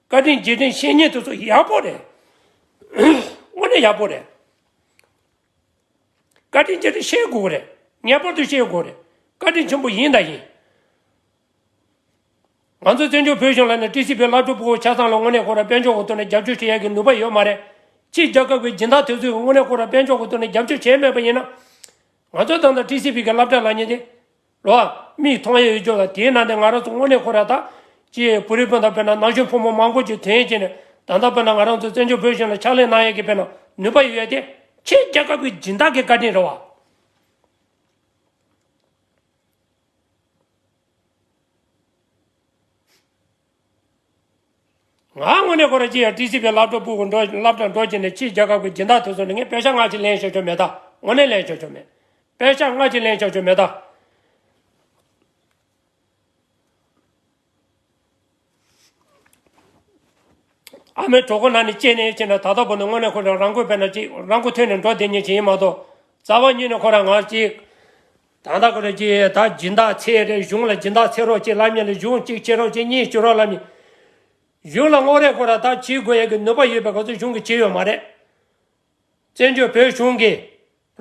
བཀའ་དྲིན་རྗེས་དྲན་བཤད་མཁན་དེ་ཚོ་ཡག་པོ་རེད། དངོས་གནས་ཡག་པོ་རེད། བཀའ་དྲིན་རྗེས་དྲན་བཤད་དགོས་རེད། ངེས་པར་དུ་བཤད་དགོས་རེད། བཀའ་དྲིན་ཆེན་པོ་ཡིན་དང་ཡིན། ང་ཚོ་བཙན་བྱོལ་བོད་གཞུང་ལ་ནི་ཊི་སི་ཝི་སློབ་ཕྲུག་ཕྲུ་གུ་ཆ་ཚང་ལ་དངོས་གནས་ཁོ་ར་དཔལ་འབྱོར་གྱི་ཐོག་ནས་རྒྱབ་སྐྱོར་བྱེད་ཡག་གི་ནུས་པ་ཡོད་མ་རེད། ཕྱིའི་རྒྱལ་ཁབ་ཀྱི་སྦྱིན་བདག་དེ་ཚོས་དངོས་གནས་ཁོ་ར་དཔལ་འབྱོར་གྱི་ཐོག་ནས་རྒྱབ་སྐྱོར་བྱས་མེད་པ་ཡིན་ན། ང་ཚོ་ད་ལྟ་ཊི་སི་ཝི་གི་སློབ་གྲྭ་ལབ་མཁན་དེ། རོ། མིག་མཐོང་ཡ་ཡོད་ཅོག་ལ་དེའི་ནང་དེ་ང་རང་ཚོ་དངོས་གནས་ཁོ་ར་ད། ཅེས་བོད་རིགས་སྤུན་ཟླ་དཔེར་ན་ན་གཞོན་ཕོ་མོ་མང་པོ་ཅིག་དོན་བྱས་ནས་ད་ལྟ་དཔེར་ན་ང་རང་ཚོ་བཙན་བྱོལ་བོད་གཞུང་ལ་ཕྱག་ལས་གནང་ཡ་གི་དཔེར་ན་ནུས་པ་ཡོད་ཡ་དེ་ཕྱིའི་རྒྱལ་ཁབ་ཀྱི་སྦྱིན་བདག་གི་བཀའ་དྲིན་རེད་བ། ང་དངོས་གནས་ཁོ་ར་ཅི་ཡ་ཊི་སི་ཝི་སློབ་གྲྭ་ཕྲུ་གུ་འགྲོ་སློབ་གྲྭ་འགྲོ་བྱས་ནས་ཕྱིའི་རྒྱལ་ཁབ་ཀྱི་སྦྱིན་བདག་དེ་ཚོ་ནས་ངས་པེ་ཤག་ལྔ་ཅིག་ལེན་ཆོག་ཆོག་མེད་ད། དངོས་གནས་ལེན་ཆོག་ཆོག་མེད། པེ་ཤག་ལྔ་ཅིག་ལེན་ཆོག་ཆོག་མེད་ད། ཨ་མའི་གྲོད་ཁོག་ནང་ནས་སྐྱེས་ནས་བྱས་ན་ད་ལྟ་བུ་ནི་དངོས་གནས་ཁོ་རང་རང་མགོ་དཔེར་ན་ཅིག་རང་མགོ་ཐོན་ནས་འགྲོ་བསྡད་མཁན་ཅིག་ཡིན་མ་གཏོགས། རྩ་བ་ཉིད་ནས་ཁོ་རང་ང་ཅིག་ད་ལྟ་ཁོ་རང་ཅིག་ད་སྦྱིན་བདག་འཚོལ་རེད། གཞུང་ལ་སྦྱིན་བདག་འཚོལ་རོགས་ཅིག་ལབ་མཁན་ལ་གཞུང་གཅིག་བྱེད་རོགས་ཅིག་གཉིས་བྱེད་རོགས་ལབ་མཁན། གཞུང་ལ་དངོས་གནས་ཁོ་རང་ད་བྱེད་དགོས་ཡ་གི་ནུས་པ་ཡོད་པའི་སྐབས་སུ་གཞུང་གིས་བྱེད་ཡོད་མ་རེད། བཙན་བྱོལ་བོད་གཞུང་གིས་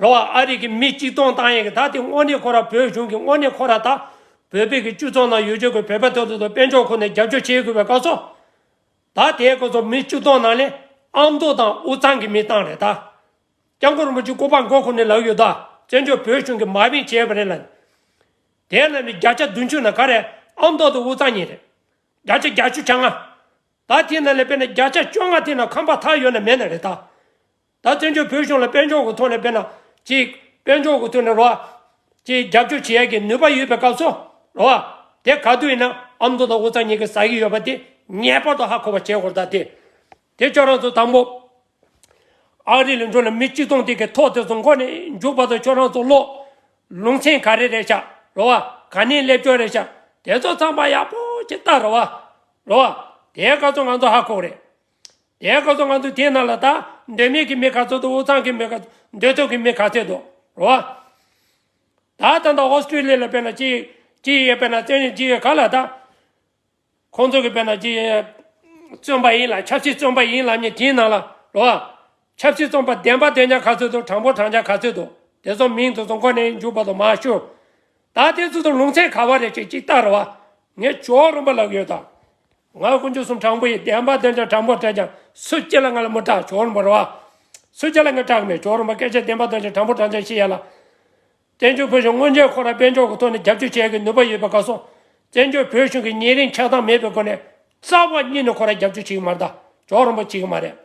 རེད་བ། ཨ་རི་གི་མི་གཅིག་སྟོང་བཏང་ཡས་ཀྱི་ད་དེ་དངོས་གནས་ཁོ་ར་བོད་གཞུང་གི་དངོས་གནས་ཁོ་ར་ད་བོད་པའི་གི་སྤྱི་ཚོགས་ནང་ཡོད་ཆོག་གི་བོད་པ་དེ་ཚོ་དང་དཔལ་འབྱོར་ཁོ་ནས་རྒྱབ་སྐྱོར་བྱེད་དགོས་པའི་སྐབས་སུ། ད་དེའི་སྐབས་སུ་མི་གཅིག་སྟོང་ནང་ལས་ཨ་མདོ་དང་དབུས་གཙང་གི་མི་བཏང་རེད་ད། སྐྱབས་མགོན་རིན་པོ་ཆེ་སྐུ་པར་མགོ་འཁོར་ནས་ལབ་ཡོད་ད། བཙན་བྱོལ་བོད་གཞུང་གིས་མ་དབྱིངས་བྱས་པ་རེད་ལ། དེའི་ནང་ནས་བརྒྱ་ཆ་བདུན་ཅུ་ན་ག་རེ་ཨ་མདོ་དང་དབུས་གཙང་གཉིས་རེད། བརྒྱ་ཆ་བརྒྱད་ཅུ་གྱ་ལྔ། ད་དེའི་ནང་ལས་དཔེར་ན་བརྒྱ་ཆ་བཅོ་ལྔ་དེ་ན་ཁང་པ་ཐག་ཡོད་ན་མེད་ན་རེད་ད། ད་བཙན་བྱོལ་བོད་གཞུང་ལ་དཔལ་འབྱོར་གྱི་ཐོག་ནས་དཔེར་ན་ཅིག་དཔལ་འབྱོར་གྱི་ཐོག་ནས་རོ། ཅིག་རྒྱབ་སྐྱོར་བྱེད་ཡ་གི་ནུས་པ་ཡོད་པའི་སྐབས་སུ་རོ། དེ་ག་དུས་ཡིན་ན་ཨ་མདོ་དང་དབུས་གཙང་གཉིས་ཀྱིས་ཟ་གི་ཡོད་པ་དེ་ངེས་པར་དུ་ཧ་གོ་བ་བྱེད་དགོས་ད་དེ། དེ་ཁྱོད་རང་ཚོ་དང་པོ། ཨ་རི་ལ་འགྲོ་ན་མི་གཅིག་སྟོང་དེ་གི་ཐོག་དེ་ཚོ་མགོ་ནས་མཇུག་བར་དུ་ཁྱོད་རང་ཚོ་ཀློག་ལུང་ཚན་ག་རེ་རེད་ཤག་རོ་བ། ག་ནས་སླེབས་ཀྱོག་རེད་ཤག་དེ་ཚོ་ཚང་མ་ཡག་པོ་ཅིག་ལྟ་རོ་བ། རོ་བ། དེའི་སྐབས་སུ་ང་ཚོ་ཧ་གོ་རེད། དེའི་སྐབས་སུ་ང་ཚོ་དེའི་ནང་ལ་ད་མདོ་སྨད་ཀྱི་མི་ག་ཚོད་འདུག་དབུས་གཙང་གི་མི་ག་ཚོད་མདོ་སྟོད་ཀྱི་མི་ག་ཚོད་འདུག་རོ་བ། ད་ད་ལྟ་ཨོ་སི་ཀྲི་ལི་ཡ་ལ་དཔེར་ན་ཅི་ཅི་ཡས་དཔེར་ན་བཙན་བྱོལ་ཅི་ཡས་ག་ལ་ད། ཁོང་ཚོ་གི་དཔེར་ན་ཅི་ བརྩམས་པ་ཡིན་ལ་ཆབ་སྲིད་བརྩམས་པ་ཡིན་ལབ་མཁན་དེའི་ནང་ལ་རོ། ཆབ་སྲིད་བརྩམས་པ་བདེན་པ་བདེན་རྐྱང་ག་ཚོད་འདུག་དྲང་པོ་དྲང་རྐྱང་ག་ཚོད་འདུག་དེ་ཚོ་མིང་དེ་ཚོ་མགོ་ནས་མཇུག་བར་དུ་མར་ཤོད། ད་དེ་ཚོ་དང་ལུང་ཚན་ག་བ་རེད་ཅིག་ཅིག་ལྟ་རོ་བ། ངས་ཇོ་བོ་རིན་པོ་ལབ་ཡོད་ད། ང་དཀོན་མཆོག་གསུམ་དྲང་པོ་ཡིན། བདེན་པ་བདེན་རྐྱང་དྲང་པོ་དྲང་རྐྱང་། སུ་གཅིག་ལ་ང་ལ་མི་སྐྲག་ཇོ་བོ་རིན་པོ་རེད་བ། སུ་གཅིག་ལ་ངས་སྐྲག་མེད། ཇོ་བོ་རིན་པོ་སྐད་ཆ་བདེན་པ་བདེན་རྐྱང་དྲང་པོ་དྲང་རྐྱང་བཤད་ཡ་ལ། བཙན་བྱོལ་བོད་གཞུང་དངོས་འབྲེལ་ཁོ་ར་དཔལ་འབྱོར་གྱི་ཐོག་ནས་རྒྱབ་སྐྱོར་བྱེད་ཡ་གི་ནུས་པ་ཡོད་པའི་སྐབས་སུ། བཙན་བྱོལ་བོད་གཞུང་གི་ཉེ་རིང་ཆགས་སྡང་མེད་པའི་སྒོ་ནས་རྩ་བ་ཉིད་ནས་ཁོ་ར་རྒྱབ་སྐྱོར་བྱེད་ཀྱི་མ་རེད་ད། ཇོ་བོ་རིན་པོ་བྱེད་ཀྱི་མ་རེད།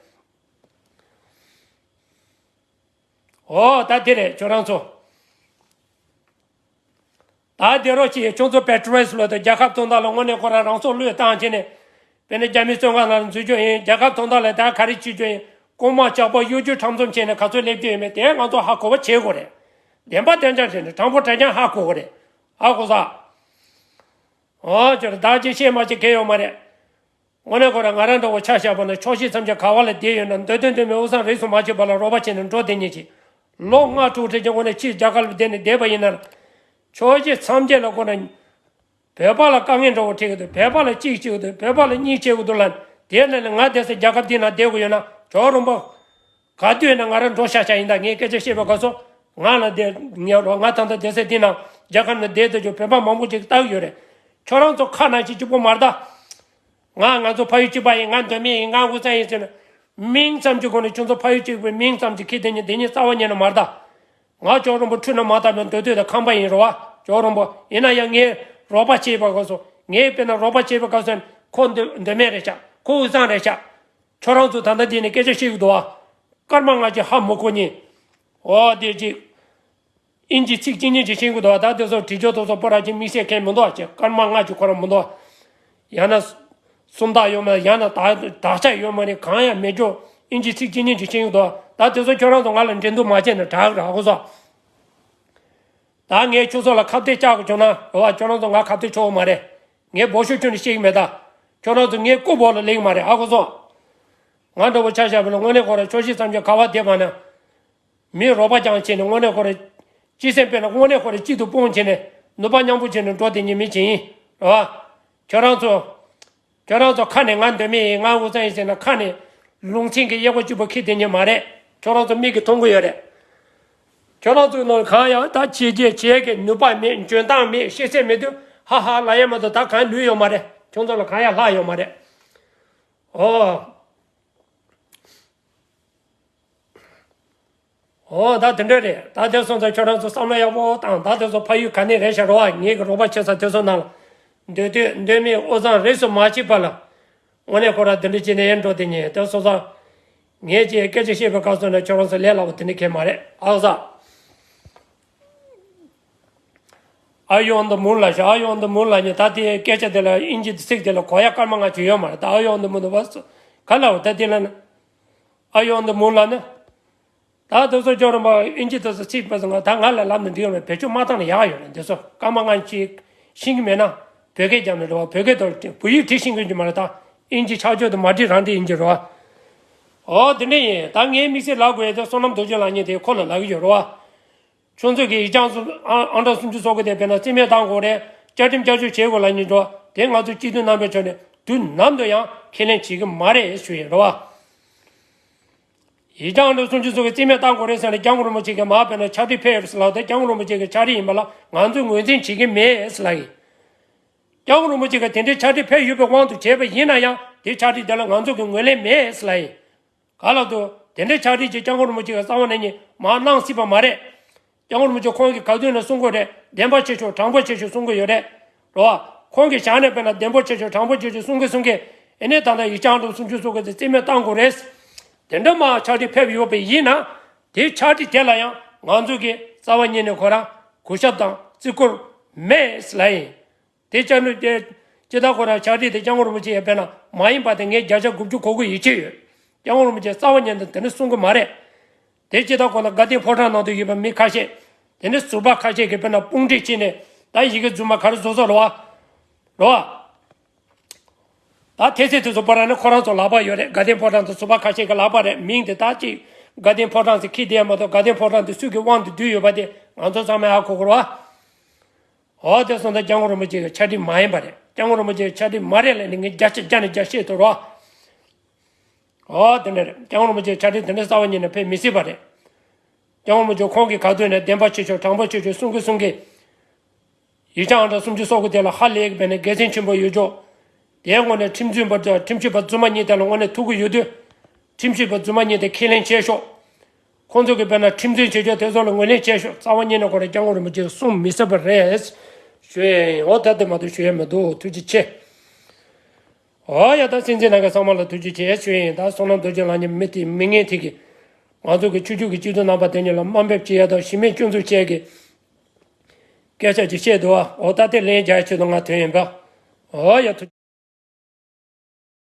འོ་ད་དེ་རེད་ཁྱོད་རང་ཚོ། ད་དེ་རོགས་ཀྱིས་ཁྱོད་ཚོ་པེ་ཏྲོ་རེས་ལོ་དང་རྒྱལ་ཁབ་དོན་དག་ལ་དངོས་གནས་ཁོ་རང་རང་སྲོག་བློས་བཏང་བྱས་ནས། དཔེར་ན་རྒྱ་མི་བཙོན་ཁང་ནང་ལ་འཛུལ་རྒྱུ་ཡིན། རྒྱལ་ཁབ་དོན་དག་ལ་ད་ག་རེ་བྱེད་རྒྱུ་ཡིན། རྐུན་མ་ཇག་པ་གཡོ་སྒྱུ་ཁྲམ་ཚོང་བྱས་ནས་ག་ཚོད་སླེབས་རྒྱུ་ཡིན་མིན་དེ་ང་ཚོ་ཧ་གོ་བ་བྱེད་དགོས་རེད། བདེན་པ་བདེན་རྐྱང་བྱས་ནས་དྲང་པོ་དྲང་རྐྱང་ཧ་གོ་དགོས་རེད། ཧ་གོ་ས། འོ་ཁྱོད་བདག་ཅིག་བཤད་མ་བྱེད་མཁན་ཡོད་མ་རེད། དངོས་གནས་ཁོ་རང་ང་རང་འདྲ་བོ་ཆ་བཞག་པ་ན་ཕྱོགས་བཞི་མཚམས་བརྒྱད་ག་བ་ལ་བསྡད་ཡོད་ན་འདོད་དོན་འདོད་མིན་དབུས་གཙང་རིས་སུ་མ་ཆད་པ་ལ་རོགས་པ་བྱས་ནས་འགྲོ་བསྡད་མཁན་ཅིག་ལོ་ལྔ་དྲུག་ཁྲི་ཆེན་དངོས་གནས་ཕྱིའི་རྒྱལ་ཁབ་ལ་བསྡད་ནས་བསྡད་པ་ཡིན་ན། ཕྱོགས་བཞི་མཚམས་བརྒྱད་ལ་ཁོ་རང་བོད་པ་ལ་དཀའ་ངལ་འདྲ་བོ་འཕྲད་ཀྱི་འདུག་བོད་པ་ལ་གཅིག་བྱེད་ཀྱི་འདུག་བོད་པ་ལ་གཉིས་བྱེད་ཀྱི་འདུག་ལབ་དེ་ལ་ནི་ང་བསྡད་ས་རྒྱལ་ཁབ་འདི་ན་བསྡད་དགོས་ཡོད་ན་ཇོ་བོ་རིན་པོ། ག་དུས་ན་ང་རང་འགྲོ་ཤག་ཤག་ཡིན་ད། ངས་སྐད་ཆ་བཤད་པའི་སྐབས་སུ་ང་ལ་བསྡད་ངས་རོགས་ང་ད་ལྟ་བསྡད་ས་འདི་ན་རྒྱལ་ཁབ་ན་བསྡད་དུ་ཆོག་བོད་པ་མང་པོ་ཅིག་ལྟ་གི་ཡོད་རེད། ཁྱོད་རང་ཚོ་ཁ་ནང་བཞིན་གཅིག་པོ་མ་རེད་ད། ང་ང་ཚོ་ཕ་ཡུལ་གཅིག་པ་ཡིན། ང་མདོ་སྨད་ཡིན། ང་དབུས་གཙང་ཡིན་ཟེར་ན། མིང་ཙམ་གྱི་སྒོ་ནས་ཁྱོད་ཚོ་ཕ་ཡུལ་གཅིག་པའི་མིང་ཙམ་གྱི་ཁྱི་དེ་ཉིད་དེ་ཉིད་རྩ་བ་ཉིད་ནས་མ་རེད་ད། ང་ཇོ་བོ་རིན་པོ་ཁྲུས་ན་མ་དག་པའི་མདོ་སྟོད་དང་ཁམས་པ་ཡིན་རེད་བ། ཇོ་བོ་རིན་པོ་ཡིན་ན་ཡང་ངས་རོགས་པ་བྱེད་པའི་སྐབས་སུ་ངས་དཔེར་ན་རོགས་པ་བྱེད་པའི་སྐབས་སུ་ཁོ་མདོ་མདོ་སྨད་རེད་ཤག་ཁོ་དབུས་གཙང་རེད་ཤག་ཁྱོད་རང་ཚོ་ད་ལྟ་འདི་ནས་སྐད་ཆ་བཤད་ཀྱི་འདུག་བ། སྐར་མ་ལྔ་གཅིག་ཧ་མི་གོ་ཉིན། འོ་དེ་ཅིག་ཨིན་ཇི་ཚིག་གཅིག་གཉིས་ཅིག་ཤེས་ཀྱི་འདུག་བ། ད་དེ་ཚོ་བྲིས་ཆོག་དེ་ཚོ་པོ་ར་ཅིག་དམིགས་བསལ་མཁན་མི་འདུག་བ། ཅིག་སྐར་མ་ལྔ་གཅིག་ཁོ་རང་མི་འདུག་བ། ཡང་ན་སུམ་རྟགས་ཡོད་མ་ཡང་ན་དག་དག་ཆ་ཡོད་མ་རེད། གང་ཡང་མེད་ཅོག་ཨིན་ཇི་ཚིག་གཅིག་གཉིས་ཅིག་ཤེས་ཀྱི་འདུག་བ། ད་དེ་ཚོ་ཁྱོད་རང་ཚོ་ང་ལ་འགྲན་བསྡུར་མ་བྱས་ན་དྲག་ར་ཧ་གོ་སོང་། ད་ངས་ཁྱོད་ཚོ་ལ་ཁ་གཏད་བཅག་དགོས་བྱུང་ན་རེད་བ། ཁྱོད་རང་ཚོ་ང་ཁ་གཏད་ཆོག་གི་མ་རེད། ངས་འབོ་ཤོག་ཁྱོན་ནས་བཤད་ཀྱི་མེད་ད། ཁྱོད་རང་ཚོ་ངའི་སྐུ་འབོ་ལ་ལེགས་མ་རེད་ཧ་གོ་སོང་། ང་འདྲ་བོ་ཆ་བཞག་པ་ན་དངོས་གནས་ཁོ་རང་ཕྱོགས་བཞི་མཚམས་བརྒྱད་ག་བ་བསྡད་པ་ན། མིའི་རོགས་པ་ཀྱང་བྱས་ནས་དངོས་གནས་ཁོ་རང་། སྤྱི་སེམས་དཔེར་ན་དངོས་གནས་ཁོ་རང་གཅིག་ཏུ་སྤུངས་བྱས་ནས་ནུས་པ་མཉམ་སྤུངས་བྱས་ནས་འགྲོ་བསྡད་མཁན་མི་ཅིག་ཡིན་རེད་བ། ཁྱོད་རང་ཚོ། ཁྱོད་རང་ཚོ་ཁ་ནས་ང་མདོ་སྨད་ཡིན་ང་དབུས་གཙང་ཡིན་ཟེར་ན་ཁ་ནས་ལུང་ཚན་གྱི་གཡས་པ་གཅིག་པོ་ཁྱེར་བསྡད་མཁན་མ་རེད། ཁྱོད་རང་ཚོ་མིག་གིས་མཐོང་གི་ཡོད་རེད། ཁྱོད་རང་ཚོའི་ནང་གང་ཡང་ད་བྱས་རྗེས་བྱེད་ཀྱི་ནུས་པ་མེད། འཇོན་ཐང་མེད། ཤེས་ཚད་མེད་དུས་ཧ་ཧ་ལབ་ཡ་མ་གཏོགས་ད་གང་ལུས་ཡོད་མ་རེད། ཁྱོད་ཚོ་ལ་གང་ཡང་ལྷག་ཡོད་མ་རེད། ཨོ། ཨོ་ད་དེ་འདྲ་རེད། ད་དེ་སོང་ཙང་ཁྱོད་རང་ཚོ་བསམ་བློ་ཡག་པོ་བཏང་། ད་དེ་ཚོ་ཕ་ཡུལ་ག་ནས་རེད་ཤག་རོ་བ། ངེད་ཀྱི་རོགས་པ་བྱེད་ས་དེ་ཚོ་ནང་ལ། མདོ་སྟོད་མདོ་སྨད་དབུས་གཙང་རིས་སུ་མ་ཆད་པ་ལ། དངོས་གནས་ཁོ་རང་དེ་འདྲ་བྱས་ནས་ཡར་འགྲོ་དེ་ཉིད་དེ་སོང་ཙང་། ངས་ཀྱིས་སྐད་ཆ་བཤད་པའི་སྐབས་སུ་ནས་ཁྱོད་རང་ཚོ་ལས་སླ་པོ་དེ་འདྲ་གང་ཡང་མ་རེད་ཨ་ཟ། ཨ་ཡོང་དུ་མུ་ལ་ཤ། ཨ་ཡོང་དུ་མུ་ལ་ཉེ། ད་དེའི་སྐད་ཆ་དེ་ལ་ཨིན་ཇི་ཚིག་དེ་ལ་གོ་ཡ་སྐར་མ་ལྔ་བཅུ་ཡོད་མ་རེད། ད་ཨ་ཡོང་དུ་མུ་དུ་བ་སུ་ག་ལ་བ་ད་དེ་ལ་ནི། ཨ་ཡོང་དུ་མུ་ལ་ནི། ད་དེ་ཚོ་ཅོ་རམ་པ་ཨིན་ཇི་དེ་ཚོ་ཚིག་པ་ཚོ་ང་ད་ང་ལ་ལབ་ནས་འགྲིག་ཡོད་མེད། བེད་སྤྱོད་མ་བཏང་ན་ཡག་ཡོད་རེད། འདི་ཚོ་སྐར་མ་ལྔ་ཅིག་ཤེས་ཀྱི་མེད་ན་བོད་སྐད་རྒྱབ་ནས་འགྲོ་བ། བོད་སྐད་དོར་བོད་ཡིག་བྲིས་ཤེས་ཀྱི་མ་རེད། ད་ཨིན་ཇི་ཆག་ཆོག་དེ་མ་བྲིས་རང་བྲིས་ཨིན་ཇི་རོ། ཨོ་དེ་འདྲ་ཡིན། ད་ངའི་དམིགས་བསལ་ལབ་དགོས་ཡ་དེ་བསོད་ནམས་རྡོ་རྗེ་ལགས་ཉིད་དེ་ཁོ་ལ་ལབ་ཀྱི་ཡོད་རོ། ཁྱོད་ཚོས་ཀྱི་ཡིག་ཆ་ཨང་གྲངས་སུམ་ཅུ་སོ་དགུ་དེ་དཔེར་ན་རྩིས་མེད་བཏང་དགོས་རེད། བསྐྱར་ཟླུམ་བསྐྱར་བཅོས་བྱེད་དགོས་ལབ་ཉིན་འགྲོ། དེ་ང་ཚོ་སྤྱི་འཐུས་རྣམ་པས་ཁྱོན་ནས་དུས་ནམ་དུ་ཡང་ཁས་ལེན་བྱེད་ཀྱི་མ་རེད་ཞུ་ཡིན་རོ། ཡིག་ཆ་ཨང་གྲངས་སུམ་ཅུ་སོ་དགུ་རྩིས་མེད་བཏང་དགོས་རེད་ཟེར་ནས་སྐྱབས་མགོན་རིན་པོ་ཆེ་གིས་མ་དཔེར་ན་ཕྱག་བྲིས་ཕེབས་ཡོད་ཟེར་ལབ་དེ་སྐྱབས་མགོན་རིན་པོ་ཆེ་གི་ཕྱག་བྲིས་ཡིན་པ་ལ་ང་ཚོས་ངོས་འཛིན་བྱེད་ཀྱི་མེད་ཟེར་ལབ་ཡིན། སྐྱབས་མགོན་རིན་པོ་ཆེ་གིས་དེ་འདྲའི་ཕྱག་བྲིས་ཕེབས་ཡོད་པའི་དབང་དུ་བྱས་པ་ཡིན་ན་ཡང་དེ་ཕྱག་བྲིས་དེ་ལ་ང་ཚོ་གི་ངོས་ལེན་མེད་ཟེར་ལབ་ཡིན། ག་ལ་དུ་དེ་འདྲའི་ཕྱག་བྲིས་ཀྱི་སྐྱབས་མགོན་རིན་པོ་ཆེ་གི་རྩ་བ་ནས་ཉིད་མ་གནང་སྲིད་པ་མ་རེད། སྐྱབས་མགོན་རིན་པོ་ཆེ་ཁོང་གིས་ག་དུས་ནས་གསུང་གི་རེད། བདེན་པ་བྱེད་ཆོག་དྲང་པོ་བྱེད་ཆོག་གསུང་གི་ཡོད་རེད། རོ། ཁོང་གིས་ཞལ་ནས་དཔེར་ན་བདེན་པ་བྱེད་ཆོག་དྲང་པོ་བྱེད་ཆོག་གསུང་གི་གསུང་གི་ཨེ་ནས་ད་ལྟ་ཡིག་ཆ་ཨང་གྲངས་སུམ་ཅུ་སོ་དགུ་དེ་རྩིས་མེད་བཏང་དགོས་རེད། དེ་འདྲ་མ་ཕྱག་བྲིས་ཕེབས་ཡོད་པ་ཡིན་ན། དེ་ཕྱག་བྲིས་དེ་ལ་ཡང་ང་ཚོ་གིས་རྩ་བ་ཉིད་ནས་ཁོ་རང་གུས་ཞབས་དང་བརྩི་བཀུར་མེད་ལབ་ཡིན། དེ་ལྕགས་ནུབ་ཀྱི་ཅི་ད་ཁོ་རང་ཕྱག་བྲིས་དེ་སྐྱབས་མགོན་རིན་པོ་ཆེ་ཡི་དཔེར་ན་མ་ཡིན་པ་དེ་ངས་བརྒྱ་ཆ་དགུ་བཅུ་གོ་དགུ་ཡིད་ཆེས་ཡོད། སྐྱབས་མགོན་རིན་པོ་ཆེ་རྩ་བ་ཉིད་དུ་དེ་འདྲ་གསུང་གི་མ་རེད། དེ་ཅི་ད་ཁོ་ན་དགའ་ལྡན་ཕོ་བྲང་ནང་དུ་ཡོད་པ་མི་ཁ་ཤས། དེ་ནི་ཟུར་པ་ཁ་ཤས་ཀྱིས་དཔེར་ན་དཔུང་སྒྲིག་བྱས་ནས་ད་ཡི་གེ་རྫུན་མ་ག་རེ་བཟོ་བཟོ་རོ་བ། རོ་བ། ད་ཐེ་ཚེ་དེ་ཚོ་པོ་ར་ནི་ཁོ་རང་ཚོ་ལག་པ་ཡོད་རེད། དགའ་ལྡན་ཕོ་བྲང་དུ་ཟུར་པ་ཁ་ཤས་ཀྱི་ལག་པ་རེད། མིང་དེ་ད་ཅིག་དགའ་ལྡན་ཕོ་བྲང་ཟེར་ཁྱི་དེ་མ་གཏོགས་དགའ་ལྡན་ཕོ་བྲང་དུ་སུས་ཀྱི་དབང་དུ་བསྡུས་ཡོད་པ་དེ་ང་ཚོ་ཚང་མས་ཧ་གོ་དགོས་རོ་བ། འོ་དེ་སོང་ཙང་སྐྱབས་མགོན་རིན་པོ་ཆེ་གི་ཕྱག་བྲིས་མ་ཡིན་པ་རེད། སྐྱབས་མགོན་རིན་པོ་ཆེ་གི་ཕྱག་བྲིས་མ་རེད་ལབ་ནས་ངས་བརྒྱ་ཆ་བརྒྱ་ནས་བརྒྱ་བཤད་ཐུབ་རོགས། ཨོ་དེ་འདྲ་རེད། སྐྱབས་མགོན་རིན་པོ་ཆེ་ཕྱག་བྲིས་དེ་འདྲ་རྩ་བ་ཉིད་ནས་ཕེབས་མི་སྲིད་པ་རེད། སྐྱབས་མགོན་རིན་པོ་ཆེ་ཁོང་གི་ག་དུས་ནས་བདེན་པ་ཆེ་ཤོས་དྲང་པོ་ཆེ་ཤོས་གསུང་གི་གསུང་གི། ཡིག་ཆ་ཨང་གྲངས་སུམ་ཅུ་སོ་དགུ་དེ་ལ་ཧ་ལས་ཀྱི་བས་ནས་དགེ་མཚན་ཆེན་པོ་ཡོད་ཅོག་དེའི་ངོས་ནས་ཁྲིམས་རྩོད་པ་ཁྲིམས་ཞིབ་པ་རྫུན་མ་གཉིས་དེ་ལ་དངོས་གནས་ཐུག་གི་ཡོད་དུས། ཁྲིམས་ཞིབ་པ་རྫུན་མ་གཉིས་དེ་ཁས་ལེན་བྱས་ཤོག་ཁོང་ཚོ་གི་བས་ན་ཁྲིམས་རྩོད་བྱེད་ཆོག་དེ་ཚོ་ལ་ངོས་ལེན་བྱས་ཤོག་རྩ་བ་ཉིད་ནས་ཁོ་རང་སྐྱབས་མགོན་རིན་པོ་ཆེས་གསུང་མི་སྲིད་པ་རེད། ཞུ་ཡས་ཡིན། འོ་ད་དེ་མ་གཏོགས་ཞུ་ཡས་མི་འདུག་ཐུགས་རྗེ་ཆེ། ཨོ་ཡ། ད་སྲིད་འཛིན་ནང་གི་ཚང་མ་ལ་ཐུགས་རྗེ་ཆེ་ཞུ་ཡིན། ད་བསོད་ནམས་རྡོ་རྗེ་ལགས་ཀྱི་མི་དེ་མི་ངན་དེ་གིས་ང་ཚོ་གི་ཆོས་བརྒྱུད་ཀྱི་སྤྱི་འཐུས་རྣམ་པ་དེ་གཉིས་ལ་དམའ་འབེབས་བྱེད་ཡ་དང་གཞི་མེད་སྐྱོན་འཛུགས་བྱས་ཀྱི་སྐད་ཆ་ཅིག་བཤད་འདུག་ཨ། ཨོ་ད་དེ་ལན་རྒྱག་ཆེད་དུ་ང་ཐོན་ཡིན་པ། ཨོ་ཡ། ཐུགས